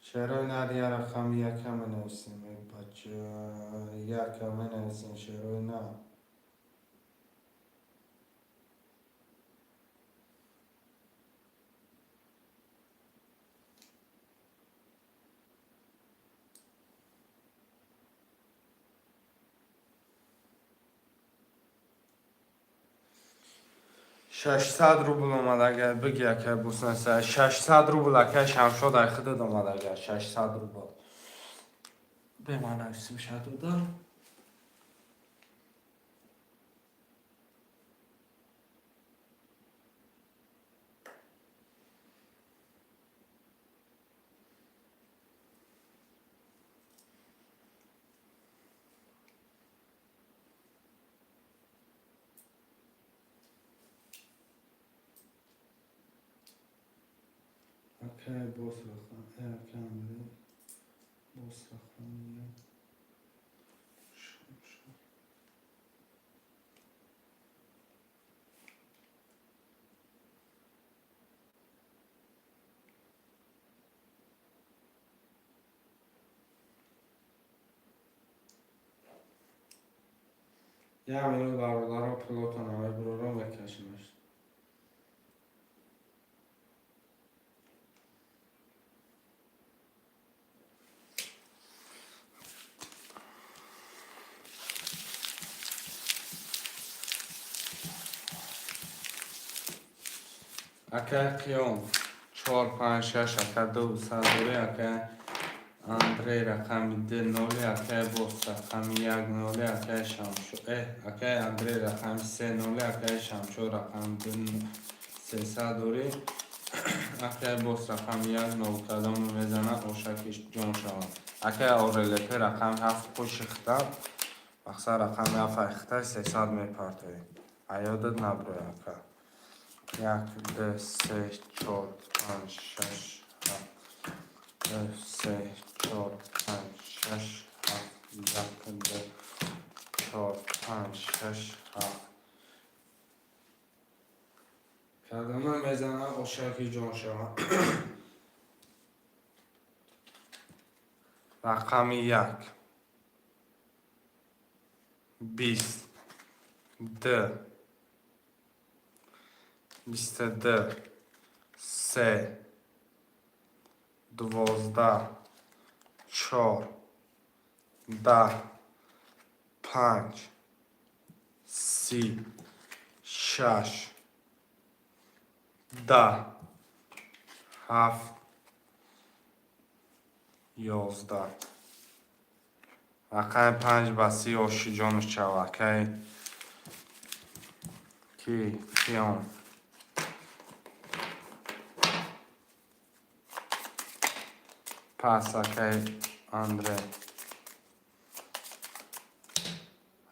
Шерои нар, я рақами яка менависем. Бача, яка менависем, шерои нар. 600 рубл омадага, биги, ака, буснаса. 600 рубл, ака Шамшод, ай худат омадага, 600 рубл. Беманависим шадуда. Акай бос рақам, ака Андрей, бос рақами як. Шамшод. Як минут, бародаро, пулотона мебурорам, мекашимаш. Акай Қиём, чор, панҷ, шаш, ака, ду садори, акай Андрей, рақами ду ноли, акай Бос, рақами як ноли, акай Шамшо, акай Андрей, рақами се ноли, акай Шамшо, рақами ду сесад дори, акай Бос, рақами як нол. Кадомо мезана, ошаки ҷон шавад. Акай Орелепе, рақами ҳафт қушихта, мақсад, рақами ҳафт айхта, 300 мепартоӣ. Аёдат наброй, ака. Як, ду, се, чор, панҷ, шаш, ҳафт, ду, се, чор, панҷ, шаш, ҳафт, як, ду, чор, панҷ, шаш, ҳафт. Кадома мезана, ошаки ҷон шавад. Рақами як, 20, д, 22, се, 12, чор, 10, панҷ, 30, шаш, 10, ҳафт, 11. Рақами панҷ ба 30 оши ҷону шава. Акай ки Қиём. Пас, акай Андре.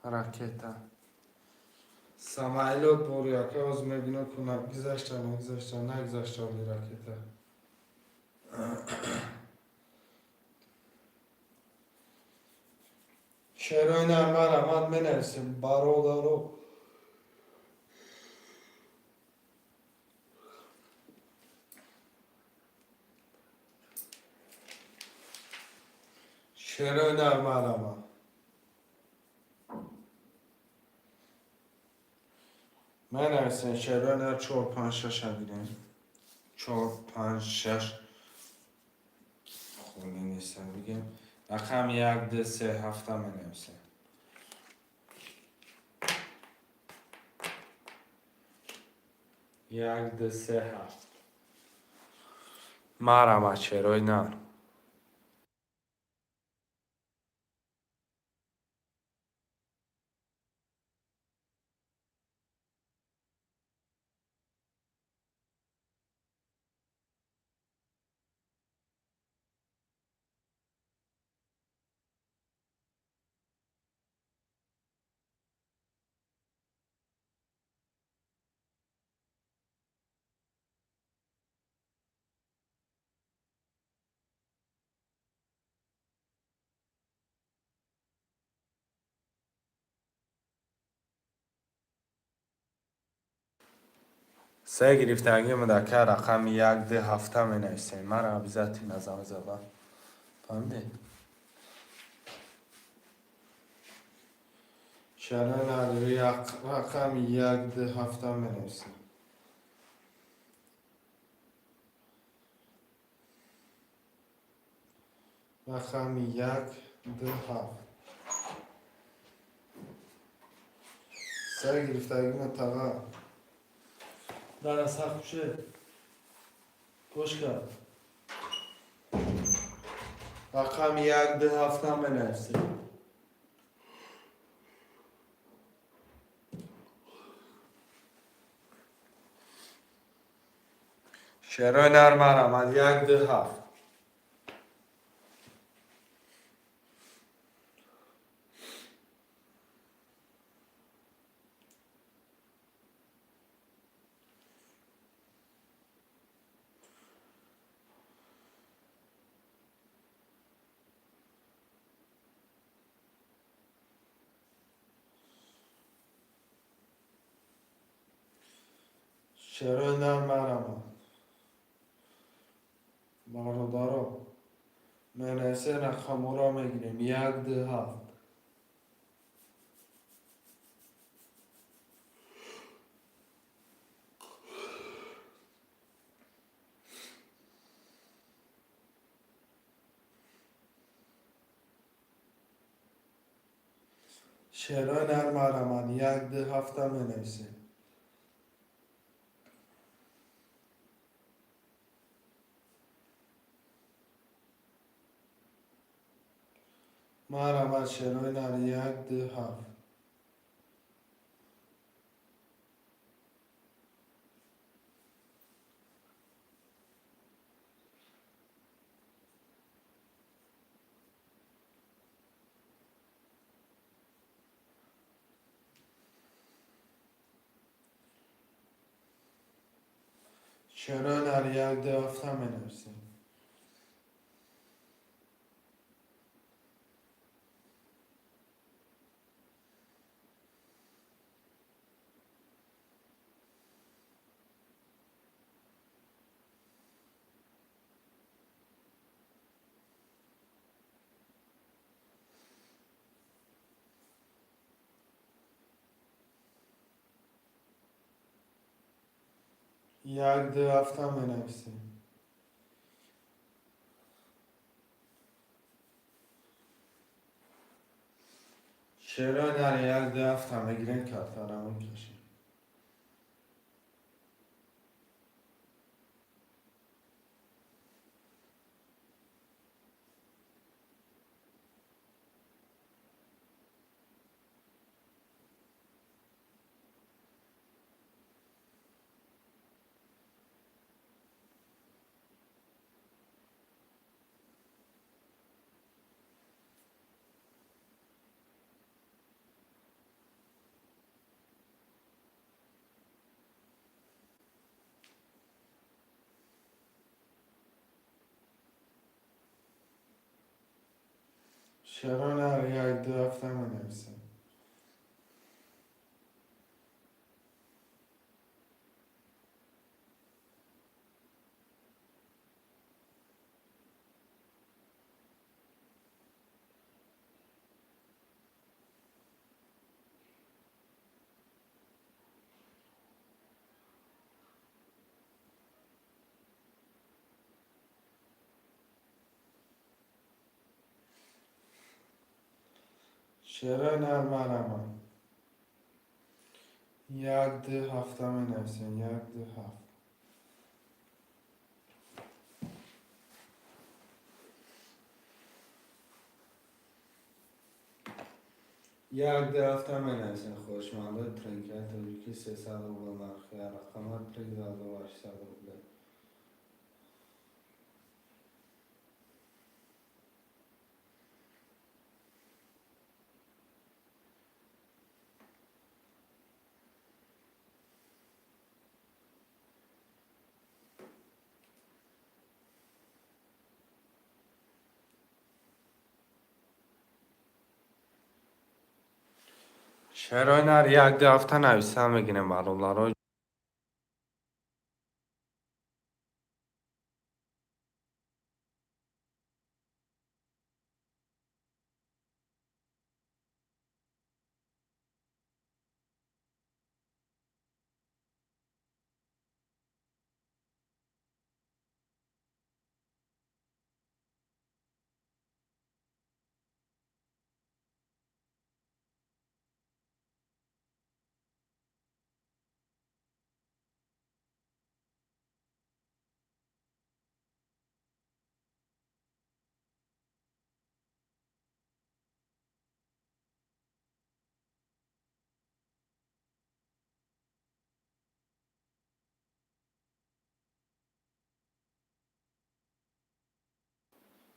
Ракета. Самойлот бори, ака, оз мебинам, ку гузашта, нагузашта, нагузашта оли ракета. Шерои нармарамад менависем, бародаро. Шерои нармарамад. Менависем шерои нар 4 5 6 гирем. 4 5 6 холи нестам бигем. Рақами 1 2 3 7 менависем. 1 2 3 7. Марама шерои нар. Се гирифтагӣ мудака рақами 1 2 7 менависем. Мара обязательно занг зада. Фаҳмидед? Шарои надори рақами 1 2 7 менависем. Рақами 1 2 7. Се гирифтагӣ мутаға. Дара сахт куше. Кошка. Рақами 1 2 7 менависем. Шерои нармарамад 1 2 7. Шерои нармарамад. Бародаро, менависем рақамҳоро мегирем 1 2 7. Шерои нармарамад 1 2 7 менависем. Марама шерои нар 1 2 7. Шерои нар 1 2 7 менависем. 1 2 7 менависем. Шерои нар 1 2 7 мегирем, картара мекашем. Чаро нар як ду ҳафта менависем? Чаро нар марамам? Як ду ҳафта менависем, як ду ҳафт. Як ду ҳафта менависем, хоҳишмандои тринкаи тоҷикӣ 300 рубл нархи рақама, приз 1800 рубле. Чаро нар як ду ҳафта нависа мегирем, бародаро?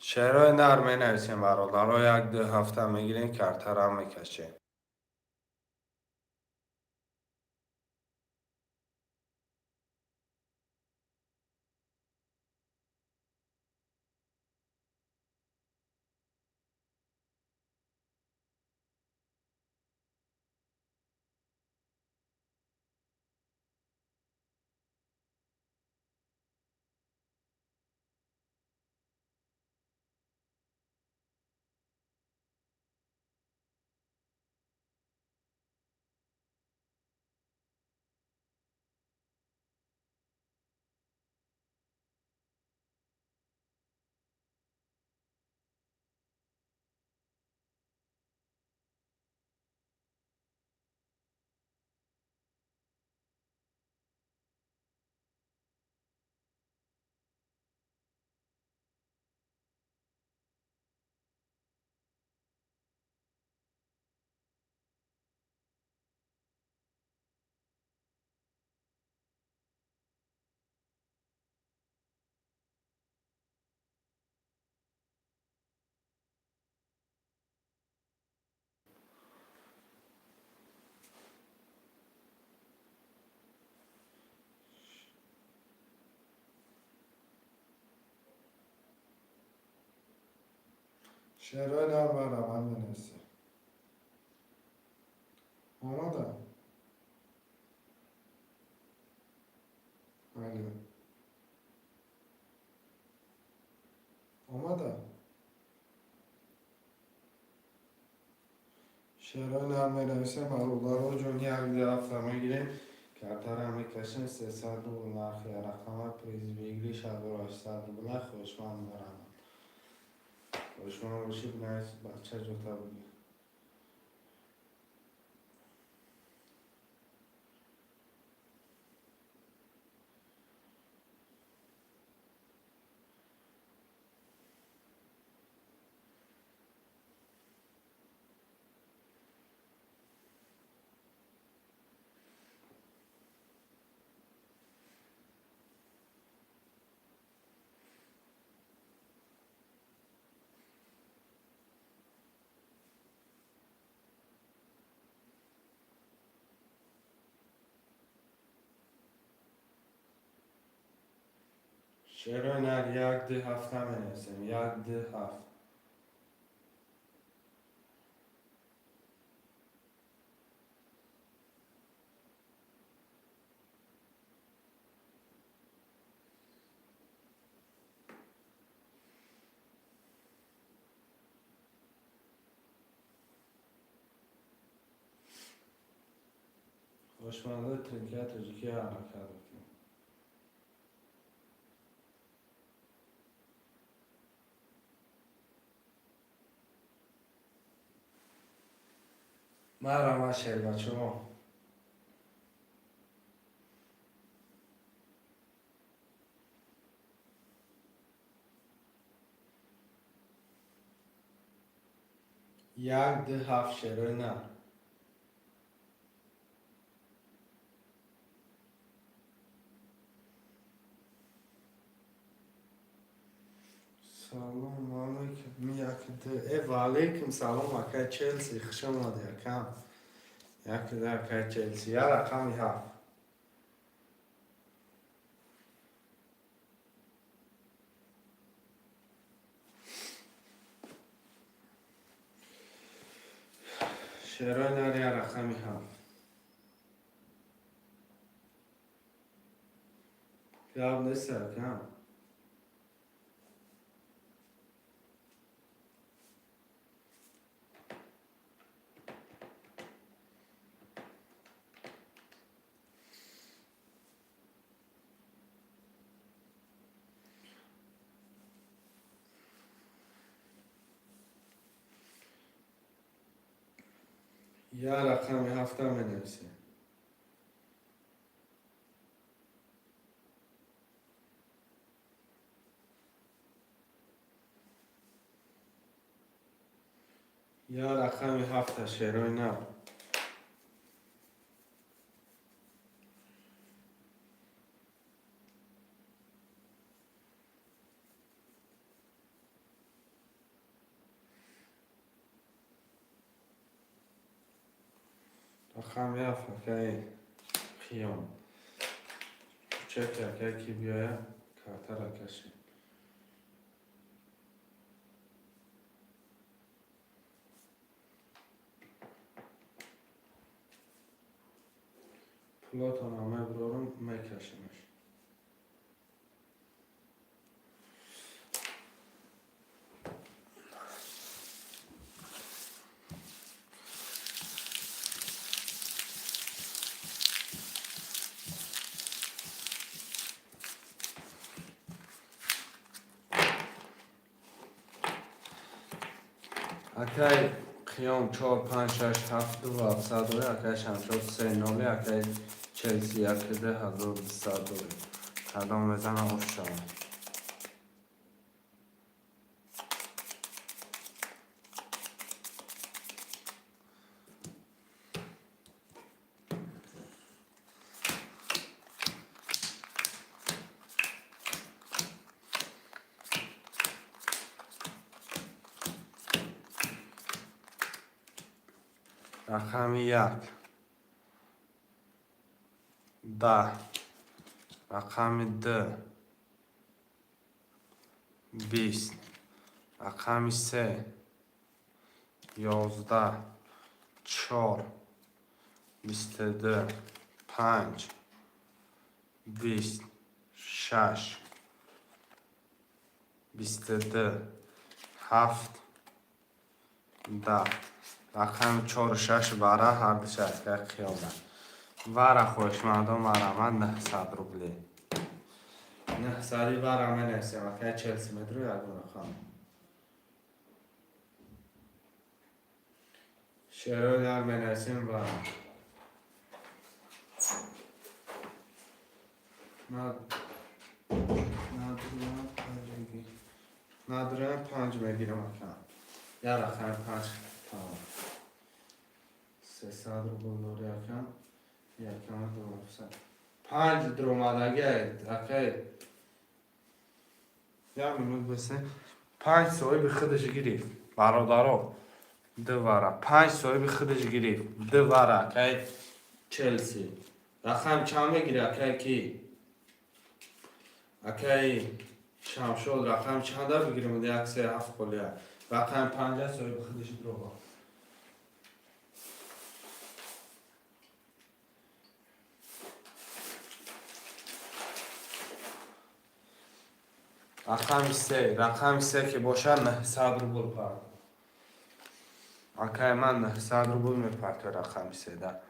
Шерои нар менависем, бародаро, як ду ҳафта мегирем, картара мекашем. Шерои нар бараванд менависем. Омада? Алё. Омада? Шерои нар менависем, бародаро ҷон, як ду ҳафта мегирем, картара мекашем, 300 рубл нархи рақама, приз выигрыш 1800 рубла, хоҳишманд барамад. Хоҳишманд бошед, навис, бача ҷота буги. Шерои нар як ду ҳафта менависем, як ду ҳафт. Хоҳишмандои тринкаи тоҷикӣ ҳаракат мекунем. Марама, шербачаҳо. Як, ду, ҳафт, шерои нар. Салом алейкум. Як, ду. Э, ва алейкум салом, акай Челси, хуш омадӣ, акам. Як, ду, акай Челси. Я рақами ҳафт. Шерои нар, я рақами ҳафт. Гап нест, акам. Я рақами ҳафта менависем. Я рақами ҳафта, шерои нар. Рақами ҳафт, акаи Қиём. Чеки, акай, ки биёя, картара кашем. Пулотонро мебурорум, мекашемаш. Акай Қиём, чор, панҷ, шаш, ҳафт, ду, ҳафтсад дорӣ, акай Шамшод, се, ноли, акай Челси, як, ду, 1200 дорӣ. Кадом мезана, ош шавад. Рақами як, 10, рақами ду, 20, рақами се, 11, чор, 22, панҷ, 20, шаш, 22, ҳафт, 10. Рақами чору шаш бара ҳардуш акай Қиёма. Вара, хоҳишмандон, марҳамат, 900 рубле. 900-и вара менависем, акай Челси метро, ягон рақам. Шерои нар менависем вара. Надурам панҷ мегирам. Надурам панҷ мегирам, ака. Я рақами панҷ, тамом. 300 рубл дори, акам. Якама 200. Панҷ дуромадаги, акай. Як минут бесе. Панҷ соҳиби худаш гирифт. Бародаро. Ду вара. Панҷ соҳиби худаш гирифт. Ду вара, акай Челси. Рақам чанд мегири, акай ки? Акай Шамшод, рақам чанда бигирем? Як, се, ҳафт қолия. Рақами панҷа соҳиби худаш дуроба. Рақами се, рақами се ки бошад, 900 рубл парт. Акай ман 900 рубл мепартои рақами седа.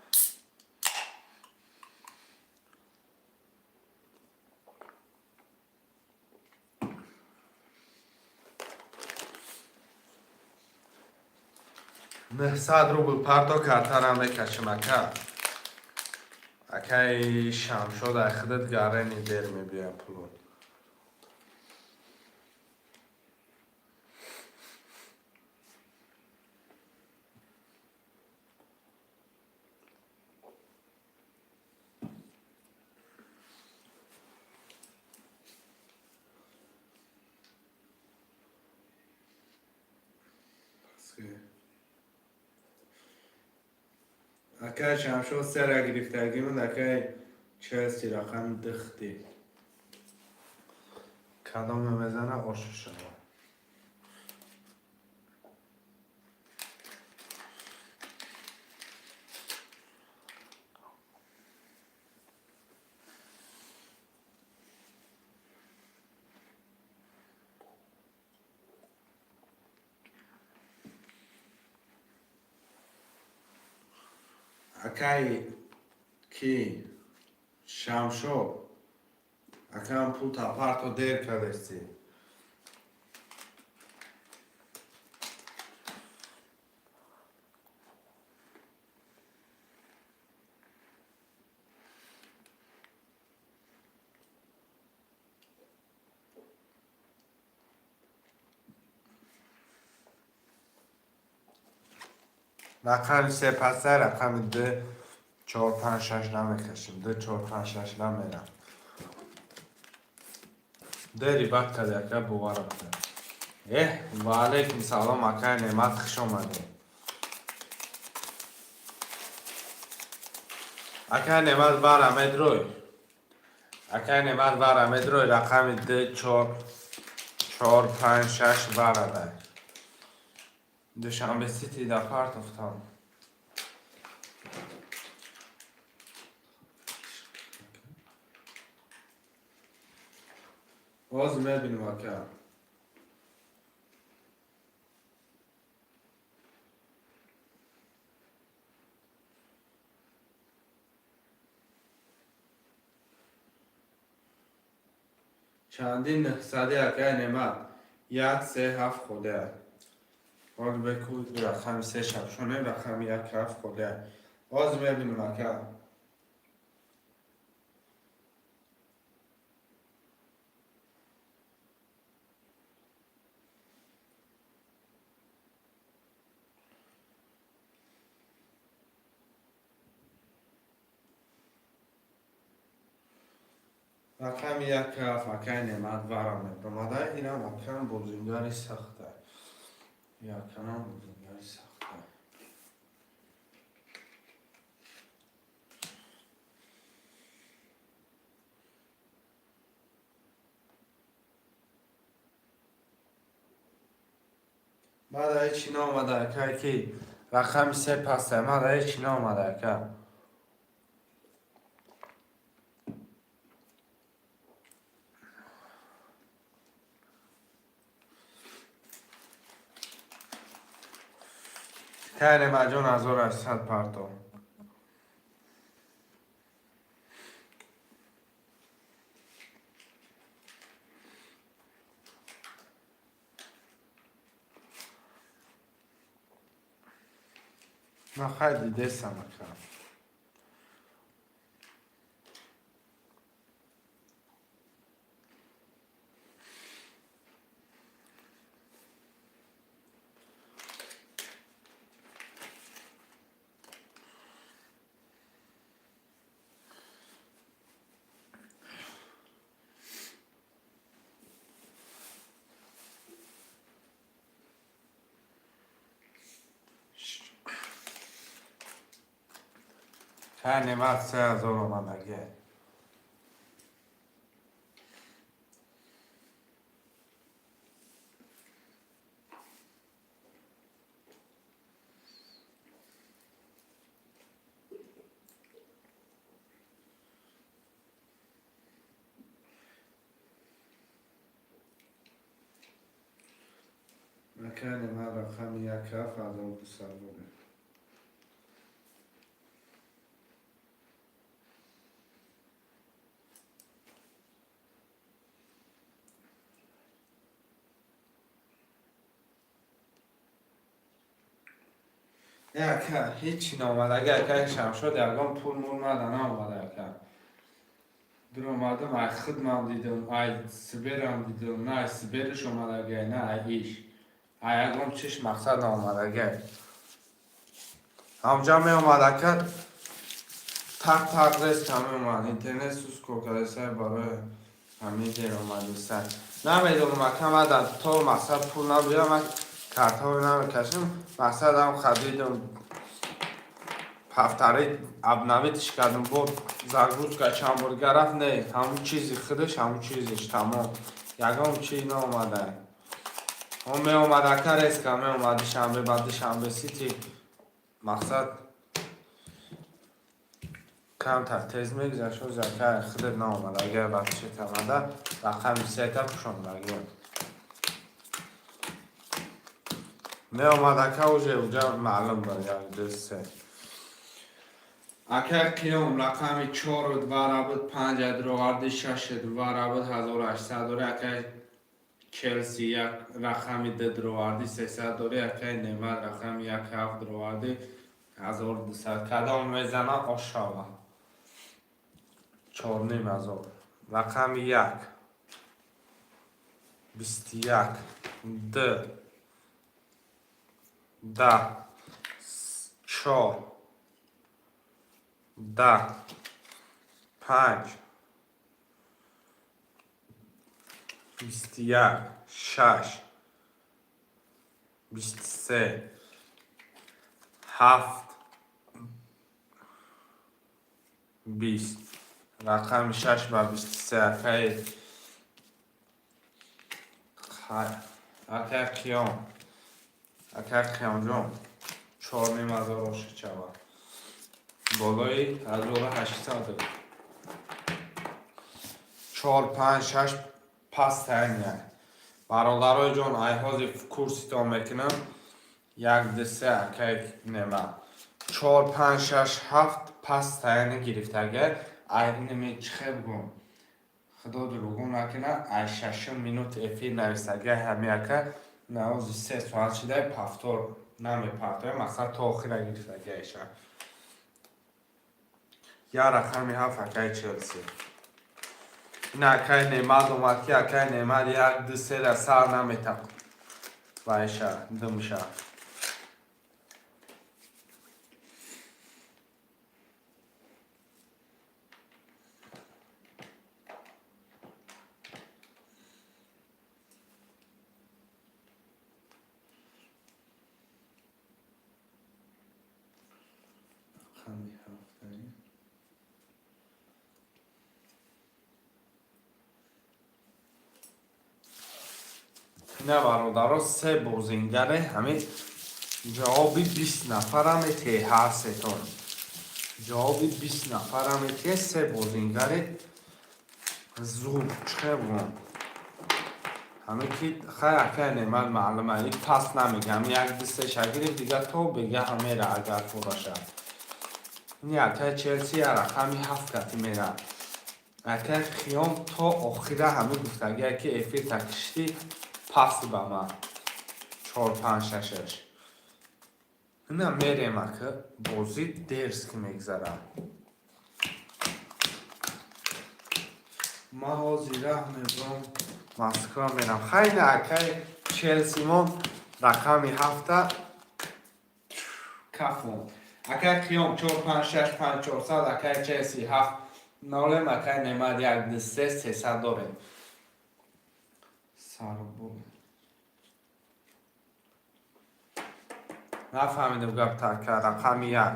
900 рубл парто картара мекашим, ака. Акаи Шамшод, ай худат гарени дер мебия пуло. Акай Шамшод сера гирифтагимон, акай Челси рақами дихти. Кадоме мезана ошу шава. Акай ки Шамшод, акам пул тапарто дер кардести. Рақами се паса, рақами ду чор панҷ шаш намекашим. Ду чор панҷ шаш намерам. Дери бад кади, ака, боварам кун. Эҳ, ва алайкум салом, акай Неъмат, хуш омадед. Акай Неъмат, вара медрой. Акай Неъмат, вара медрой, рақами ду чор чор панҷ шаш вара дай. Душанбе Сити да партофтам. Боз мебинем, ака. Чандин нӯҳсади, акай Неъмат? Як се ҳафт холия. Ҳол беку рақами се шабшоне, рақами як ҳафт холия. Боз мебинем, ака. Рақами як ҳафт, акай Неъмат, вара мебиромада. Инам акам бозингари сахта. Яканам бозингари сахта. Мада ҳечи наомада, акай ки рақами се паста. Мада ҳечи наомада, ака. Акай Неъматҷон, 1800 парто. Ман хай дидесам, ака. Акай Неъмат, 3000 омадаги. Акай Неъмат, рақами як ҳафт 1200 рубл. Ака, ҳечи наомад. Ага, ака Шамшод, ягон пул мул мада наомада, ака. Дуромадам, ай хидмам дидам, ай Сберам дидам, на ай Сбериш омадагай, на ай иш. Ай ягон чиш мақсад наомадагай. Ҳамҷа меомад, ака, тақ тақ резко меомад. Интернет сус кор кардасай, барои ҳамин дер омадисай. Намедонам, ака, мада то мақсад пул набуям, ман картҳоро намекашам. Мақсадам хадидам, повторить, обновить кардам, бо загрузка чанд бор рафт, не, ҳамун чизи худаш, ҳамун чизиш тамом. Ягон чиз наомада. Он меомад, ака, резко меомад душанбе, ба Душанбе Сити мақсад камтар тез мегузашт. Ҳозир, ака, худат наомад. Агар вақтшет омада, рақами сета пушондагӣ меомад, ака, уже уҷа маълум буд, як, ду, се. Ака Қиём, рақами чору двара буд, панҷа дуроварди, шашу двара буд, 1800 дори. Акай Челси, як рақами ду дуроварди, 300 дори. Акай Немат, рақами як ҳафт дуроварди, 1200. Кадом мезана, ошава. 4500. Рақами як, 21, д, 10, чор, 10, панҷ, 21, шаш, 23, ҳафт, 20. Рақами шаш ба 23, акаи Қиём, акаи Қиёмҷон, 4500 ошиқ шавад болои 1800. Чор, панҷ, шаш пастайн як. Бародарои ҷон, ай ҳозир курситон мекунам. Як, ду, се. Акаи Нема, чор, панҷ, шаш, ҳафт пастаяни гирифтага. Ай инами чихе бугум, худо дурӯғу накунад, ай шашум минут эфир нависага ҳами ака. Навози 3 соат шидай, повтор намепартоя, мақсад то охира гирифтагиаиша. Я рақами ҳафт, акаи Челси. Ин акаи Немат омад, ки акаи Немат як, ду, сера сар наметақ вайша дымша. Рақами ҳафтаи. Ина, бародаро, се бозингаре ҳамин ҷавоби 20 нафара метиҳе, ҳар сетон ҷавоби 20 нафара метиҳе. Се бозингари зуд чихе бугум, ҳамин ки хай, акай Немат маълума, ин пас намегам, як, ду, се ша гирифт, дига то бегаҳа мера, агар фураша. Ин акай Челси я рақами ҳафт кати мера. Акай Қиём то охира ҳамин гуфтагия, ки эфир такиштӣ пас ба ман чор, панҷ, шашаш. Ина мерем, ака, бозӣ дерзко мегзарад. Ман ҳозир раҳ мебурам, Москва мерам. Хайна, акай Челсимон рақами ҳафта кафон. Акай Қиём чор, панҷ, шаш, панҷ, 400. Акай Челси ҳафт нолем. Акай Немат як, ду, се, 300 дорем. Сарбо нафаҳмидем гап така. Рақами як,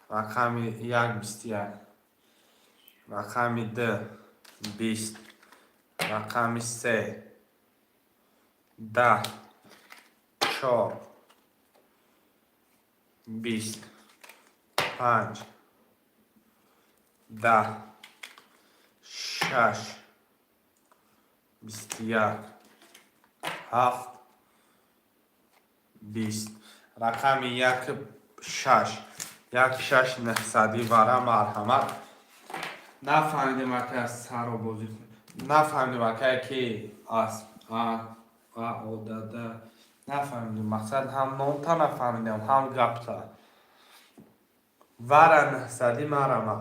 рақами як, 21, рақами д, 20, рақами се, 10, чор, 20, панҷ, 10, шаш, 21, ҳафт, 20. Рақами як, шаш, як, шаш, нҳсадӣ вара, марҳамат. Нафаҳмидем, ака, саро бозӣ нафаҳмидем, ака, ки ас а а одада. Нафаҳмидам, мақсад ҳам номта нафаҳмидам, ҳам гапта. Вара нӯҳсадӣ марама.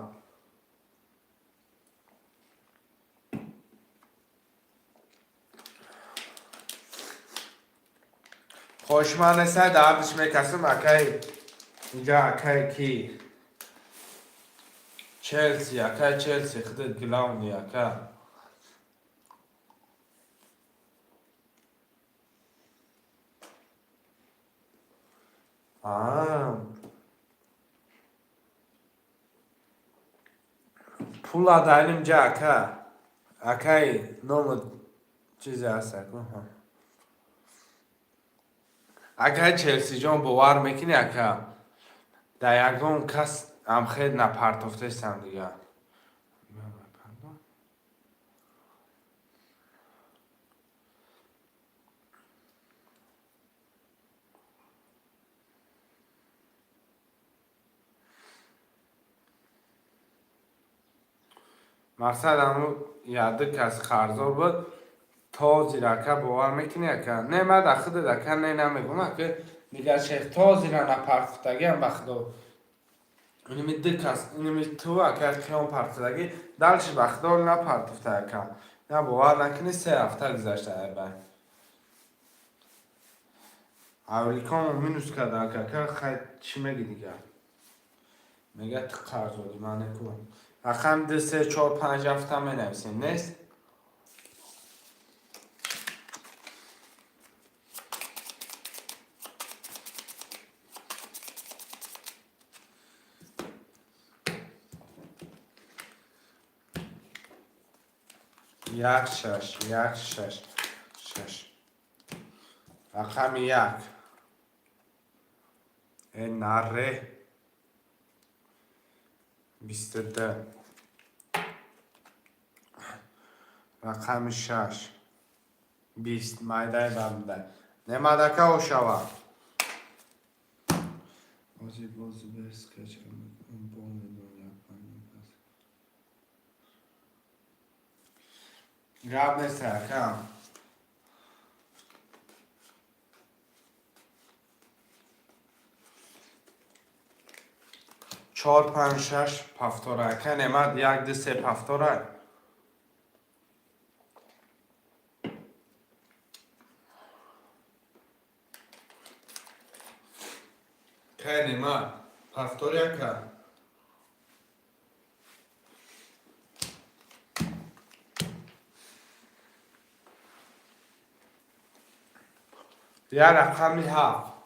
Хоҳишманд нестай, дардиш мекасам, акай инҷа акай ки Челси, акай Челси, худат главный ака. Пула дар инҷа ака. Акай ному чизе ҳаст аку. Акай Челсиҷон, бовар мекунӣ, ака? Дар ягон кас амхел напартофтестам дига. Мақсад ҳамун яду кас қарздор буд, то зир, ака, бовар мекунӣ, ака? Не, ман дар худат, ака, не, намегӯм, ака, дигар шех то зира напартофтагиам, ба худо. Иними ду кас, иними ту, ака, қиём партофтагӣ, дальше ба худо напартофта, ака. На, бовар накунӣ, 3 ҳафта гузашта айбай. Авликомо минус карда, ака, ака, хай, чӣ мегӣ дигар? Мега ту қарздорӣ, ман неку. Рақами ду, се, чор, панҷ, ҳафта менависем, нест? Як, шаш, як, шаш, шаш. Рақами як. Э, наре. 22. Рақами шаш. 20. Майдаи бабдай. Немадака ошава. Ози боз без скачка мекунам, бо медонам як панҷ пас. Гап нест, ака. Чор, панҷ, шаш, повтора. Ака Немат, як, ду, се, повтора. Кай Немат, повтори, ака. Я рақами ҳафт.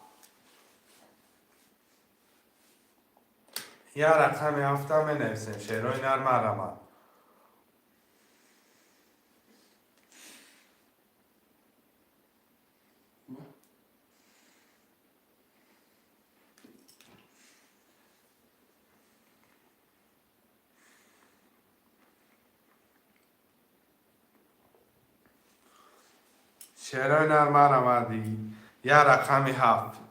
Я рақами ҳафта менависем, шерои нармарама. Шерои нармарамади. Я рақами ҳафт.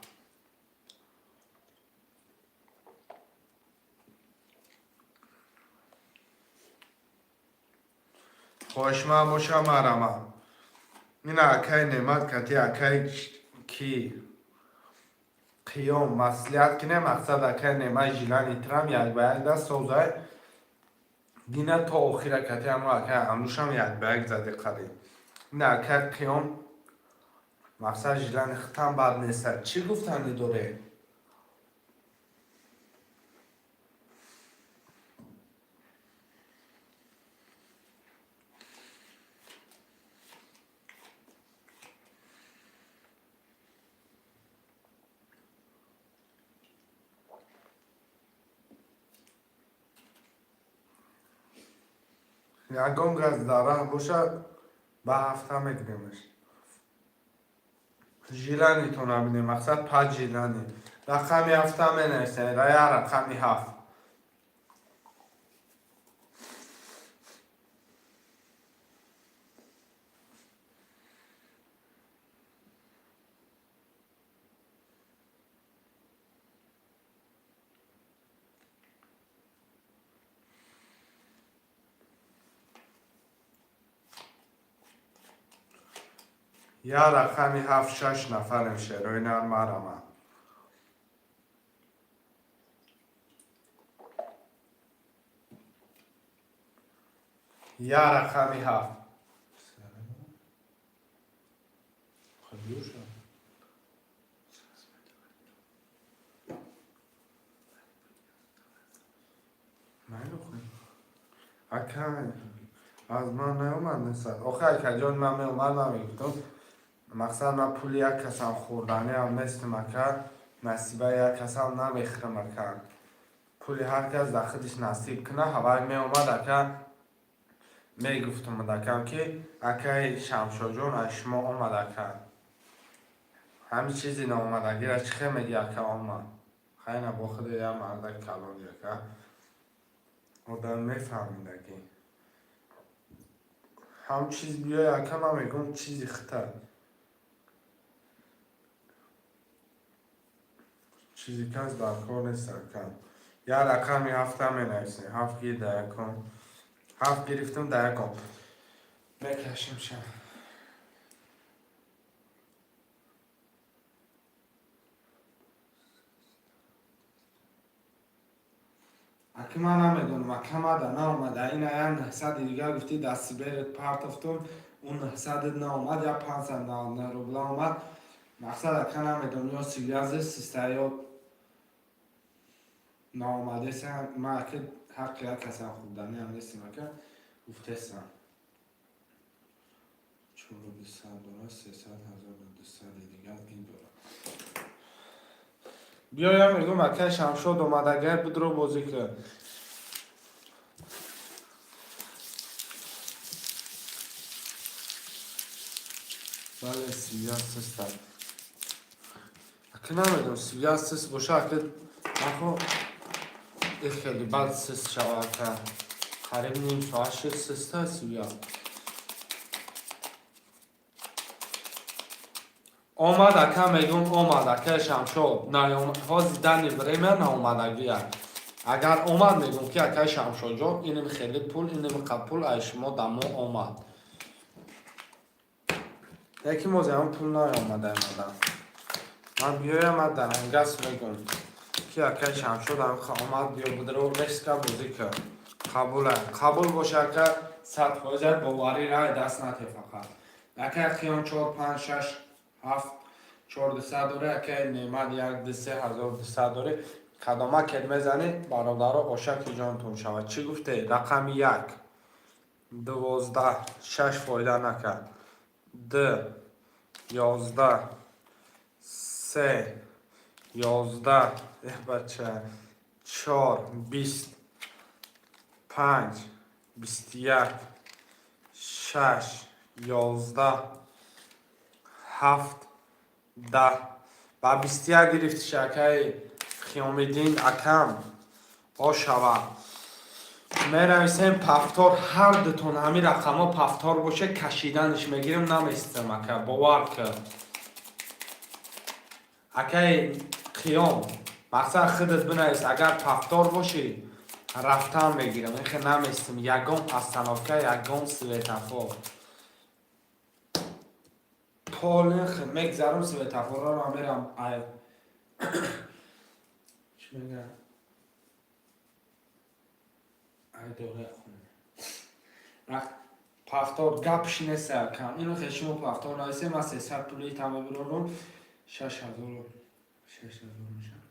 Хоҳишманд боша, марама. Ина акай Немат кати акай ки қиём маслиҳат кинем, мақсад акай Немат жилани трам як ба як даст созай. Дина то охира кати ҳамо акай амрӯшам як ба як зади қариб. Ина акай қиём мақсад жилани хитам бад неста. Чӣ гуфтанӣ доред? Ягон газ дар раҳ бошад, ба ҳафта мегиремаш. Жиланитон набинем, мақсад паҷ жилани. Рақами ҳафта менависем, я рақами ҳафт. Я рақами ҳафт, шаш нафарем, шерои нар марама. Я рақами ҳафт. Хабюша. Ака, аз ман наомад несад. Охе, акаҷон, ман меомад, ман мегуфтам. Мақсад, ман пули як касам хӯрданиам нестам, ака. Насиба як касам намехӯрам, ака. Пули ҳар кас дар худиш насиб куна, ҳавай меомад, ака, мегуфтам акам, ки акаи Шамшоҷон, аз шумо омад, ака. Ҳамин чизи наомадагира чӣ хел меги, ака, омад? Хайна, бо худи як мардак калони, ака. Одам мефаҳмидаги. Ҳам чиз биёй, ака, ман мегӯм, чизи хита. Чизи кас дар кор нест, ака. Як рақами ҳафта менависем. Ҳафт гир да якум. Ҳафт гирифтам да якум. Мекашим ша. Аки, ман намедонам, ака, мада наомада. Ина як 900-и дигар гуфтӣ, дасти берет партофтум, он 900-ат наомад, як 599 рубла омад. Мақсад, ака, намедонам, ё связи систа, ё наомадеса. Ман, ака, ҳаққи як касам хӯрданиам нестем, ака, гуфтесам. Чору дусад дора, сесад ҳазору дусади дигар ин дора. Биёям, мегӯм, ака Шамшод омадагай, будро бозӣ кун. Бале, связь систа. Ака, намедонам, связь сист боша, ака, нахо хеле бад сист шава, ака. Қариб ним соат шуд, систа связь. Омад, ака, мегӯм, омад, ака Шамшод. Ҳозир данный время наомадагия. Агар омад, мегӯм, ки акаи Шамшодҷон, иним хеле пул, иним қа пул аз шумо да мо омад. Яки мози ҳам пул наомада омада. Ман биёям, ман дар ҳангас мегӯм, ки акаи Шамшод омад, биё будро резко бозӣ кун. Қабула. Қабул боша, ака, 100%, боварӣ рай даст нате фақат. Акаи Қиём чор, панҷ, шаш, ҳафт, чор дусад дорӣ, акаи Неъмат як, ду, се ҳазор дусад дорӣ. Кадома кед мезанӣ, бародаро, ошаки ҷонтон шавад. Чӣ гуфте? Рақами як, 12, шаш фоида накард. Д, 11, се, 11, бача, чор, 20, панҷ, 21, шаш, 11, ҳафт, 10. Ба 21 гирифтиш, акаи Хиёмиддин, акам, ошава. Менависем повтор, ҳар дутон ҳамин рақамҳо повтор боше, кашиданиш мегирем, наместам, ака, бовар кун. Акаи Қиём, мақсад, худат бинавис, агар повтор бошӣ, рафтан мегирам, ихе наместам, ягон остановка, ягон светофор. Полин мегзарам светофорро, мерам, ай чӣ мегӯям, ай дора. Повтор гапш нест, акам. Ино хе шумо повтор нависем, ман 300 пули та мебирорам, 6000, 6000 мешавад.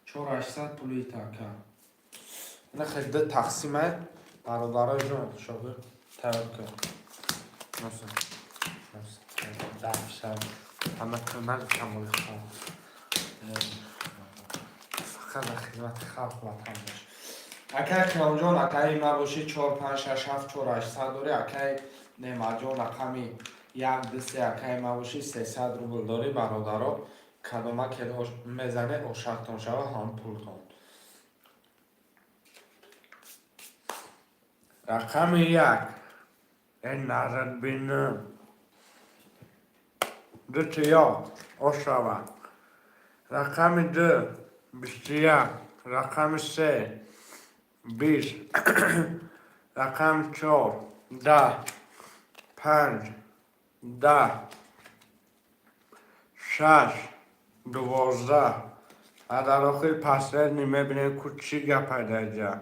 Чор ҳаштсад пули та, ака. Ина хе ду тақсима, бародарои ҷон, шогирд тайёр кун. Даҳ ҳама нагуфтам, оли хон. Фақат дар хизмати халқ, ватан бош. Акай Қиёмҷон, акаи ма бошӣ, чор, панҷ, шаш, ҳафт, чор ҳаштсад дорӣ. Акаи Неъматҷон, рақами як, ду, се, акаи ма бошӣ, 300 рубл дорӣ, бародаро. Кадома ке мезане, ошақтон шава ҳам пултон. Рақами як, э нарадбина. Дутиё ошава. Рақами ду, 21, рақами се, 20, рақами чор, 10, панҷ, 10. Шаш, 12. А дар охири последний мебинем, ку чӣ гапай дар.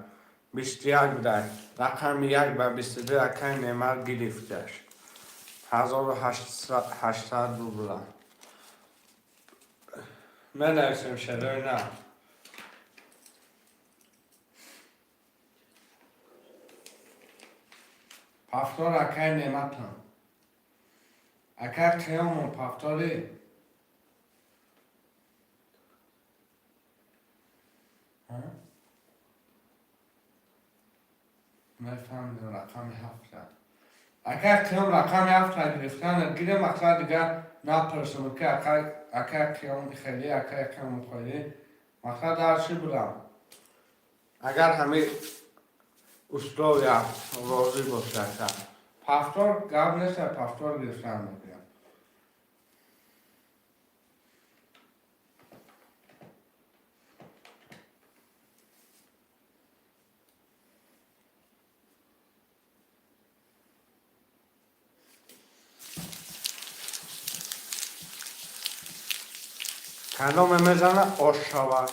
21 будай. Рақами як ба 22 акай Неъмат гирифташ. 1800 рубла. Менависем шедои на. Повтор акай Неъматам. Акай Қиёмон, повтори. Мефаҳмидам, рақами ҳафта. Акай Қиём рақами ҳафта гирифтан гирем, мақсад дигар напурсам, ки акай Қиём хеле, акай Қиём хеле. Мақсад дар чӣ будам? Агар ҳами условия розӣ бошад, ака. Повтор гап нест, повтор гирифтан мегирам. Кадоме мезана, ош шавад.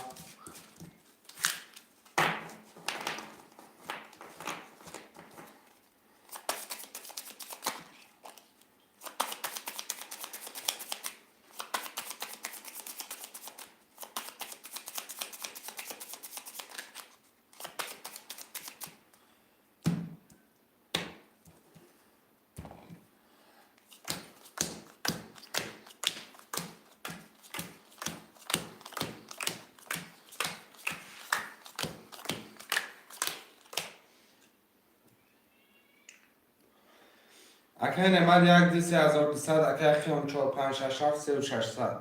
Акай Неъмат як ди 3200, акай Хиём чор панҷ шаш ҳафт сеу шашсад.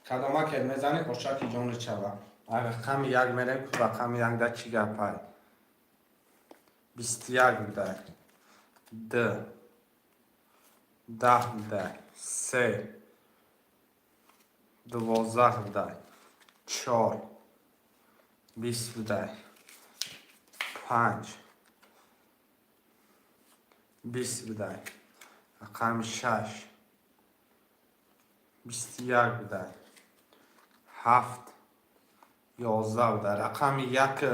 Кадома ке мезани, ошаки ҷони чава. Рақами як мерем, ку рақами як да чӣ гапай? 21 будай. Д. 10 будай. Се. 12 будай. Чор. 20 будай. Панҷ. 20 будай. Рақами шаш. 21 будай. Ҳафт. 11 будай. Рақами як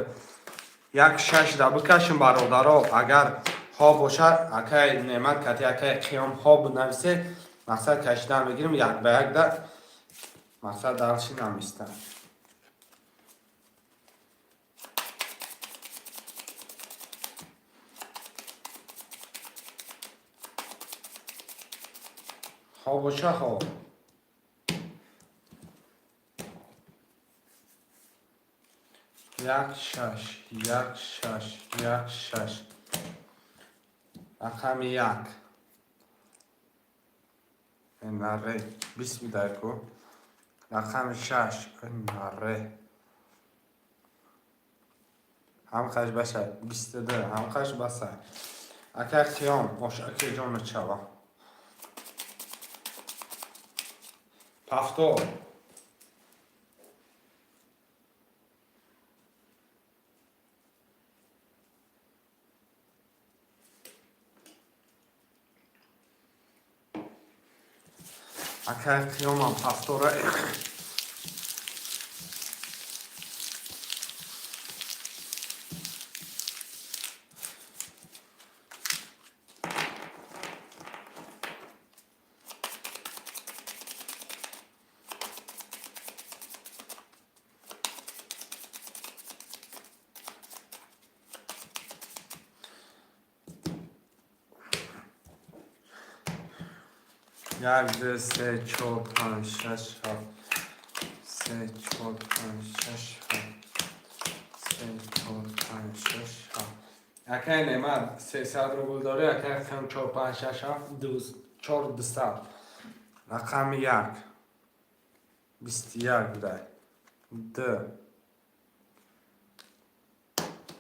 як шаш да бикашем, бародаро. Агар хоб бошад, акай Неъмат кати акай Қиём хоб нависе, мақсад кашидан мегирем як ба як да, мақсад дарши намистам. Хоб боша, хоб. Як шаш, як шаш, як шаш. Рақами як. Наре, 20 будай ку. Рақами шаш. Наре. Ҳамқаш баша, 22, ҳамқаш баса. Акай Қиём, ош аки ҷони чава. Повтор. Акай Қиёмам повтора. Як, ду, се, чор, панҷ, шаш, ҳафт. Се, чор, панҷ, шаш, ҳафт. Се, чор, панҷ, шаш, ҳафт. Акай Неъмат 300 рубл дорӣ, акай Қиём чор, панҷ, шаш, ҳафт, ду, чор, дусад. Рақами як. 21 будай. Д.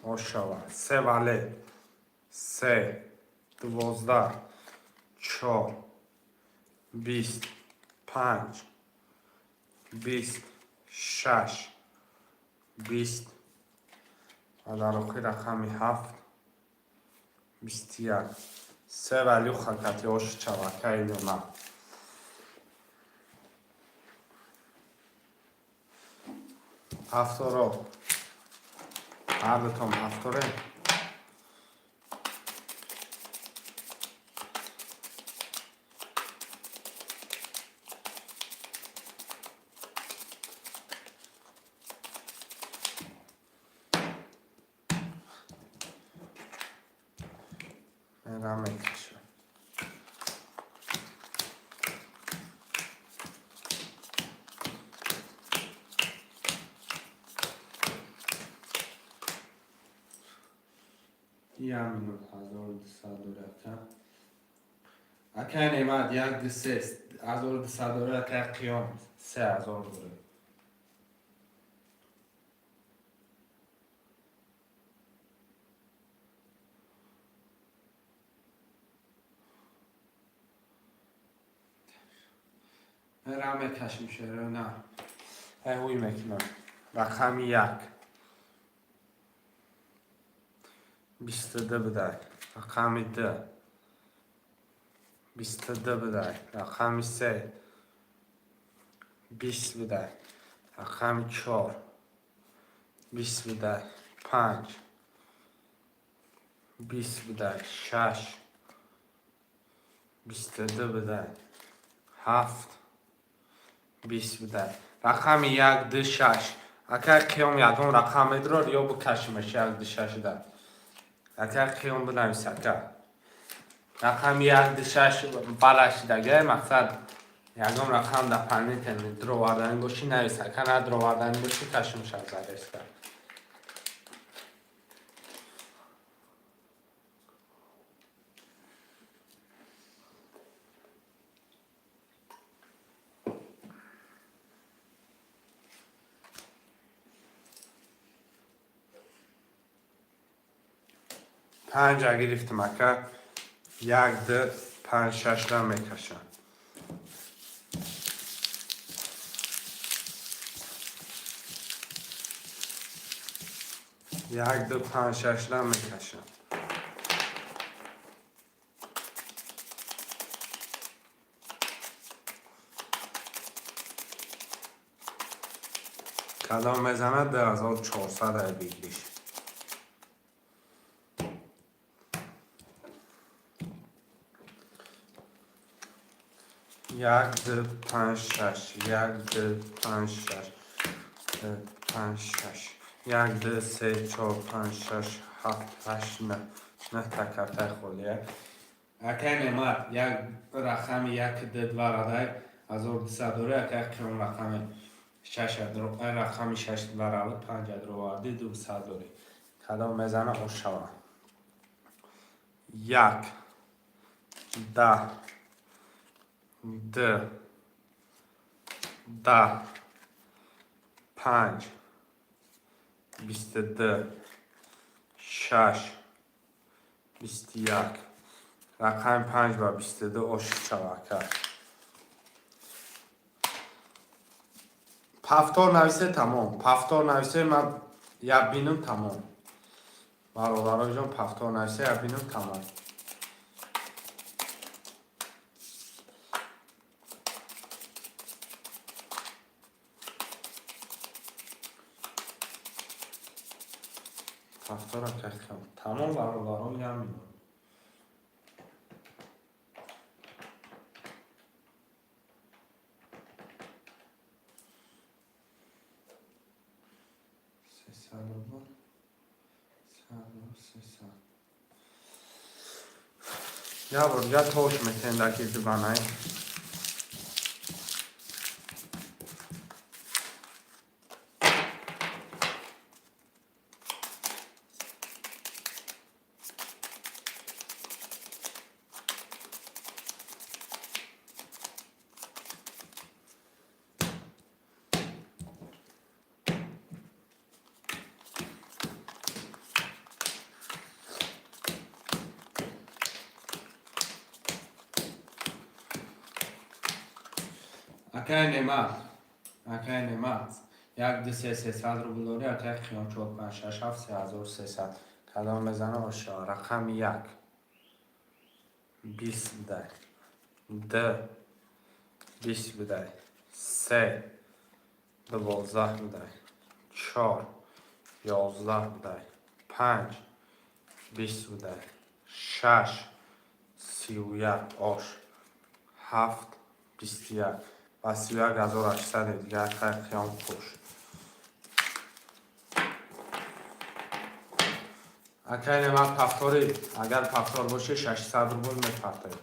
Ошава. Се вале. Се. 12. Чор. 20. Панҷ. 20. Шаш. 20. Ва дар охир рақами ҳафт. 21. Се валюха кати ош чавакаи Неъмат. Повторо, ҳардутон повторе. Мерам, мекашам. Як минут, 1200 дори, ака. Акай Немат, як, ду, се, 1200 дори. Акай Қиём, 3000 дори. Мерам, мекашим, шеро на ҳуй мекунам. Рақами як 22 бидай, рақами д 22 бидай, рақами се 20 бидай, рақами чор 20 бидай, панҷ 20 бидай, шаш 22 бидай, ҳафт 20 бидай. Рақами як, ду, шаш. Акай Қиём, ягон рақам медурор ё бикашимаш? Як, ду, шашда, акай Қиём, бинавис. Ака, рақами як, ду, шаш балашидага. Мақсад, ягон рақам дополнительный дуроварданӣ бошӣ, навис. Ака, надуроварданӣ бошӣ, кашимаш аз ареста. Панҷа гирифтам, ака. Як, ду, панҷ, шашра мекашам. Як, ду, панҷ, шашра мекашам. Кадом мезанад, 2400 ай выигрыш. Як, ду, панҷ, шаш, як, ду, панҷ, шаш, ду, панҷ, шаш, як, ду, се, чор, панҷ, шаш, ҳафт, ҳашт, нӯҳ. Нӯҳта картаи холия. Акай Немат, як рақами як, ду, два радай, 1200 дори. Акай Қиём, рақами шаш, рақами шаш варавд, панҷ адроварди, 200 дори. Кадом мезана, ошава. Як, 10, д, 10, панҷ, 22, шаш, 21. Рақами панҷ ба 22 ошиқ шава, ака. Повтор нависе, тамом. Повтор нависе, ман як бинум, тамом. Бародароҷон, повтор нависе, як бинум, тамом. Повтора кардам, тамом. Бародарон, як минут. 300 рубл, 300. Я бор я тош метен дар гирди банай. Акай Немат, акай Немат, як, ду, се, 300 рубл дорӣ. Акай Қиём, чор, панҷ, шаш, ҳафт, 3300. Кадом мезана, оша. Рақами як 20 бидай, д 20 бидай, се 12 бидай, Чор, 11 будай, панҷ, 20 будай, шаш, 31, ош, ҳафт, 21 ва 31 800 дигар. Хай, қиём хуш. Акай Немат, повтори, агар повтор боше, 600 рубл мепартоед.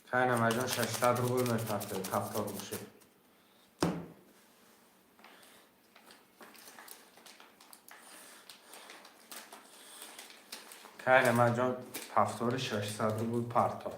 Кай Немаҷон, 600 рубл мепартоед, повтор боше. Кай Немаҷон, повтори, 600 рубл парто.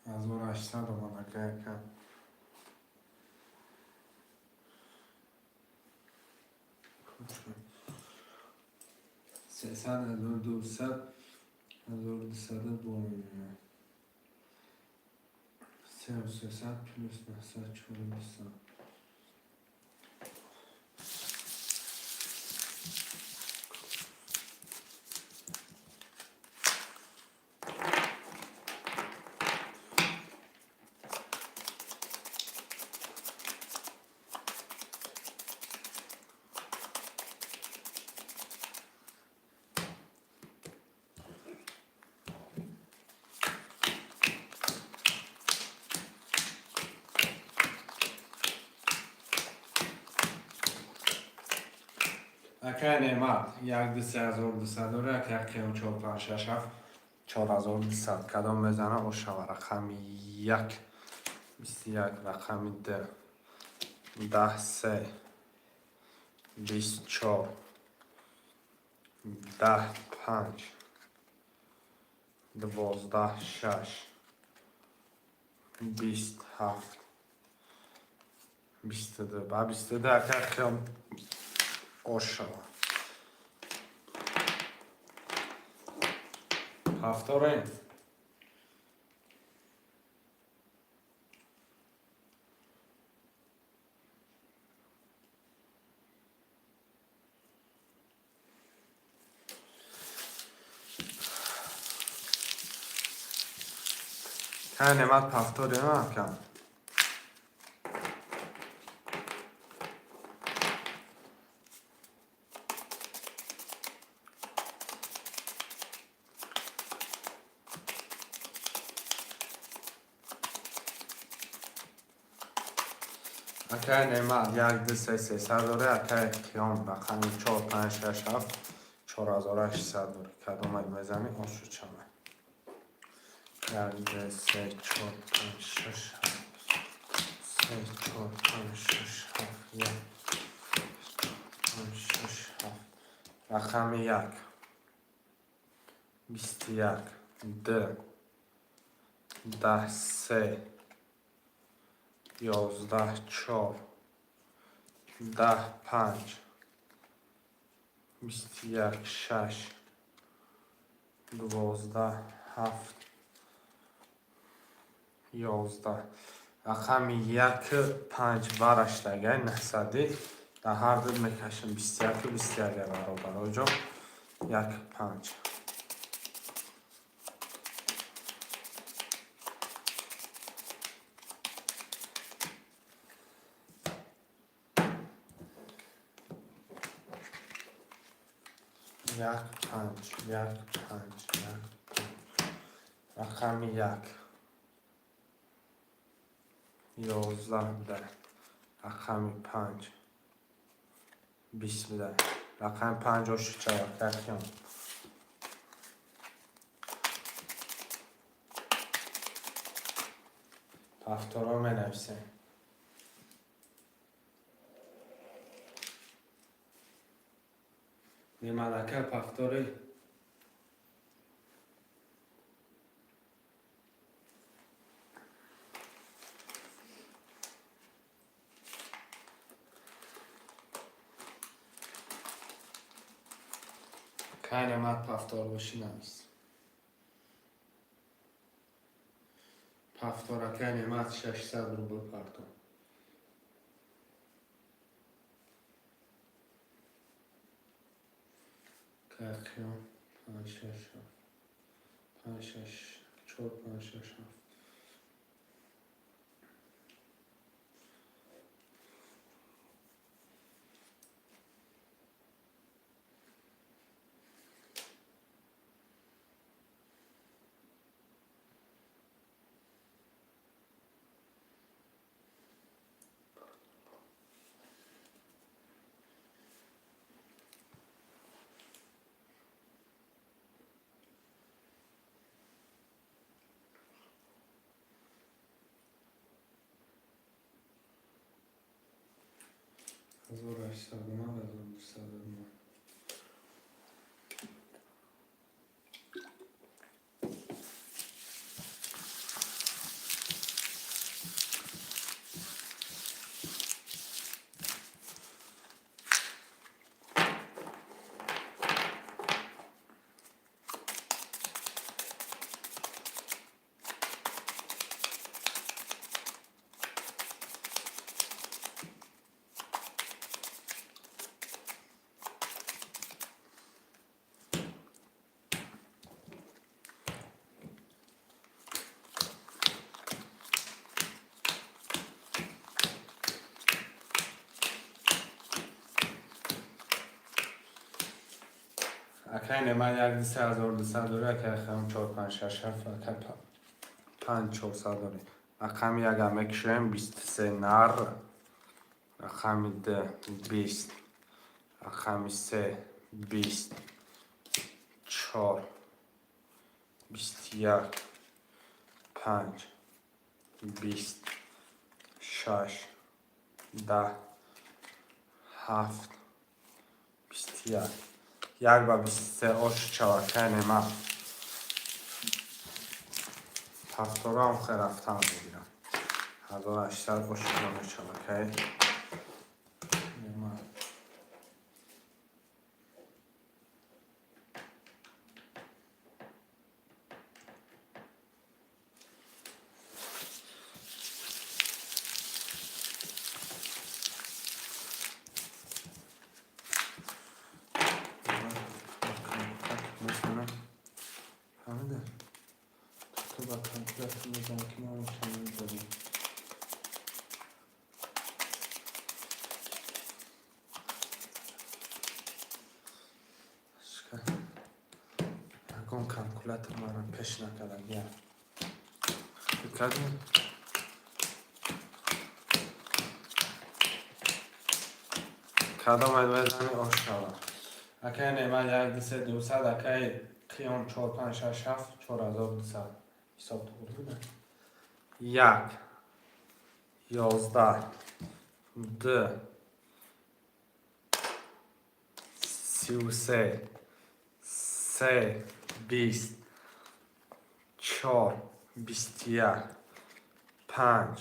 1800 омад, ака, яка. 300, 1200, 1200 бо сеу 300 плюс 900, 4200. Акай Неъмат, як, ду, се, 1200 дора, акай Қиём, чор, панҷ, шаш, ҳафт, 4200. Кадом мезана, ошава. Рақами як, 21, рақами д, 10, се, 24, 10, панҷ, 12, шаш, 20, ҳафт, 22. Ба 22, акай Қиём, ошава. Повторим. Кай Немат, повторим, акам. Акай Немат, як, ду, се, 300 дора, акай Қиём, рақами чор, панҷ, шаш, ҳафт, 4800 дора. Кадомак мезанӣ, ошу чама. Як, ду, се, чор, панҷ, шаш, ҳафт, се, чор, панҷ, шаш, ҳафт, як, панҷ, шаш, ҳафт. Рақами як, 21, д, 10, се, 11, чор, 10, панҷ, 21, шаш, 12, ҳафт, 11. Рақами як, панҷ бараштагай 900-ӣ. Дар ҳар ду мекашем, 21-у 21 баробароҷон. Як, панҷ. Як, панҷ, як, панҷ, як, панҷ. Рақами як, 11 буда, рақами панҷ, 20 буда, рақами панҷ ошучава, какён. Повторо менависем. Немадака повтори. Кай Немат повтор бошӣ, навис. Повтора, кай Немат, 600 рубл партон. Кай қиём, панҷ, шаш, ҳафт, панҷ, шаш, чор, панҷ, шаш, ҳафт. 1809, 1209. Акай Немат, як ду, се ҳазору дусад дорӣ, акай хам, чор, панҷ, шаш, ҳафт, акай, панҷ, чорсад дорӣ. Рақами яга мекушоем, 23 нар, рақами д 20, рақами се 20, чор 21, панҷ 20, шаш 10, ҳафт 21. Як ба 23 ош чавакай Немат. Повторам хе рафтан мегирам. 1800 ош мечавакай Немат. Фаҳмида? То ба калькулятор мезанам, ки мо метавонем дорем. Ягон калькулятор маро пеш накардагия. Кардем? Кадомед мезани, ош шавад. Акай Немат, як, ду, се, дусад, акай қиём, чор, панҷ, шаш, ҳафт, 4200. Ҳисоб туғри буда? Як, 11, д, 33, се, 20, чор, 21, панҷ,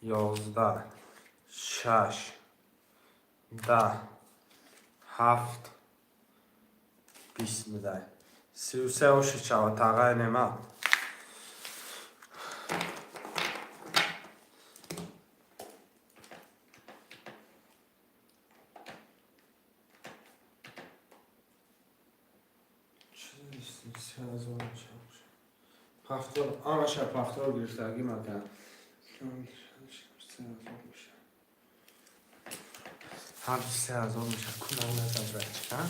11, шаш, 10, ҳафт, 20 будай. 33 оши шавад, тағай Немат. Повтор, ҳамаша повтор гирифтагӣ макан. 3000 меша. Ҳар 3000 меша. Кунам назад, бачка.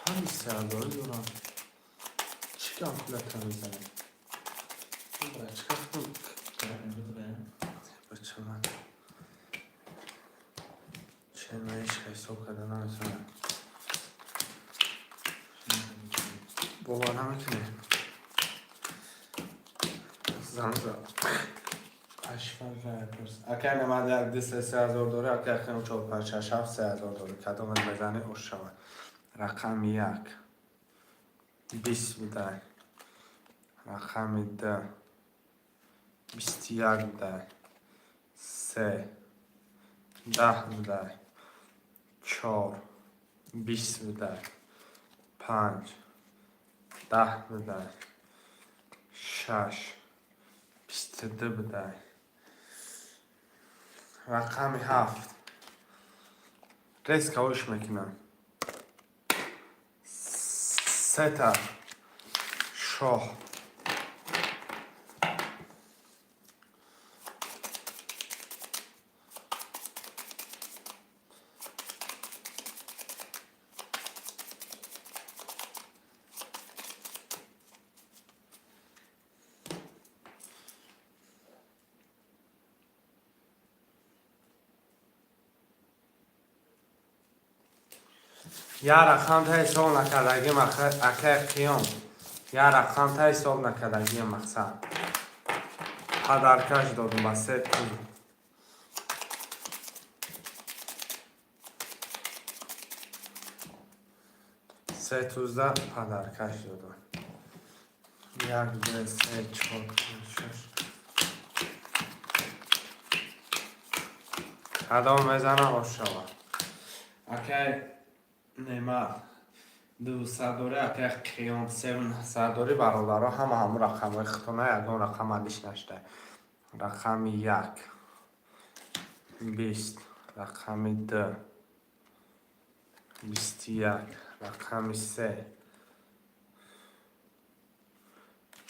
Ҳами 3000-ӣ дорам. Чӣ калькулятор мезанем? Бачка, бача, чена ҳеч ҳисоб карда наметавонам. Бовар намекунед. Занг зад. Акай намад як ду се 3000 дорӣ, акай хем чор панҷ шаш ҳафт 3000 дорӣ. Кадомат мезанӣ, ош шавад. Рақами як 20 будай. Рақами ду 21 будай. Се 10 будай. Чор 20 будай. Панҷ 10 будай. Шаш 22 будай. Рақами ҳафт резко ош мекунам. Сета шоҳ. Я рақам та ҳисоб накардагим, акай Қиём. Я рақам та ҳисоб накардагим, мақсад. Подаркаш додум ба се туз. Се тузда подаркаш додум. Як, ду, се, чор, панҷ, шаш. Кадом мезана, ош шавад. Акай Неъмат дусад дорӣ, акай Қиём 900 дорӣ, бародаро, ҳама ҳамун рақамҳои худтона, ягон рақам алиш нашуда. Рақами як 20, рақами ду 21, рақами се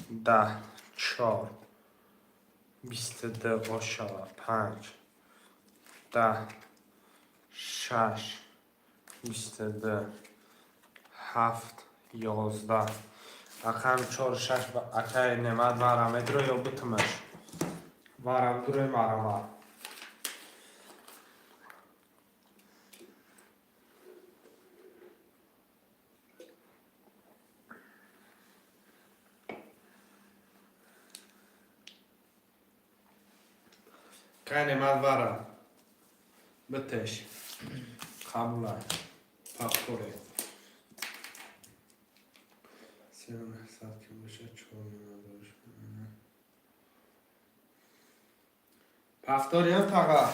10, чор 22 ош шавад, панҷ 10, шаш 22, ҳафт 11, рақами чор шаш. Акай Неъмат, вара медро ё бутумаш? Вара бидрои, марама. Акай Неъмат, вара битеш, қабулай. Пахторе. 900 ки бошад, чор нимадориш. Повторим тага.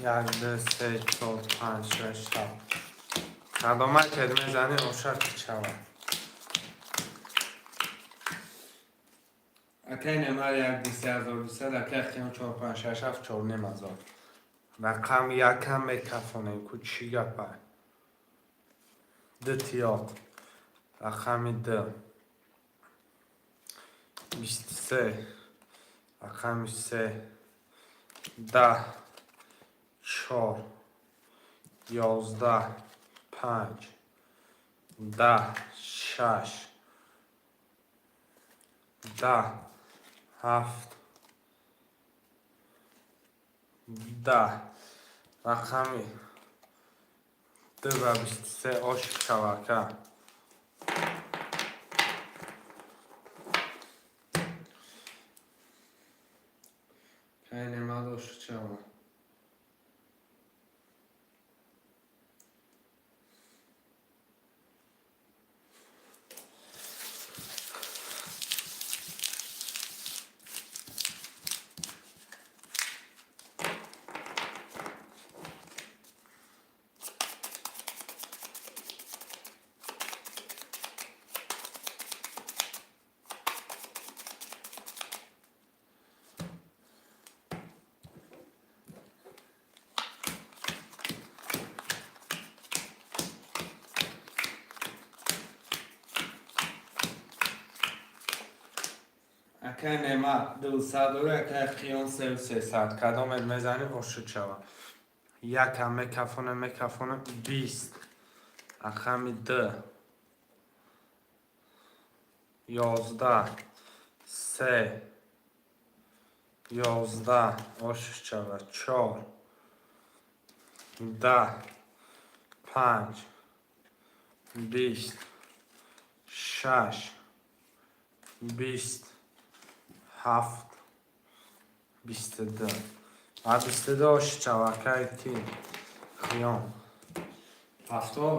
Як, ду, се, чор, панҷ, шаш, ҳафт. Кадома кед мезанӣ, ошар чава. Акай Немар як ду 3200, акай Қиём чор панҷ шаш ҳафт 4500. Рақам якам мекафонем, ку чӣ гапа? Ду тиёқ. Рақами ду. 23. Рақами се. 10. Чор. 11. Панҷ. 10. Шаш. 10. Ҳафт. 10. Рақами ду ва 23 ошиқ шава, ака. Кай Немат ошиқ шава. Акай Немат 200 дори, акай Қиён 3300. Кадомет мезанӣ, ошуд шава. Якам мекафонем, мекафонем. 20, рақами д, 11, се, 11, ошуд шава. Чор, 10, панҷ, 20, шаш, 20, ҳафт, 22 ва 22 ошуд шава. Акай ки Қиён, повтор.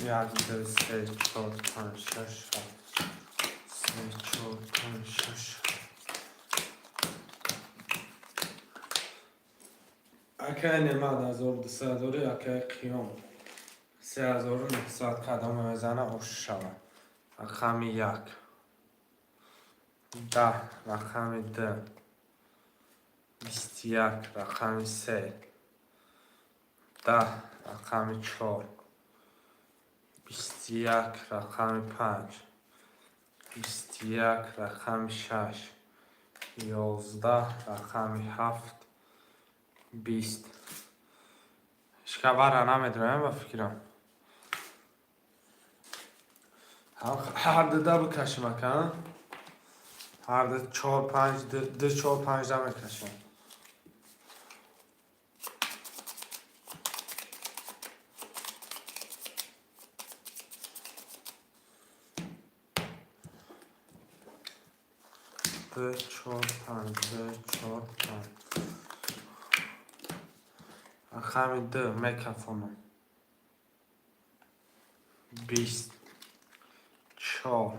Як, ду, се, чор, панҷ, шаш, ҳафт, се, чор, панҷ, шаш, ҳафт. Акай Немат 1200 дори, акай Қиём 3900. Кадоме мезана, ош шава. Рақами як, 10, рақами д, 21, рақами се, 10, рақами чор, 21, рақами панҷ, 21, рақами шаш, 11, рақами ҳафт, 20. Шкавара намедонам, ба фикрам. Ҳар дуда бикашем, ака. Ҳар ду чор, панҷ, ду, чор, панҷ да мекашем. Ду, чор, панҷ, ду, чор, панҷ. Рақами д мекафонам. 20, чор,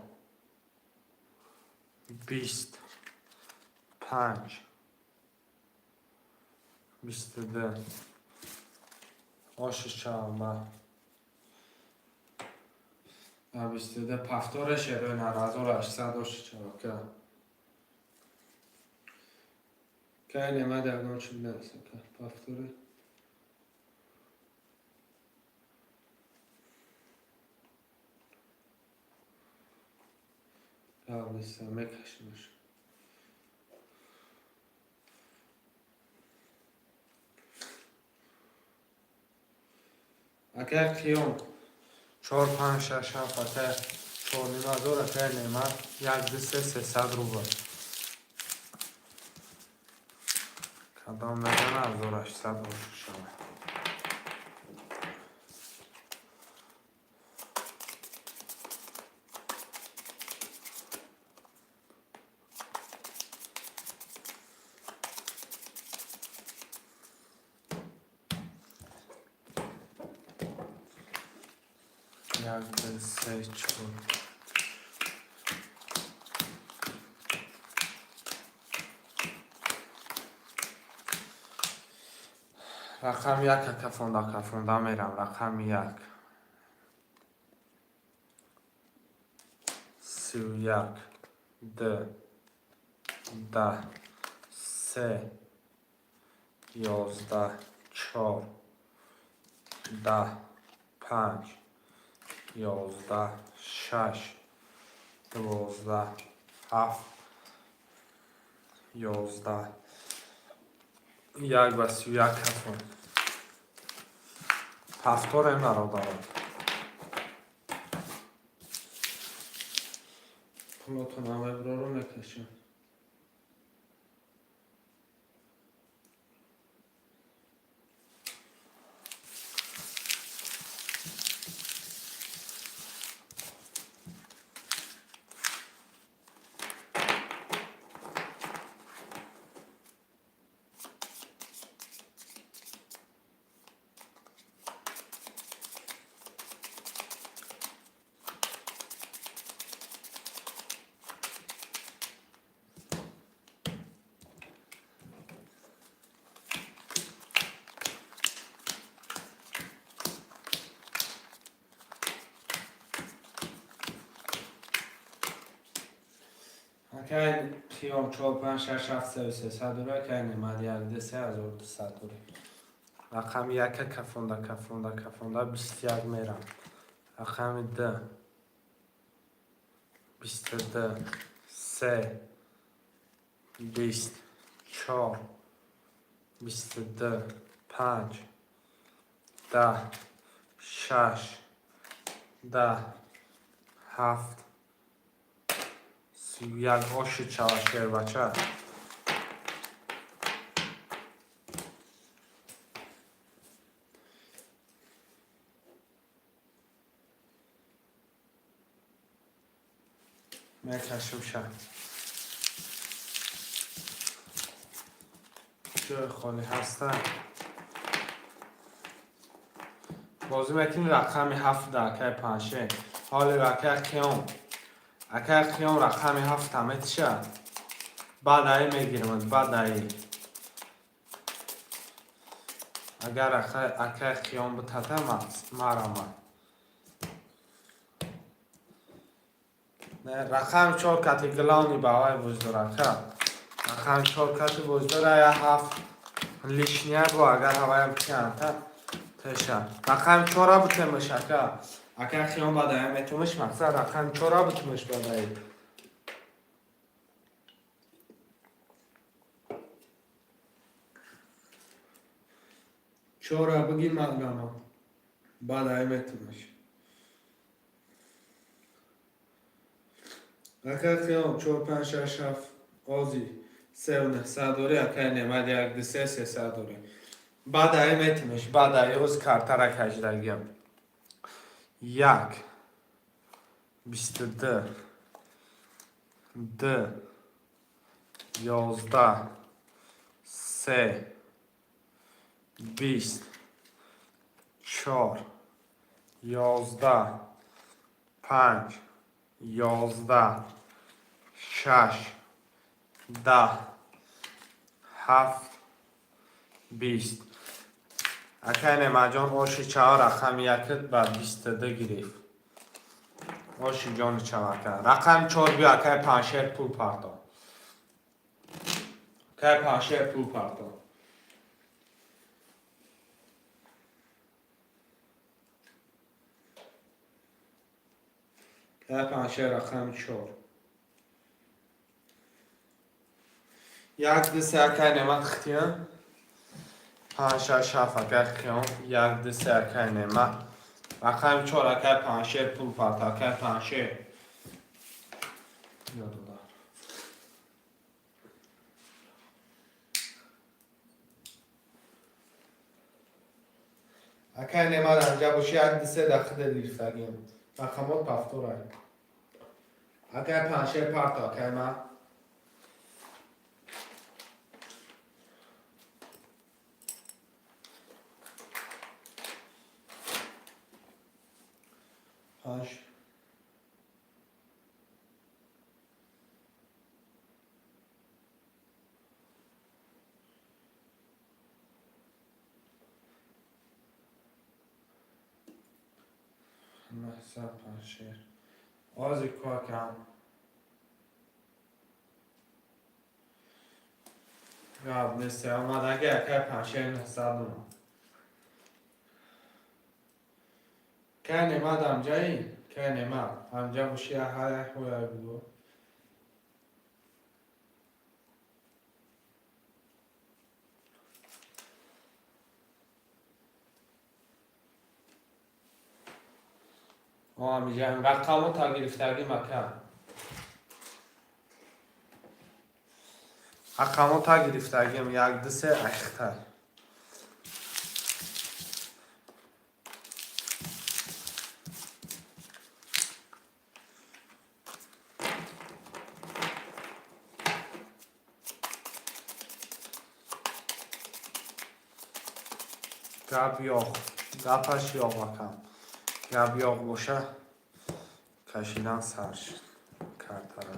20, панҷ, 22. Оши шава ба 22 повтор шерои 1800 оши шава ка. Кай Немат ягон чиз нест, ака. Повтор е. Гап нест, мекашимаш. Акай Қиём чор, панҷ, шаш, ҳафт, акай 4500, акай Немат як, ду, се, 300 рубл. Кадом мезана, 1800 ошуд шава. Як, ду, се, чор. Рақами як кафонда кафонда мерам. Рақами як. 31, д, 10, се, 11, чор, 10, панҷ, 11, шаш, 12, ҳафт, 11. Як ба 31 кафон. Повтор ем, бародарон. Пулотон ҳама мекашем. Акай Қиём чор панҷ шаш ҳафт сеу сесад дури, акай Немат як ду се 1200 дури. Рақами яка кафонда, кафонда, кафонда, 21 мерам. Рақами д 22, се, 20, чор, 22, панҷ, 10, шаш, 10, ҳафт, 31. Оши чава, шербача. Мекашим ша, ҷои холӣ ҳаста, бозӣ мекунем. Рақами ҳафт, акай панше. Ҳоли акай Қиём, акай Қиём, рақами ҳафта метиша, баъд аи мегирмад, баъд аи. Агар акай Қиём битата, марама. Рақами чор кати главный бавай боздора, ака. Рақами чор кати боздора, я ҳафт лишний бо, агар ҳаваям кианта теша. Рақами чора бутемаш, ака. Ака Қиём бадаям метумаш, мақсад, рақами чора бутумаш бадаи. Чора биги мағрама. Бадаи метумаш. Ака Қиём чор панҷ шаш ҳафт ози сеу нӯҳсад дорӣ, акай Немат як ду се сесад дорӣ. Баъд аи метимеш, баъд аи ҳоз картара кашидагиам. Як, 22, д, 11, се, 20, чор, 11, панҷ, 11, шаш, 10, ҳафт, 20. Акай Немаҷон, оши чаҳор, рақами якит ба 22 гирифт. Оши ҷони чавака. Рақами чор биё, акай Паншер, пул парто. Акай Паншер, пул парто. Акай Паншер, рақами чор. Як ду се, акай Немат, хитиян. Панҷ шаш ҳафт, акай Қиём. Як ду се, акай Немат. Рақами чор, акай Паншер, пул парто, акай Паншер. Ёдодар. Акай Немат, анҷа боши, як ду се дахида гирифтагием. Рақамот повторай. Акай Паншер, парто, акай ман. Панҷ. Нӯҳсад, Паншер. Ози ку, акам. Гап нест, омадаги, акай Паншер, 900 омад. Кай Немат амҷаи? Кай Немат? Амҷа боши, ҳар як ҳоя бугӯ. Амиҷа рақамо та гирифтагим, ака. Рақамо та гирифтагим, як ду се ахтар. Гап ёқ, гапаш ёқ, акам. Гап ёқ боша, кашидан сар шуд картара.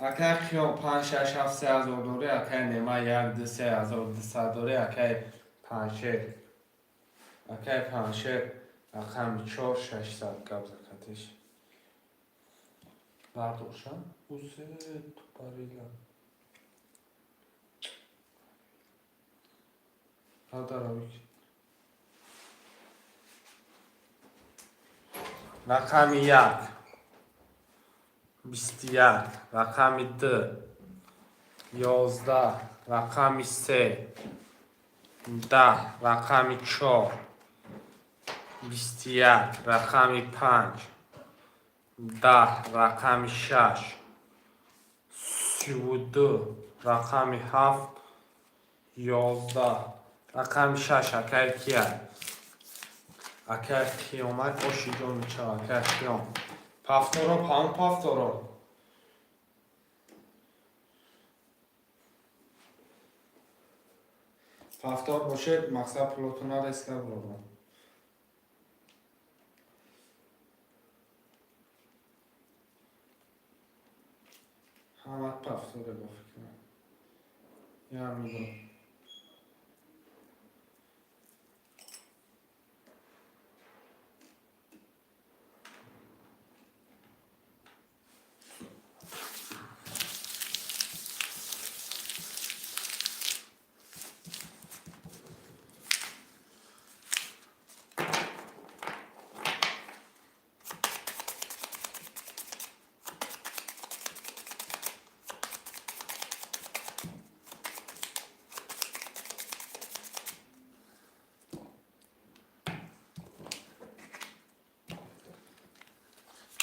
Акай Қиём, панҷ, шаш, ҳафт, 3000 дорӣ. Акай Нема, як, ду, 3200 дорӣ. Акай Паншер, акай Паншер, рақами чор, 600. Гап закатиш бардошам узе тупарила Радаравик. Рақами як, 21, рақами ду, 11, рақами се, 10, рақами чор, 21, рақами панҷ, 10, рақами шаш, 32, рақами ҳафт, 11, рақами шаш. Акай кия? Акай Қиёмак, оши ҷони чав. Акай Қиём, пафторо пам, пафторо. Пафтор бошед, мақсад, пулотона реска бурдам. Ҳамат пафторе, ба фикрам. Як минут.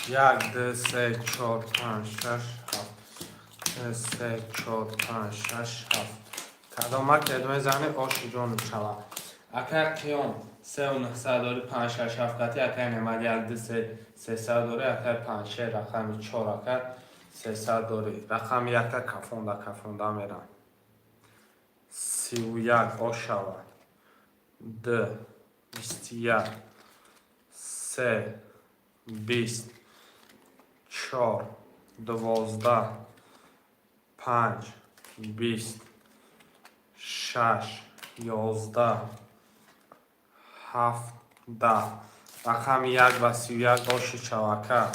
Як, ду, се, чор, панҷ, шаш, ҳафт. Се, чор, панҷ, шаш, ҳафт. Кадомак мезани, оши ҷону шава. Акай Қиём, сеу нӯҳсад дори, панҷ, шаш, ҳафт кати. Акай Немат, як, ду, се, 300 дори. Акай Панҷшер, рақами чор, ака, 300 дори. Рақами якта кафонда кафонда мерам. 31, ошава. Д, 21, се, 20, чор, 12, панҷ, 20, шаш, 11, ҳафт, 10. Рақами як ва 31, оши чавака.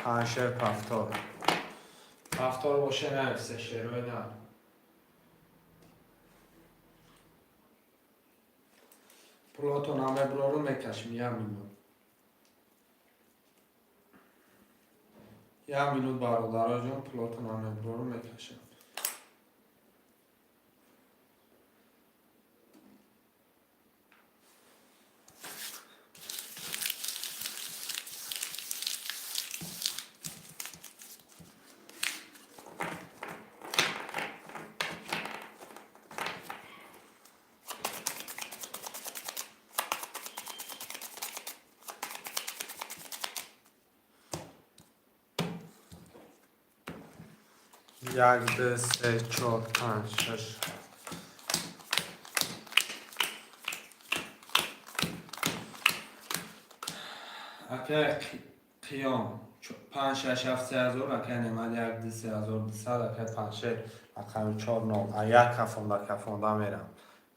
Панҷшер пафтор. Пафтор боше, нависе, шерои на. Пулотон меброру мекашем. Як минут. Як минут, бародароҷон, пулотон меброру мекашем. Як, ду, се, чор, панҷ, шаш, ҳафт. Акай Қиём, панҷ, шаш, ҳафт, 3000. Акай Немат, як, ду, 3200. Акай Панҷшер, рақами чор, нол. А як кафонда кафонда мерам.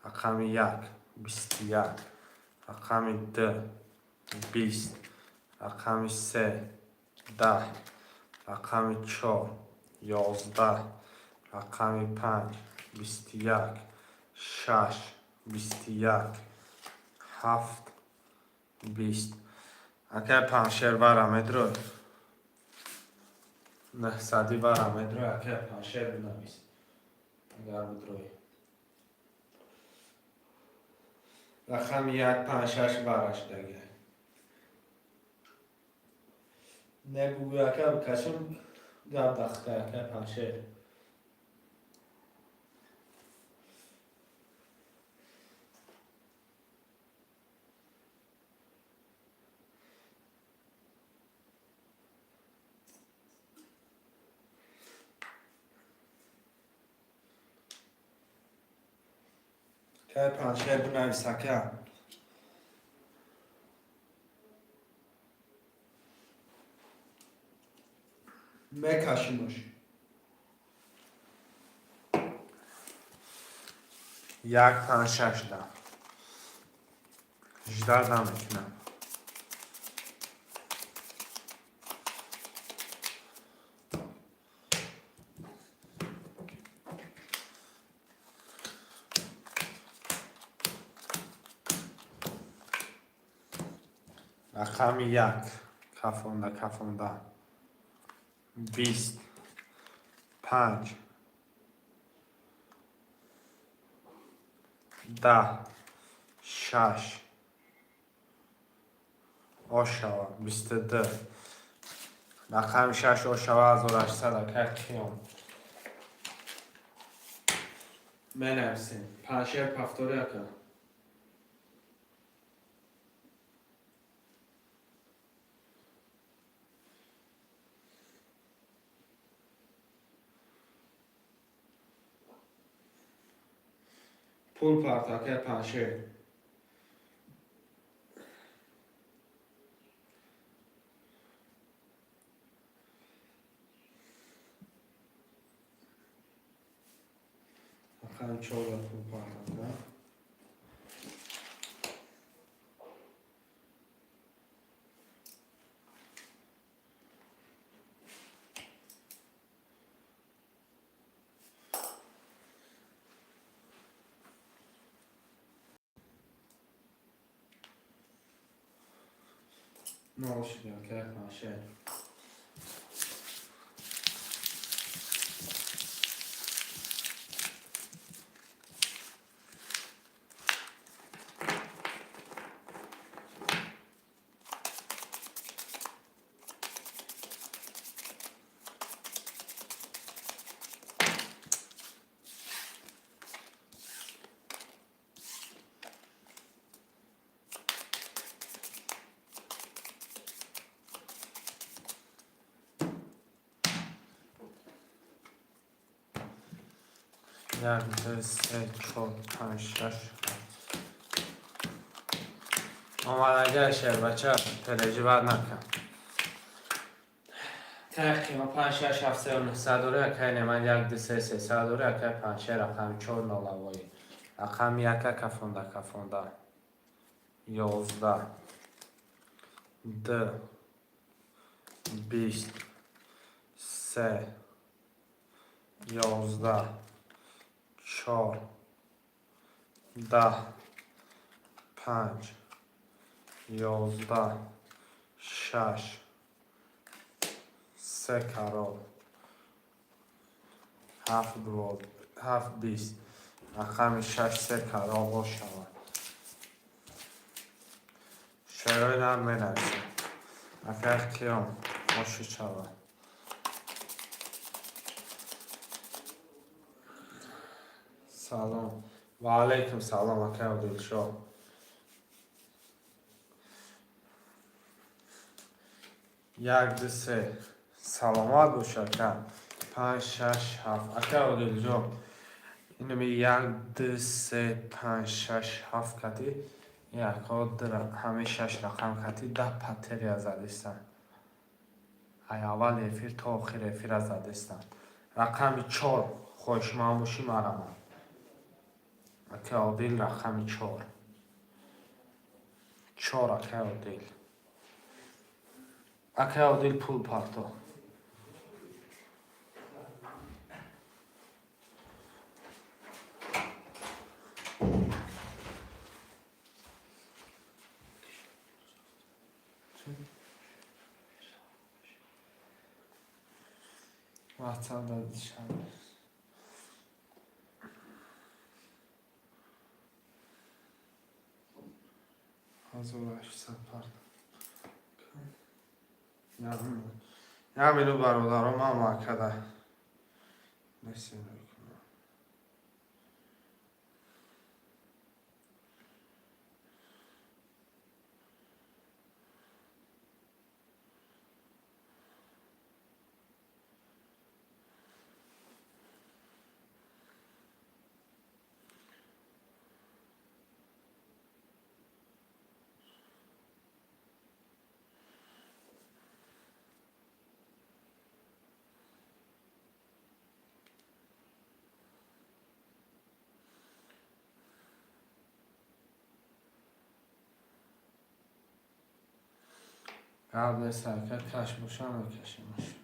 Рақами як, 21, рақами ду, 20, рақами се, 10, рақами чор, 11, рақами панҷ, 21, шаш, 21, ҳафт, 20. Акай Панҷшер, вара медрой. Нӯҳсадӣ вара медрой. Акай Панҷшер, бинавис, агар бидроӣ. Рақами як, панҷ, шаш вара шудагиай. Не бугӯй, ака, бикашем. Гап дахта, акай Панҷшер. Акай Панҷшер, бинавис, ака. Мекашимаш. Як, панҷ, шаш, да. Ждать намекунам. Рақами як, кафонда, кафонда, 20, панҷ, 10, шаш, ошава, 22. Рақами шаш ошава, 1800, акай Қиём. Менависем. Панҷшер повтори, ака. Пул парт, акай Панҷшер. Рақами чорда пул парт, ака. Нол шуд, акай Панҷшер. Як, ду, се, чор, панҷ, шаш, ҳафт. Омадагиа, шербача, переживать накун. Тақима панҷ, шаш, ҳафт, се, нӯҳсадури, акай Неман, як, ду, се, сесадури, акай Панҷшер, рақами чор нолавоӣ. Рақами яка кафонда, кафонда. 11, ду, 20, се, 11, чор, 10, панҷ, 11, шаш, се карол, ҳафт, ҳафт, 20. Рақами шаш, се карол бошавад. Шерои нам менависем. Акай Қиём, оши шавад. Салом. Ва алайкум салом, акай Одилшоҳ. Як, ду, се. Саломат бош, ака. Панҷ, шаш, ҳафт. Акай Одилҷон. Инами як, ду, се, панҷ, шаш, ҳафт кати якҳо ҳамаи шаш рақам кати 10 потеря задистанд. Ай аввали эфир то охири эфира задистанд. Рақами чор, хоҳишманд бошӣ, мараман. Акай Одил, рақами чор. Чор, акай Одил. Акай Одил, пул парто. WhatsApp дадишам. 1800 парт. Як минут, бародаро, ман макада. Несем. Гап нест, ака, каш боша, мекашемаш.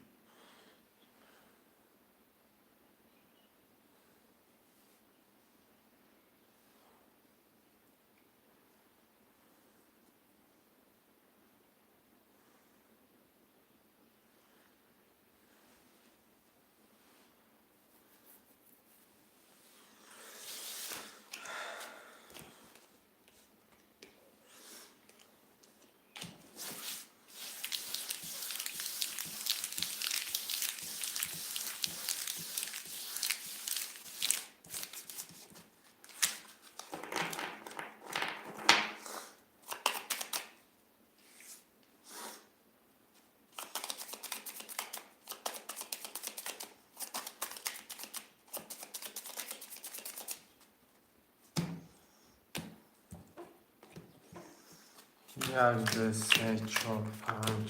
Як, ду, се, чор, панҷ,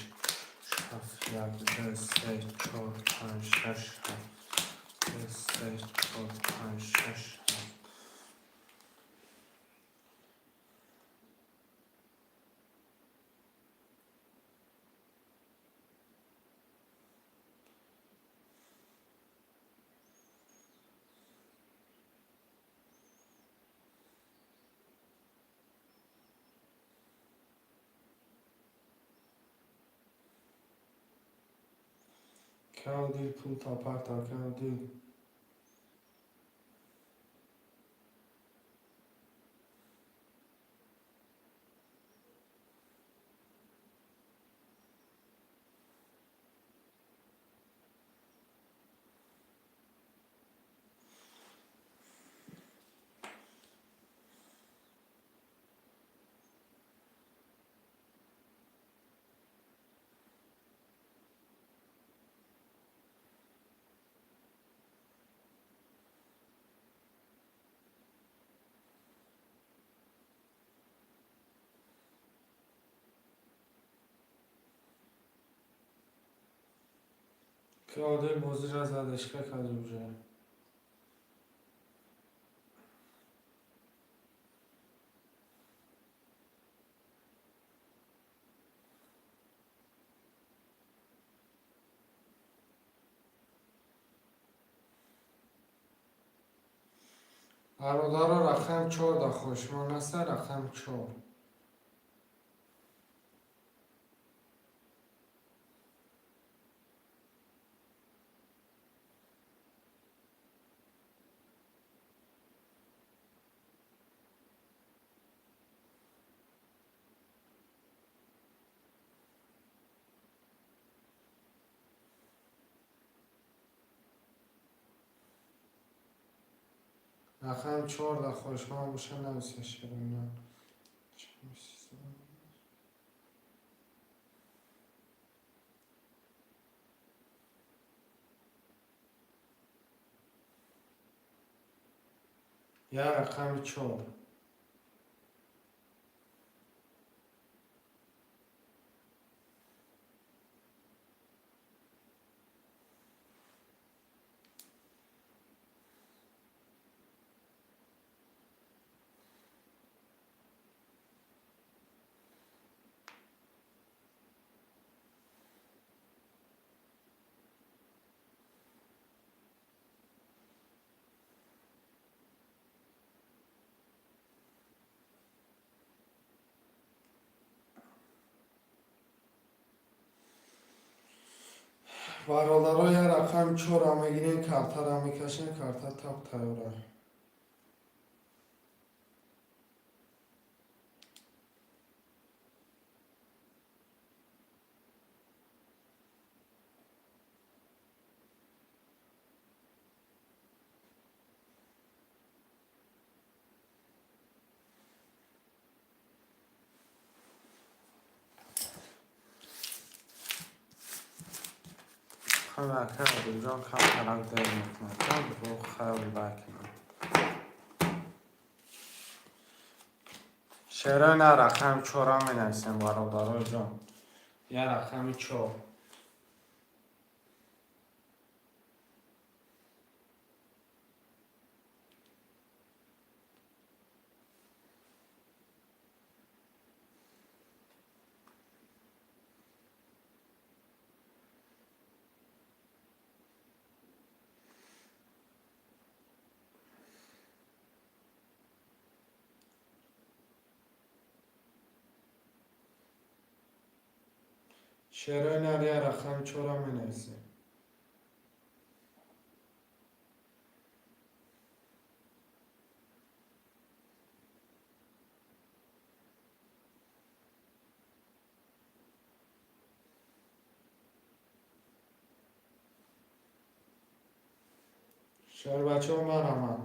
ҳафт. Як, ду, се, чор, панҷ, шаш, ҳафт. Ду, се, чор, панҷ, шаш, ҳафт. Каодил пул тапарта, каодил. Каодил бозира задашка карди уже. Бародаро, рақам чор да хошмон аста, рақам чор. Рақам чор да хошмон боша, нависа, ширина. Я рақами чор. Бародаро, я рақами чорро мегирем, картаро мекашем, карта тап тайёра. Ака Одилҷон кам тарак дер мекунад, бо хаёл бай кунад. Шерои на рақами чорро менависем, бародарои ҷон. Я рақами чор. Шерои нария, рақами чора менависем. Шербачаҳо, марҳамат.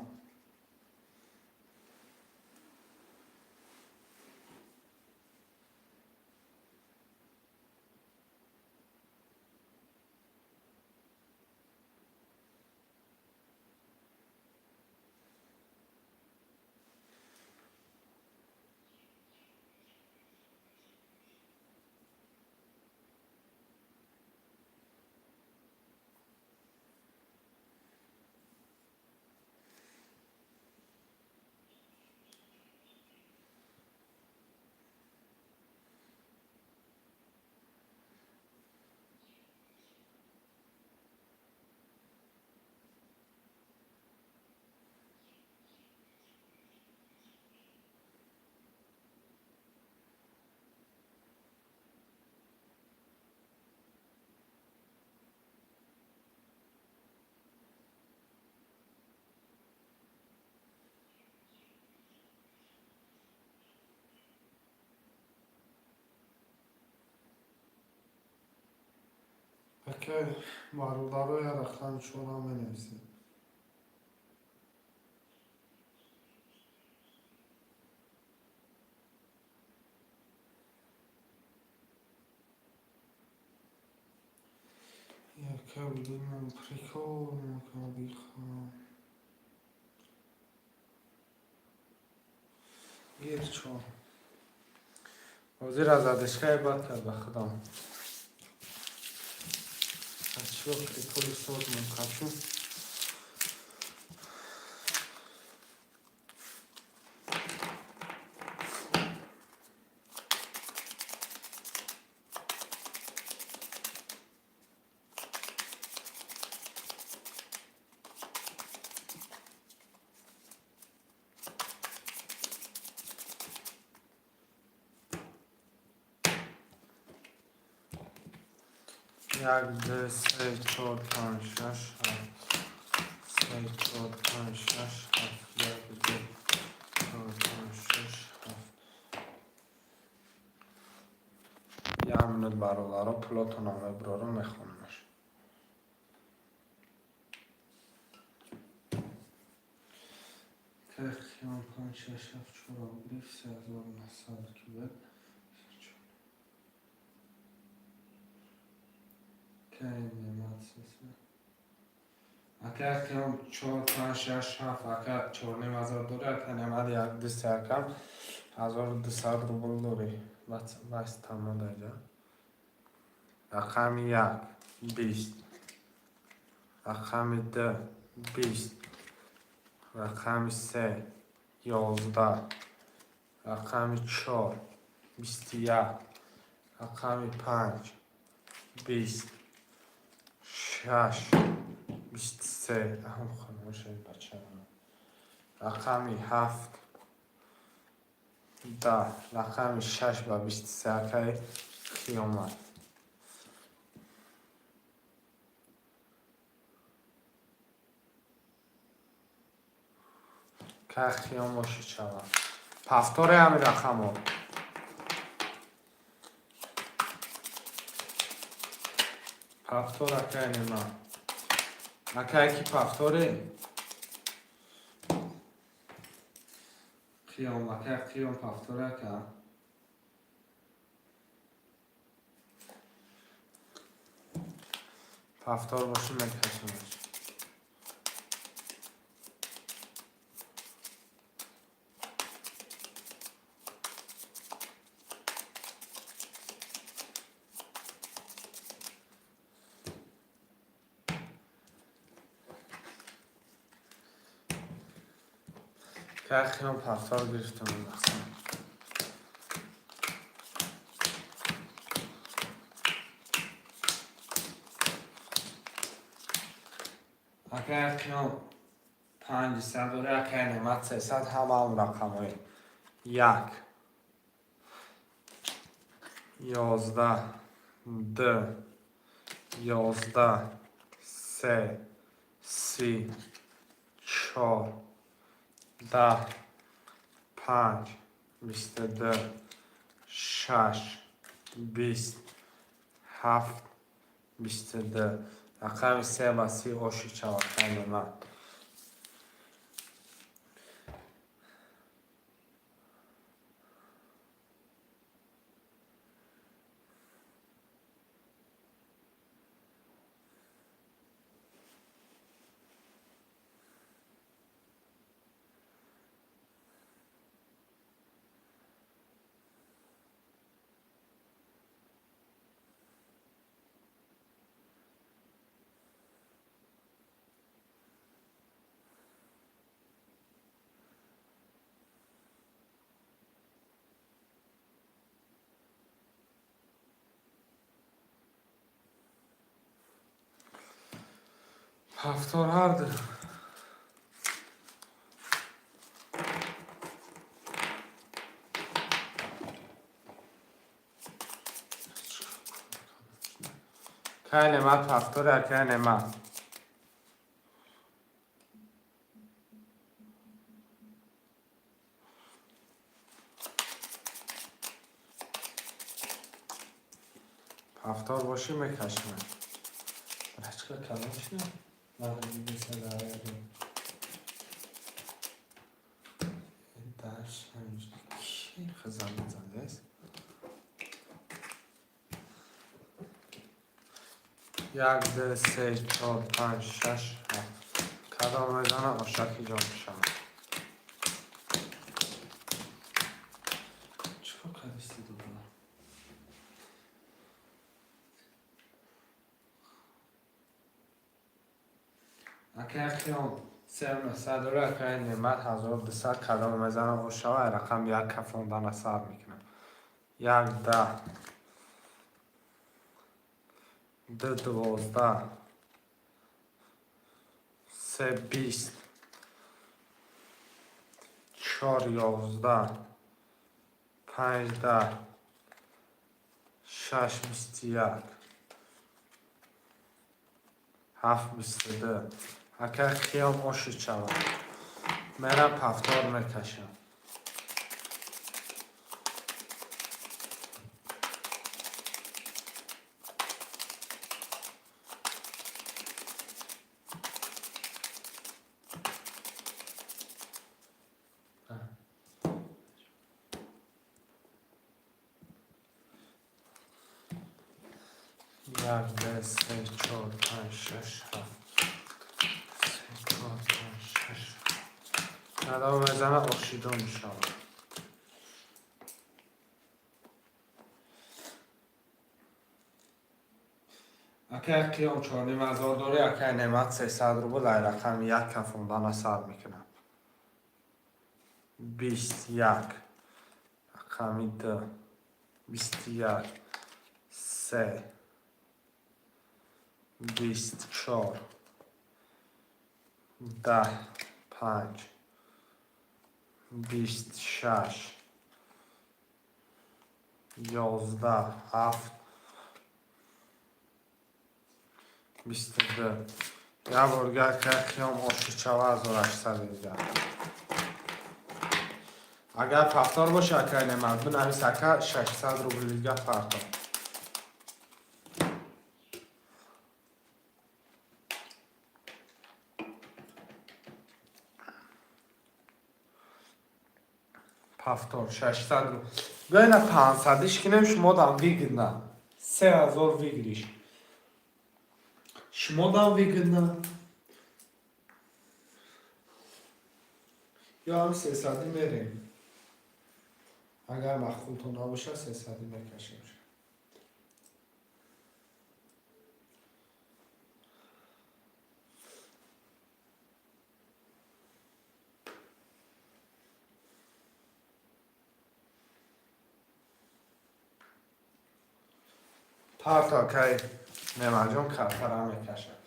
Акай бародаро, я рақами чора менависем. Яка будем прикол мекардихам. Гир чор. Ҳозир аз адишкаи бад кард ба худам. Чё приколи созмон хочу. Як, ду, се, чор, панҷ, шаш, ҳафт. Се, чор, панҷ, шаш, ҳафт. Як, ду, чор, панҷ, шаш, ҳафт. Як минут, бародаро, пулотонам мебурорам, мехонамаш. Кай панҷ, шаш, ҳафт, чора гирифт, 3900 ки буд. Кай немат сесе. Ака кам чор, панҷ, шаш, ҳафт, ака 4500 дори, ака немат як, ду, се, акам 1200 рубл дори. Бас, тамом даҷа. Рақами як, 20. Рақами ду, 20. Рақами се, 11. Рақами чор, 21. Рақами панҷ, 20. Шаш, 23. Аҳам хоношаи бачаам. Рақами ҳафт, 10. Рақами шаш ба 23, акаи қиёмат. Кай қиём боши чава. Повтори ҳамин рақамҳо. Повтор, акай нема. Акай ки повтори? Қиём, акай қиём повтори, ака. Повтор боши мекашамаш. Кай қиём повтор гирифтам мақсад. Акай қиём 500 дори, акай немат 300, ҳамаам рақамҳои. Як, 11, Ду, 11, се, 30, чор, 10, панҷ, 22, шаш, 20, ҳафт, 22. Рақами се ба 30 оши чавакай Немат. Повтор ҳарду. Кай Немат повтори, акай Немат. Повтор бошӣ, мекашем. Рачка калон шуда. Даш хизан мезандест. Як, ду, се, чор, панҷ, шаш, ҳафт. Кадом мезана, ошаки ҷо мешавад. Чикор кардисти, дубора? Акай Хиём 3900 дора, акай Немат 1200. Кадом мезана, ошава, рақам як кафондана сар мекунам. Як, 10, ду, 12, се, 20, чор, 11, панҷ, 10, шаш, 21, ҳафт, 22. Акай Хиём оши шавад. Мерам, повтор мекашам. Як, ду, се, чор, панҷ, шаш, ҳафт. Се, чор, панҷ, шаш. Кадом мезана, ошидо мешавад. Акай Қиём 4500 дорӣ, акай Немат 300 рубл. Ай рақами як кафондана сар мекунам. 21, рақами ду, 21, се, 24, 10, панҷ, 26, 11, ҳафт, 22. Як борга акай Қиём оши чава, 1800 дига. Агар повтор боша, акай Немат, бинавис, ака, 600 рубл дига партов. Повтор 600 рубл. Биёина 500-иш кинем, шумодам выгодно. 3000 выигрыш. Шумодам выгодно. Ё ҳам 300-ӣ мерем. Агар маххултон набошад, 300-ӣ мекашем. Парто, акай Немаҷон, картара мекашад.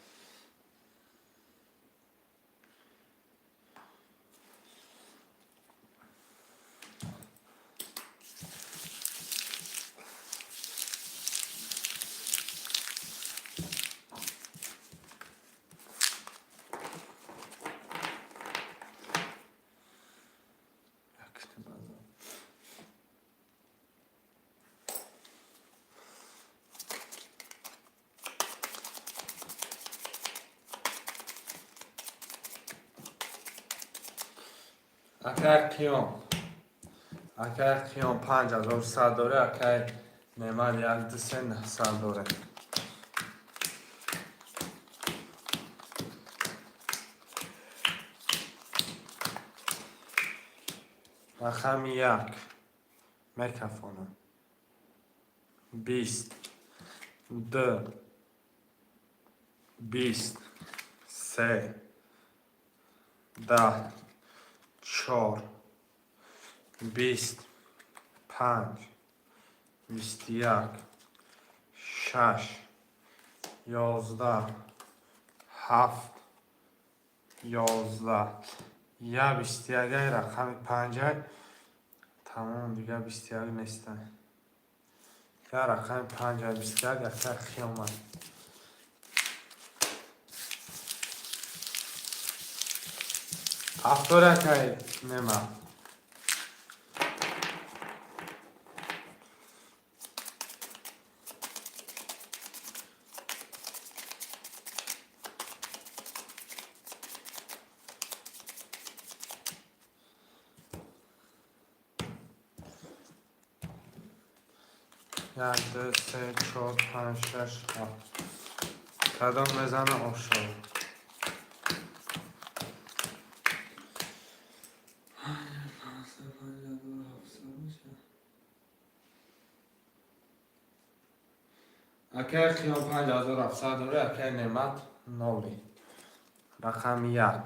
Акай Қиём, акай Қиём 5100 дорӣ, акай Неъмат як, ду, се, 900 дорем. Рақами як мекафонам. 20, ду, 20, се, 10, чор, 20, панҷ, 21, шаш, 11, ҳафт, 11, я 21-ай, рақами панҷай. Тамом, дигар 21 нестан. Я рақами панҷай, 21, якта Қиёмат. Ҳафтор, акай Неъмат. Як, ду, се, чор, панҷ, шаш, ҳафт. Кадом мезана, ошова. Акай Қиём 5700 дорӣ, акай Неъмат ноли. Рақами як,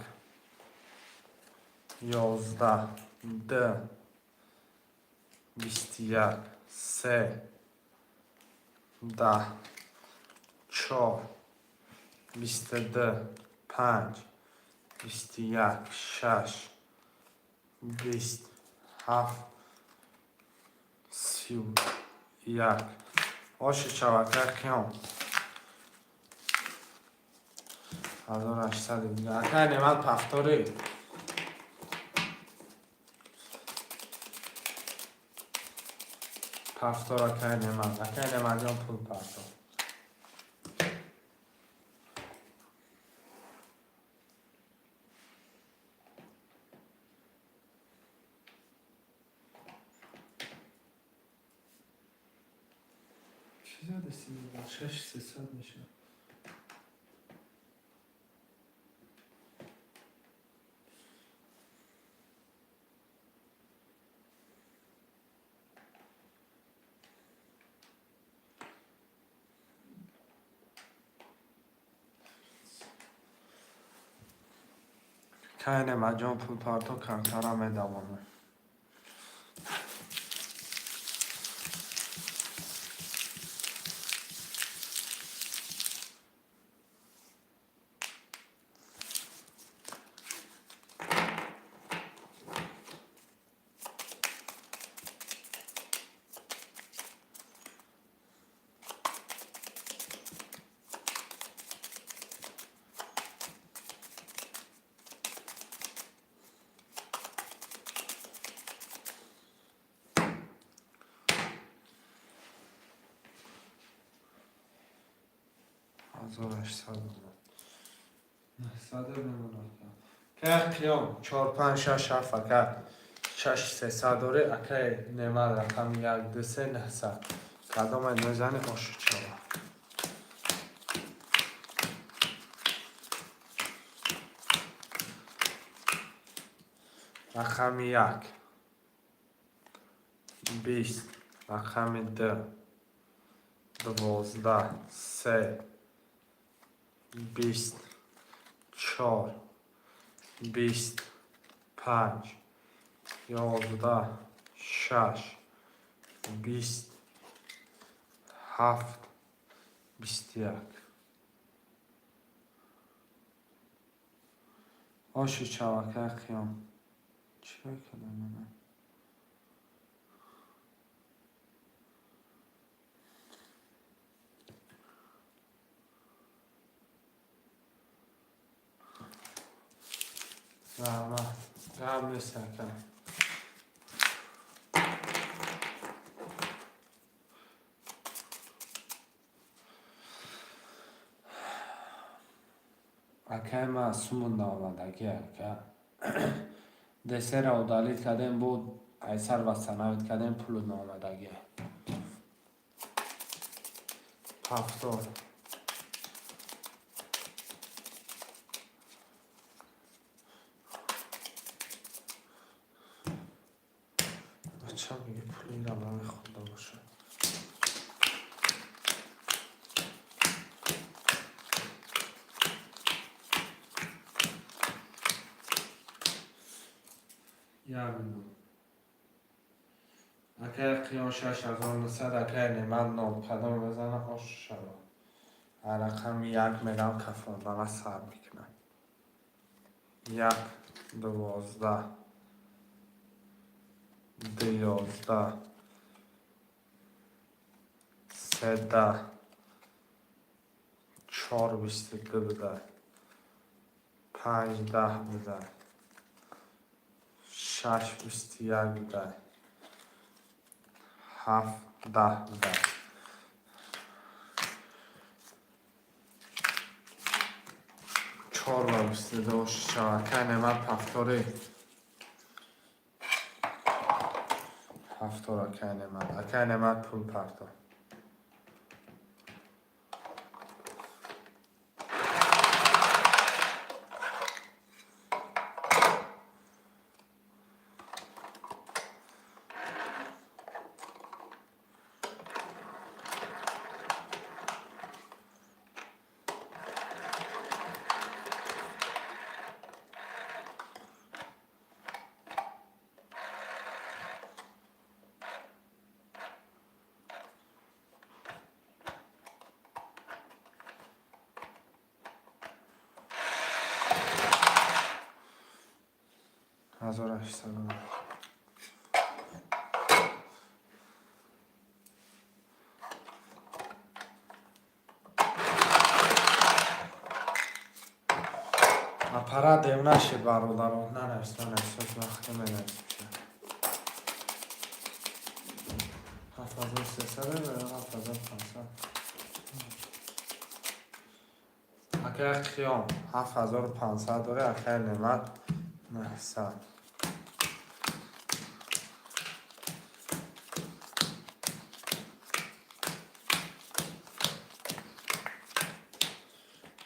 11, д, 21, се, 10, чор, 22, панҷ, 21, шаш, 20, ҳафт, 31. Оши шавакаи Қиём. 1800 дига. Акай Неъмат, пафторӣ. Пафтор, акай Неъмат. Акай Неъматҷон, пул партов. Чӣ задасти? Шаш сесад мешавад. Кай Неъматҷон, пул партов, камтара медавонам. 1800 омад. 900 мемонад. Кай Қиём, чор, панҷ, шаш, ҳафт, ака шаш сесад дорӣ, акай Неъмат рақами як, ду, се, 900. Кадомай мезанӣ, ошу чава. Рақами як, 20, рақами ду, 12, се, 20, чор, 20, панҷ, 11, шаш, 20, ҳафт, 21. Оши чавакаи Қиём. Чӣ кардам мана? Раҳмат. Гап нест, ака. Акай ман сумун наомадагӣ, ака. Десера удалить кардем, буд айсар восстановить кардем, пулу наомадагӣ. Повтор. Бача меги, пули ира намехӯрда бошад. Як минут. Акай Қиён 6900, акай Немат нол. Кадом мезана, ош шава. Рақами як мерам, кафондана сар мекунам. Як, 12, ду, 11, седа, чор, 22 буда, панҷ, 10 буда, шаш, 21 буда, ҳафт, 10 буда. Чор ва 22 шава. Акай Немат, повтори. Повтор, акай Немат. Акай Немат, пул парто. 1800. Аппарат дев нашид, бародаро. Нанавис, нанавис, вақте менависем. 7300, 7500. Акай Қиём 7500 дорӣ, акай Немат 900.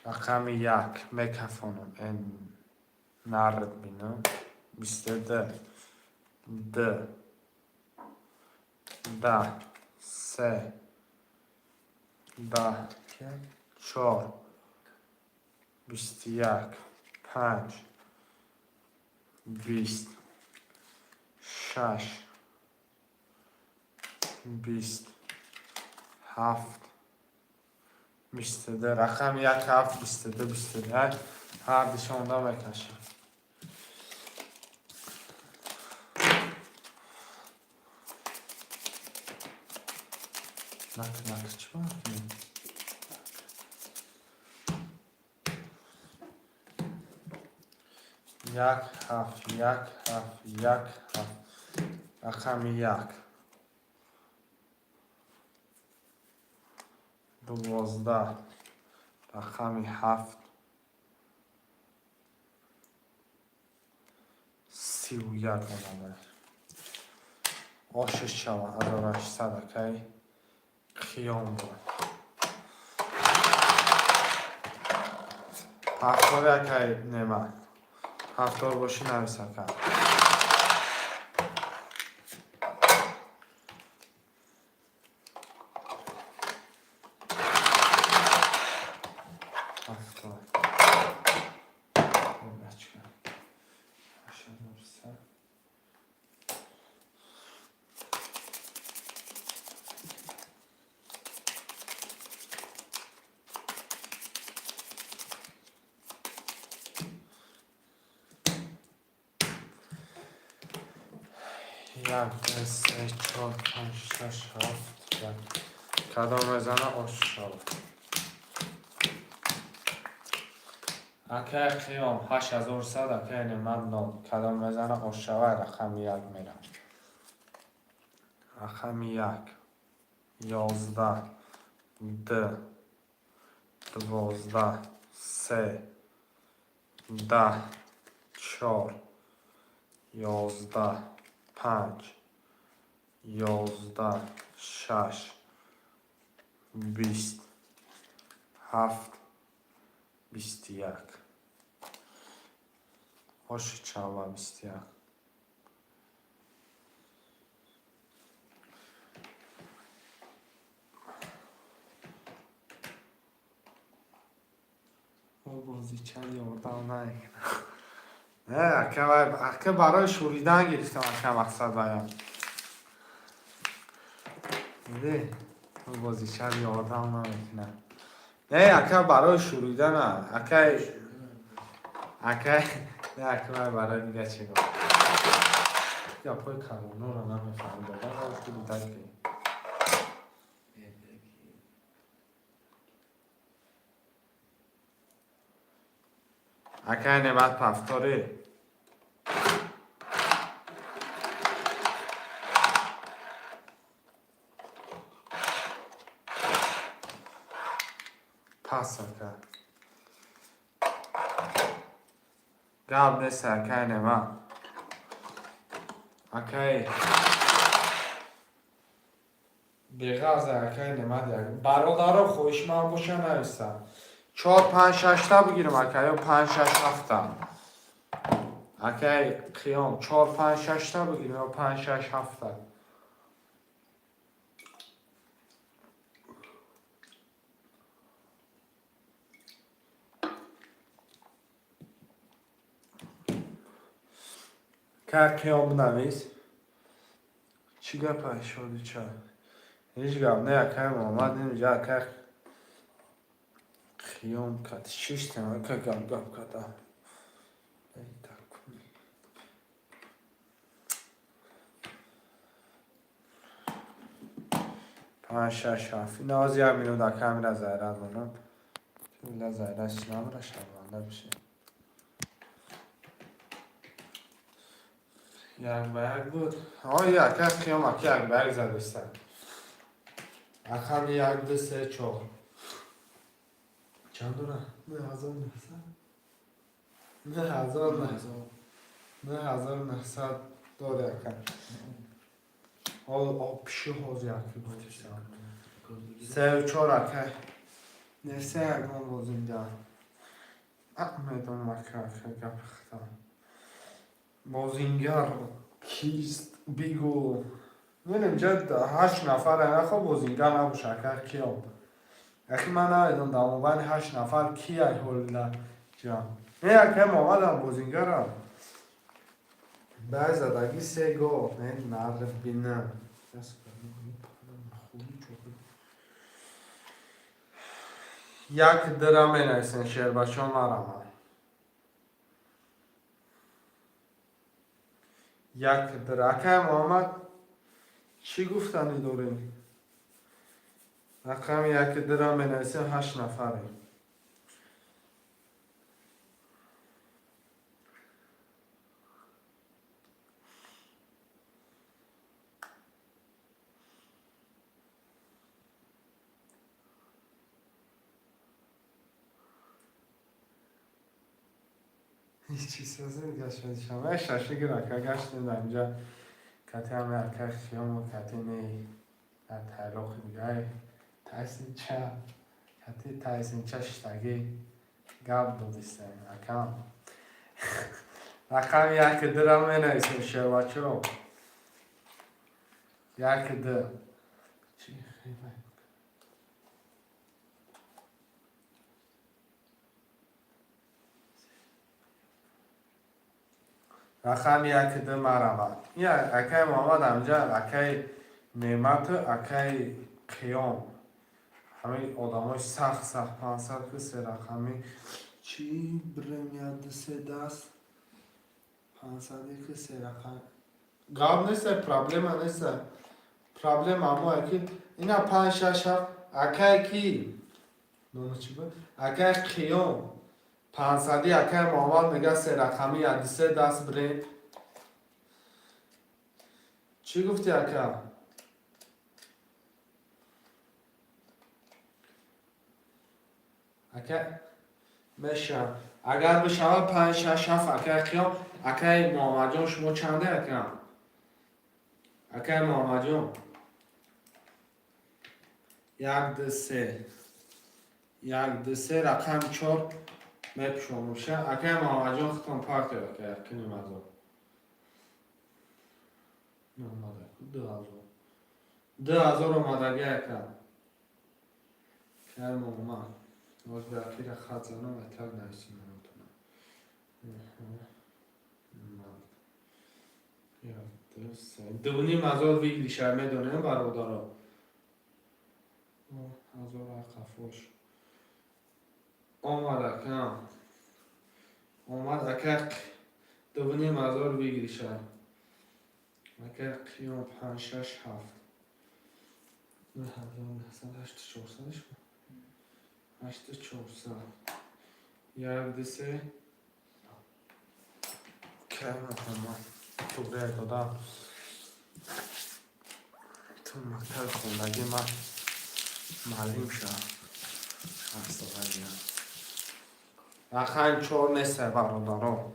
Рақами як мекафонам, эн нард бинам. 22, д, 10, се, 10, чор, 21, панҷ, 20, шаш, 20, ҳафт, 22. Рақами як, ҳафт, 22, 21. Ҳар дишонда мекашам. Нак, нак, чӣ кунем? Як, ҳафт, як, ҳафт, як, ҳафт. Рақами як, 12, рақами ҳафт, 31 омада. Ошиш шава, 1800, акай Қиём буд. Ҳафтори, акай Немат. Ҳафтор бошӣ, навис, ака. Ҳафтор. Бачка. 8300. Як, ду, се, чор, панҷ, шаш, ҳафт, як. Кадом мезана, ош шавад. Акай Қиём 8100, акай Немат нол. Кадом мезана, ош шавад, рақами як мерам. Рақами як, 11, д, 12, се, 10, чор, 11, 5, 11, 6, 20, 7, 21. Оши чанд ба 21? Бозича ёрдам намекунад. Не, ака, ака, барои шӯридан гирифтам, ака, мақсад ваям. Диди, бозича ёрдам намекунад. Не, ака, барои шӯридана. Ака, ака, не, ака, вай барои дига чӣ гуфт? Гапҳои калонуро намефаҳмам. Додам шӯридан ки. Акай Немат, повтори. Пас, ака. Гап нест, акай Немат. Акай беғарза, акай Немат. Бародаро, хоҳишманд боша, нависам. Чор, панҷ, шашта бигирам, ака, ё панҷ, шаш, ҳафта? Акай Қиём, чор, панҷ, шашта бигирам ё панҷ, шаш, ҳафта? Ка, Қиём, бинавис. Чӣ гапа, шодича? Ҳеҷ гап не, акай Муҳаммад. Инҷа акай Қиём кад шиштем, ака, гап гап када. Эй, такуни. Панҷ, шаш, ҳафт. Ина ҳозир як минут, ака, ҳамира заряд монам. Ила заряд намера, шарманда бишем. 1 ба 1 буд. Ой, ака Қиём, ака, 1 ба 1 задиста. Рақами як, ду, се, чор. Чанд дора? 9900. 9900. 9900 дори, ака. О, пиши ҳозир яки гуфтистам. Сею чор, ака. Не, се ягон бозингар. Медонам, ака, ака, гапи худам. Бозингар кист, бигӯ. Бинем, ҷа ҳашт нафар, нахо бозингар набоша, ака Қиём. Ахи, ман намедонам, дар мобайни ҳашт нафар ки ай ҳолила ҷа. Не, ака Муҳаммадам бозингарам. Баъд задагӣ се гол. Не, нарбина. Як дира менависен, шербачон, марама. Як дира. Акай Муҳаммад, чӣ гуфтанӣ дорем? Рақами як дира менависем, ҳашт нафарем. Ҳеҷ созин гашт шама шашигир, ака, гаштем дар инҷа кати ҳаме ака Хиёму кати не дар тайлоқи дигай тайсинча, кати тайсинча шиштагӣ гап додистем, акам. Рақами як дира менависем, шербачо. Як д. Чӣ хеле? Рақами як д марамад. Я, акай Муҳаммад, ҳаминҷа акай Неъмату акай Қиём. Ҳамин одамои сахт сахт 500 ки се рақами чӣ бирем, як, ду, се даст 500 ки се рақам. Гап нест, проблема нест. Проблема мо ки ина панҷ, шаш, ҳафт, акай ки номи чӣ буд? Акай Қиём 500-и, акай Муҳаммад мега се рақами як, ду, се даст бирем. Чӣ гуфтӣ, ака? Ака, мешавад. Агар бишавад, панҷ, шаш, ҳафт, акай Қиём. Акай Муҳаммадҷон, шумо чанде, акам? Акай Муҳаммадҷон, як, ду, се, як, ду, се, рақами чор мепӯшонумша. Акай Муҳаммадҷон, худтон партиё, ака, 1500 омада, 2000, 2000 омадаги, ака. Акай Муҳаммад, боз ба акира хат занам, атак нависим наметонам. Як, ду, се, 2500 выигрыш а медонем, бародаро. Ҳазор қафош омад, акам, омад, ака. 2500 выигрыш а, ака Қиём. Панҷ, шаш, ҳафт, 9900, ҳашту чорсадаш, ҳашту чорсад. Як, ду, се. Кай Муҳаммад, туғрия додам. Ту мактаби хондагӣ, ман муаллим шавам. Шастсолагиам. Рақами чор неста, бародаро.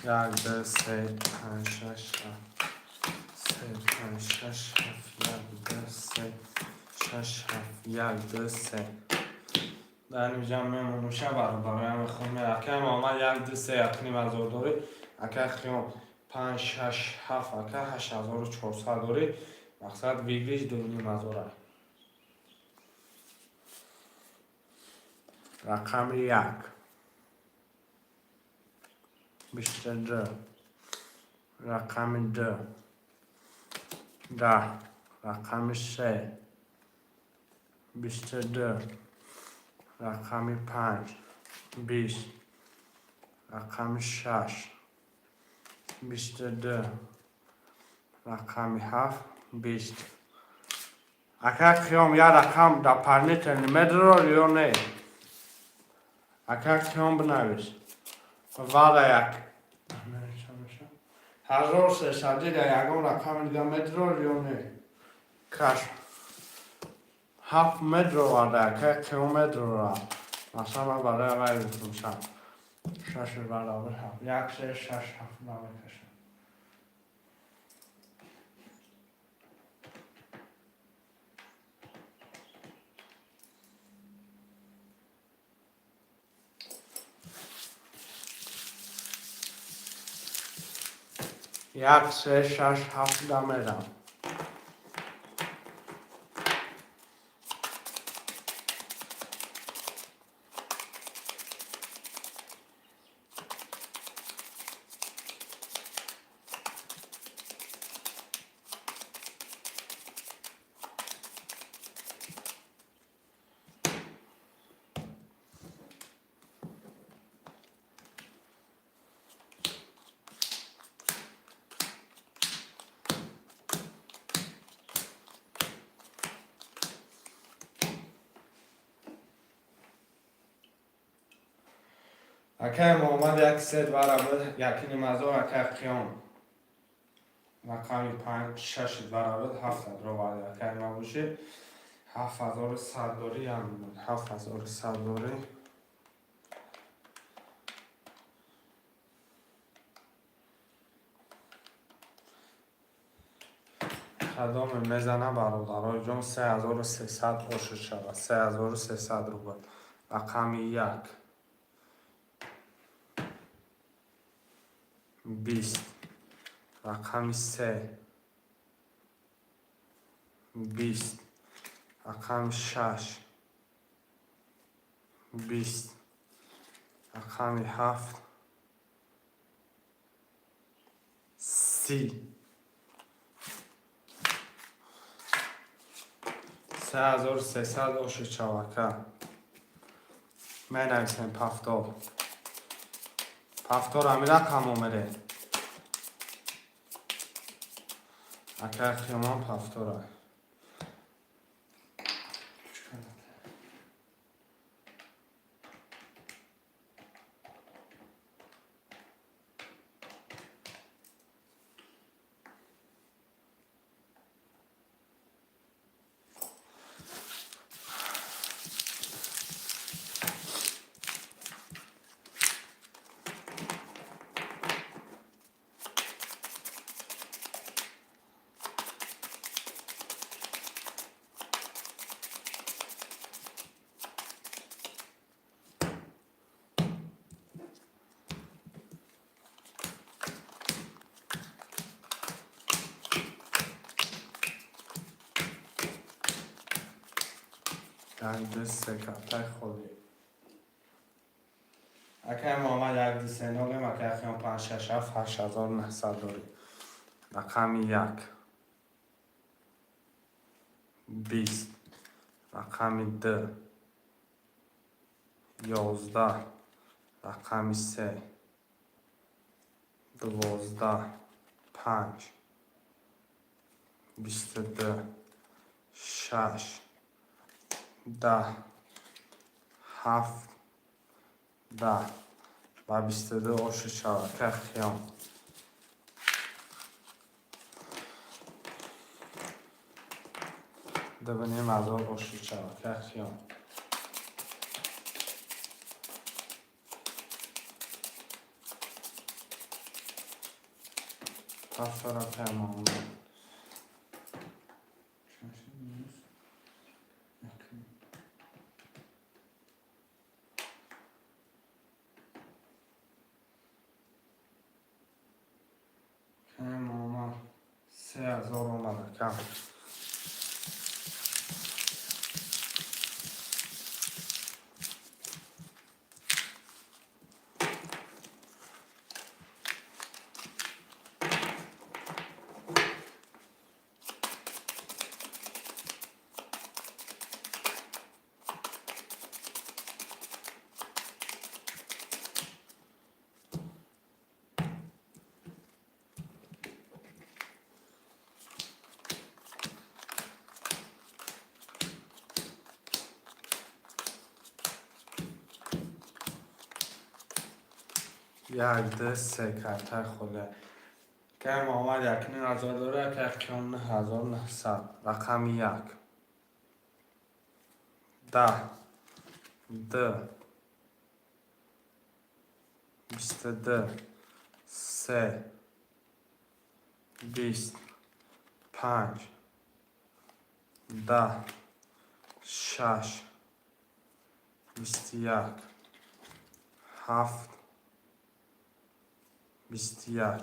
Як, ду, се, панҷ, шаш, ҳафт, се, панҷ, шаш, ҳафт, як, ду, се, шаш, ҳафт, як, ду, се. Дар инҷа мемонумша, бародароям, мехоҳам. Акай Муҳаммад, як, ду, се, 1500 дорӣ. Акай Хиём, панҷ, шаш, ҳафт, ака, 8400 дорӣ. Мақсад, выигрыш 2500. Рақами як, 22, рақами ду, 10, рақами се, 22, рақами панҷ, 20, рақами шаш, 22, рақами ҳафт, 20. Ака Қиём, як рақам дополнительный медорор ё не? Ака Қиём, бинавис. Вада як 1300 да ягон рақами дига медорор ё не? Каш ҳафт медроварда, ака Қиём медорора. Масалан, ман барои вай гуфтумшам, шаш баробар ҳафт, як, се, шаш, ҳафт намекашам. Як, се, шаш, ҳафт да мерам. Акай Муҳаммад, як се барабар 1500. Акай Қиём, рақами панҷ, шаш барабар ҳафт ровард. Акай мабошӣ, 7100 дорӣ, 7100 дорӣ. Кадоме мезана, бародарои ҷон, 3300 ошид шавад, 3300 рубл. Рақами як, 20, рақами се, 20, рақами шаш, 20, рақами ҳафт, 30, 3300 ошид шавака. Менависем повтор, повтор. Ҳами рақам омере, акай Хиёман, повтора. Як, ду, се картай холӣ. Акай Муҳаммад, як, ду, се, нолем. Акай Хиён, панҷ, шаш, ҳафт, 8900 дорӣ. Рақами як, 20, рақами ду, 11, рақами се, 12, панҷ, 22, шаш, 10, ҳафт, 10. Ба 22 оши шавад, акай Хиён. 2500 оши шавад, акай Хиён. Повтор, акай Муҳаммад. Минус як. Акай Муҳаммад, 3000 омад, акам. Як, ду, се картай холӣ. Акай Муҳаммад 1500 дора, акай Қиён 9900. Рақами як, 10, ду, 22, се, 20, панҷ, 10, шаш, 21, ҳафт, 21.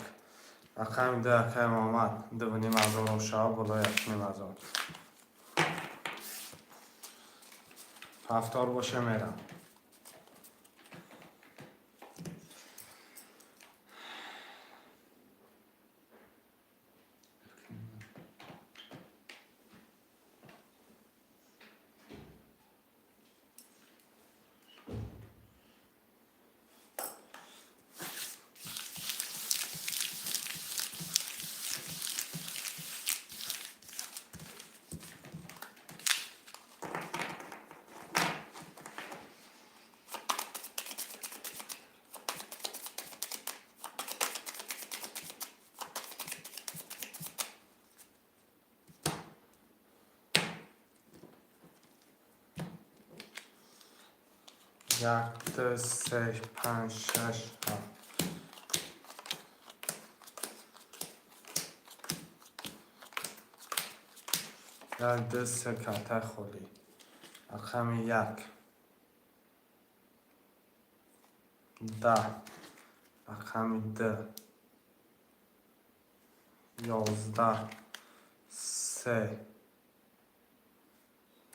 Рақами ду, акай Муҳаммад, 2500 ошава, боло 1500. Ҳафтор боша, мерам. Як, ду, се, панҷ, шаш, ҳафт. Як, ду, се картай холӣ. Рақами як, 10, рақами ду, 11, се,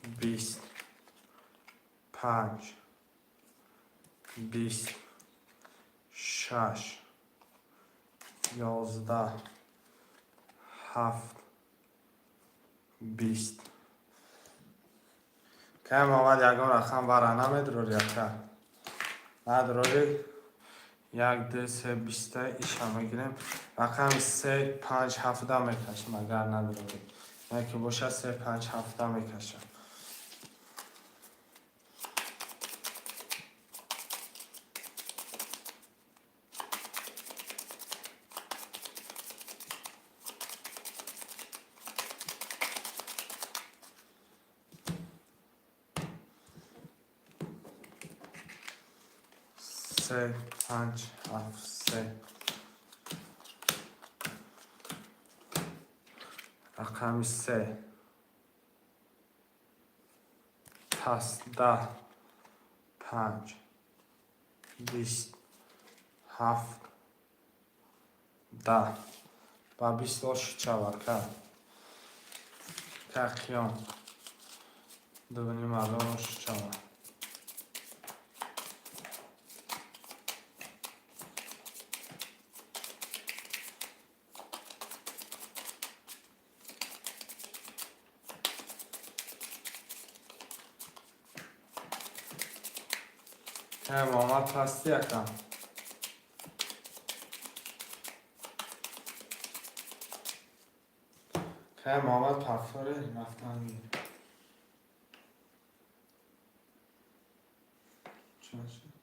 20, панҷ, 20, шаш, 11, ҳафт, 20. Кай Муҳаммад, ягон рақам бара намедурори, ака? Надурори? Як, ду, се, биста иша мегирем. Рақами се, панҷ, ҳафта мекашам, агар надурори. Яке бошад, се, панҷ, ҳафта мекашам. Се, панҷ, ҳафт, се. Рақами се, пас, 10, панҷ, 20, ҳафт, 10. Ба 20 оши чавака. Тақиён. 2,5 ҳазор ош шавад. Муҳаммад, ҳастӣ, ака? Кай Муҳаммад пафтори рафтан гир. Чанд шуд?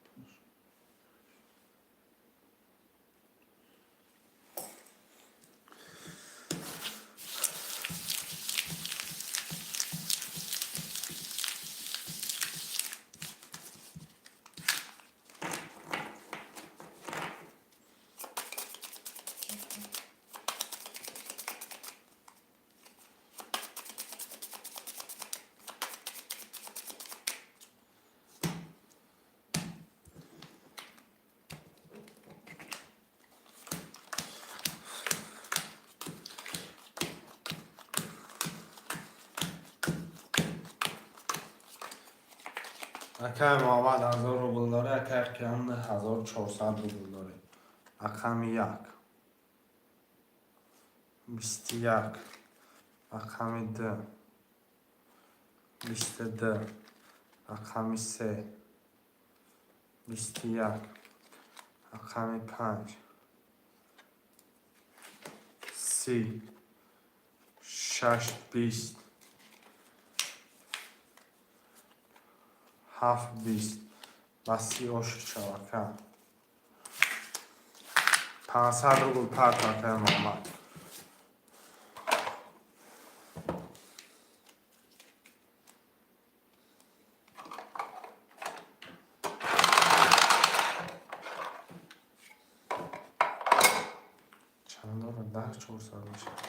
Акай Муҳаммад 1000 рубл дорӣ, акай Қиём 1400 рубл дорӣ. Рақами як. 21. Рақами ду. 22. Рақами се. 21. Рақами панҷ. 30. Шаш, 20. Ҳафт, 20. Ба 30 ошуд шав, ака. 500 рубл парт, акай Муҳаммад. Чанд дорад? 10 400 мешавад.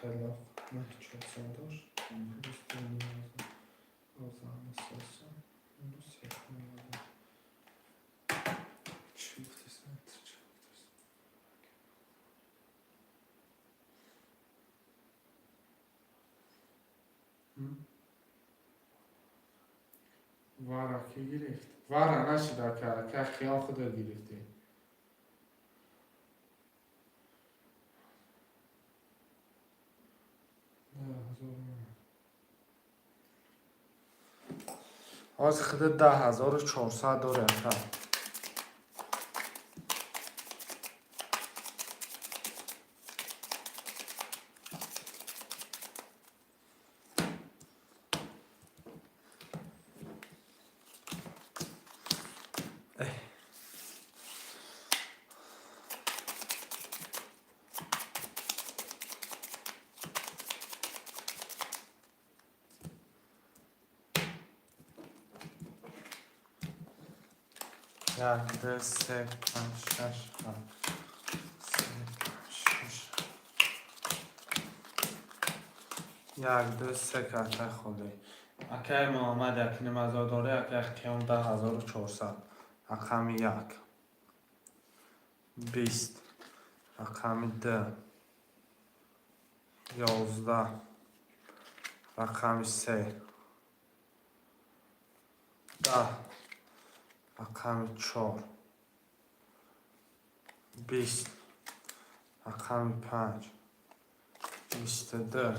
Талоқ 9400 дошт. Плюс 2,5 ҳазор минус 1,5 ҳазор. Чӣ гуфтест? Чӣ гуфтест? Вара кӣ гирифт? Вара нашид, ака, ака Хиём худо гирифтӣ. 10 000. Ҳозир худо 10 400 дорӣ, ака. Як, ду, се, панҷ, шаш, ҳафт. Се, панҷ, шаш. Як, ду, се карта холӣ. Акаи Муҳаммад 1,5 ҳазор дорӣ, акаи Қиём 10 400. Рақами як. 20. Рақами ду. 11. Рақами се. 10. Рақами чор. 20. Рақами панҷ. 22.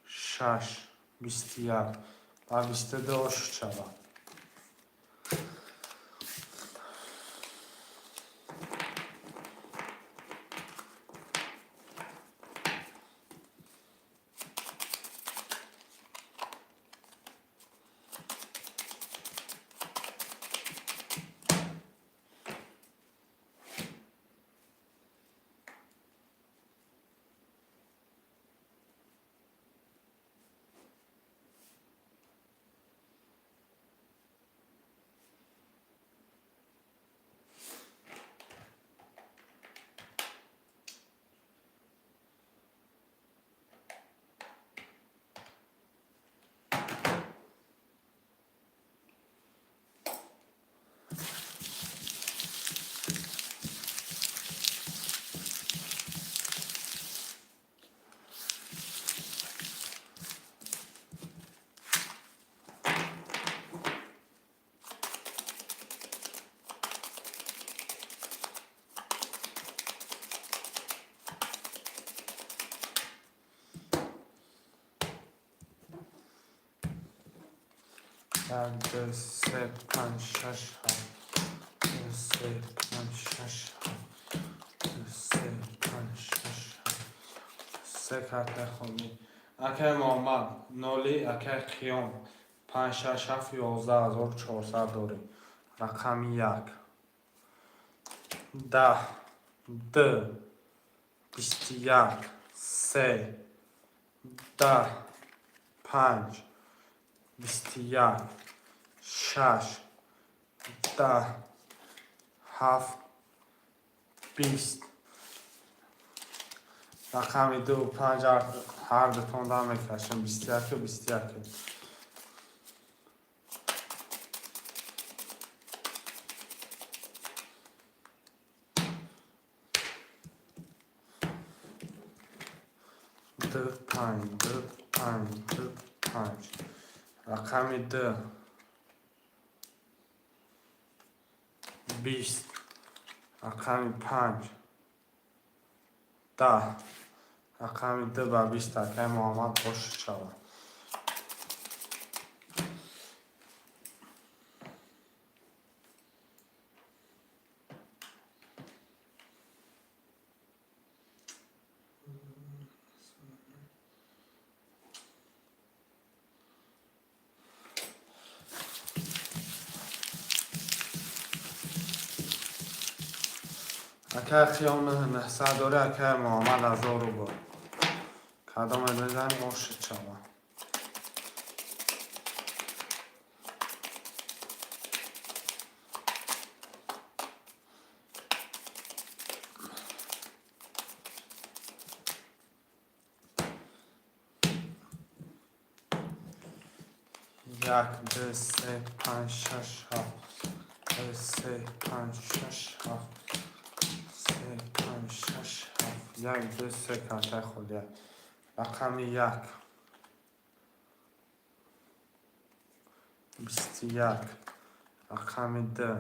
Шаш. 21. Ба 22 ошуд шавад. Як, ду, се, панҷ, шаш, ҳафт. Ду, се, панҷ, шаш, ҳафт. Ду, се, панҷ, шаш, ҳафт. Се картаи холӣ. Акай Муҳаммад ноли, акай Қиём панҷ, шаш, ҳафт, 11 400 дорем. Рақами як. 10, ду, 21, се, 10, панҷ, 21, шаш, 10, ҳафт, 20. Рақами ду, панҷ ҳар дутон дам мекашем. 21-у 21. Ду, панҷ, ду, панҷ, ду, панҷ. Рақами ду. 20. Рақами панҷ. 10. Рақами ду ба 20, акай Муҳаммад, бош шавад. Акай Қиём 900 дорӣ, акай Муҳаммад 1000 рубл. Кадоме бизанӣ, ошид шавад. Як, ду, се, панҷ, шаш, ҳафт. Ду, се, панҷ, шаш, ҳафт. Се, панҷ, шаш, ҳафт. Як, ду, се картаи холия. Рақами як. 21. Рақами ду.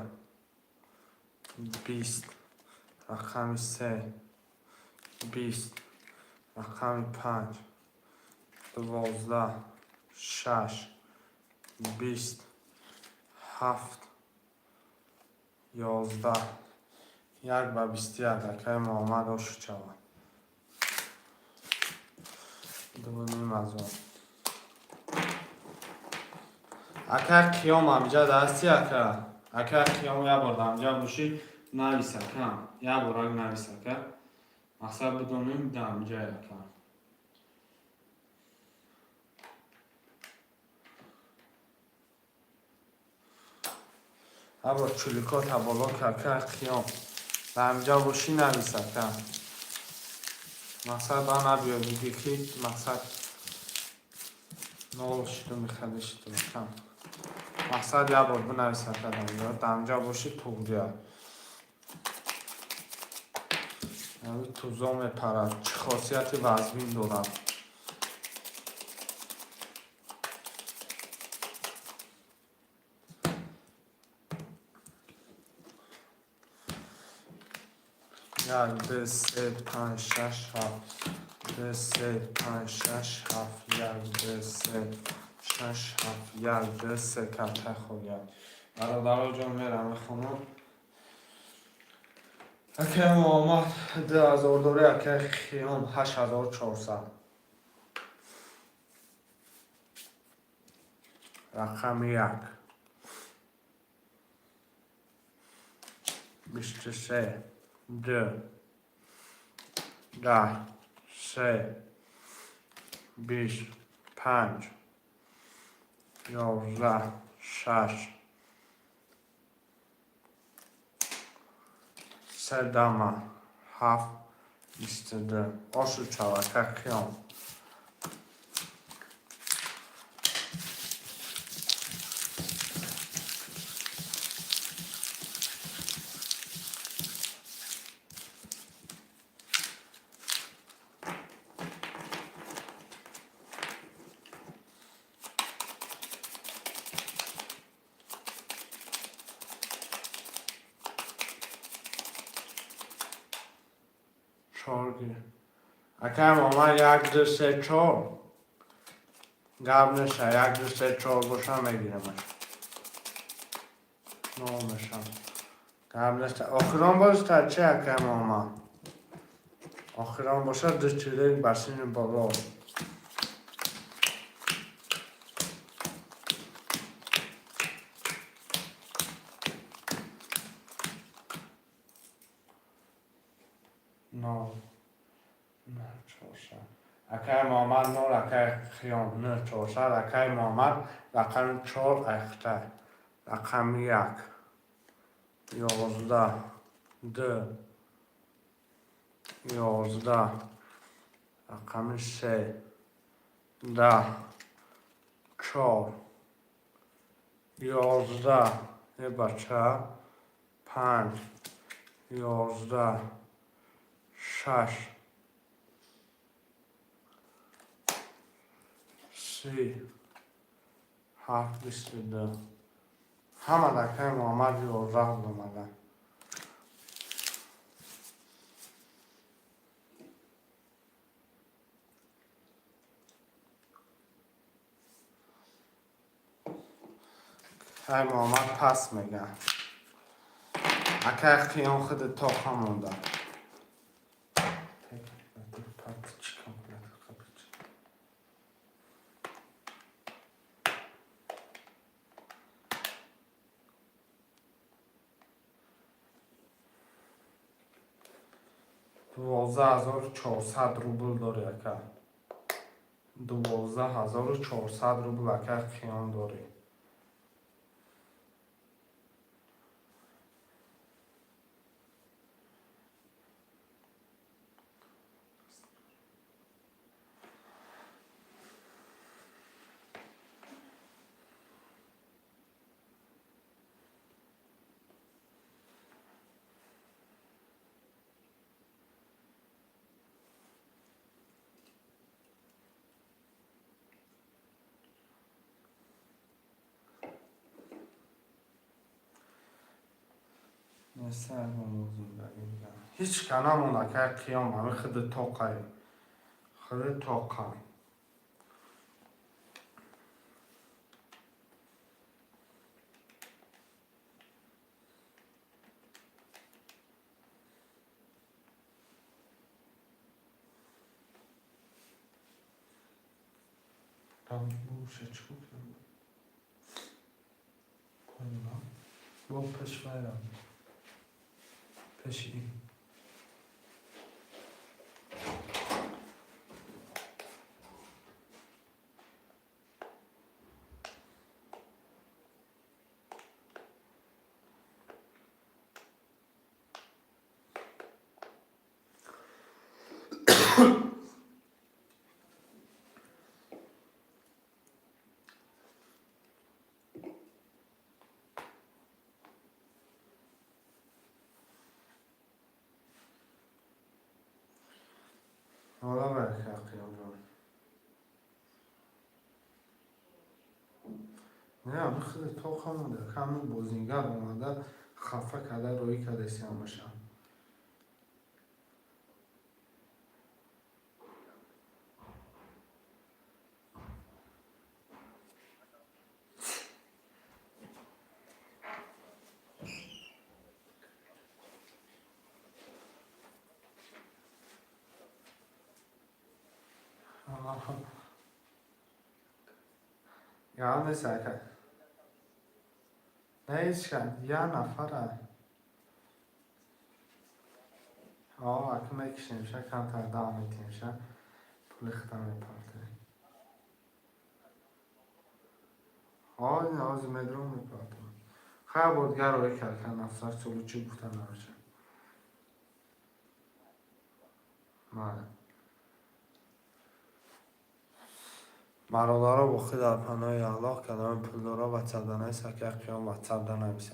20. Рақами се. 20. Рақами панҷ. 12. Шаш. 20. Ҳафт. 11. Як ба 21, акай Муҳаммад, ошид шавад. 2,5 ҳазор. Акай Қиём, ҳамиҷа дасти, ака. Акай Қиём, як бор ҳамиҷа бошӣ, навис, ака. Як борак навис, ака. Мақсад бидонем, да ҳамиҷа, ака. Як бор чуликота боло ки, акай Қиём. Да ҳамиҷа бошӣ, навис, ака. Мақсад ба набиё бигӣ, ки мақсад нол шиду мехали шиду, ака. Мақсад як бор бинавис, ака, дамҷа. Дамҷа бошӣ, туғрия. Тузо мепарад. Чӣ хосияти вазмин дорад. Як, ду, се, панҷ, шаш, ҳафт. Ду, се, панҷ, шаш, ҳафт. Як, ду, се, шаш, ҳафт. Як, ду, се картаи холия. Бародаро ҷон, мерам мехонам. Акай Муҳаммад 2000 дорӣ, акай Қиём 8400. Рақами як. 23, ду, 10, се, 20, панҷ, 11, шаш, се дама, ҳафт, 22. Ошуд шавад, акай Қиём. Чор гир. Акай Муҳаммад, як, ду, се, чор. Гап неста, як, ду, се, чор боша, мегирамаш. Нол мешам. Гап неста. Охирон бошта чи, акай Муҳаммад? Охирон боша, ду чилик ба сини боло. Нол. Нол, 400. Акай Муҳаммад нол, акай Қиём нӯ, 400. Акай Муҳаммад рақами чор айхтай. Рақами як. 11. Ду. 11. Рақами се. 10. Чор. 11. Е бача. Панҷ. 11. Шаш. 30. Ҳафт, 22. Ҳамад акай Муҳаммад 11 омада. Акай Муҳаммад пас мега. Акай Қиём худи тоқа монда. 12 400 рубл дорӣ, ака. 12 400 рубл, ака Қиём, дорӣ. Ҳеҷ ка намонд, акай Қиём, ҳами худи тоқай. Худи тоқа. Буша чӣ кунам? Бо пеш вайрам. Пеши ин. Ҳола барака, Қиёмҷон. Не, ами худи тоқа монда. Ҳамин бозингар омада хафа карда роӣ кардаси ҳамаша. Гап нест, ака. Не, ҳеҷ ка, як нафара. О, ака, мекишемша, камтар дам метиҳемша. Пули худам мепартем. О, ин ҳозир медром мепартем. Хайр, бо дигар роӣ кард, ка нафсар чолу чӣ гуфта намешавад. Бале. Бародаро, боқӣ дар паноҳи Аллоҳ. Кадоми пулдоро ватсап данавис, ака Қиём ватсап данависад.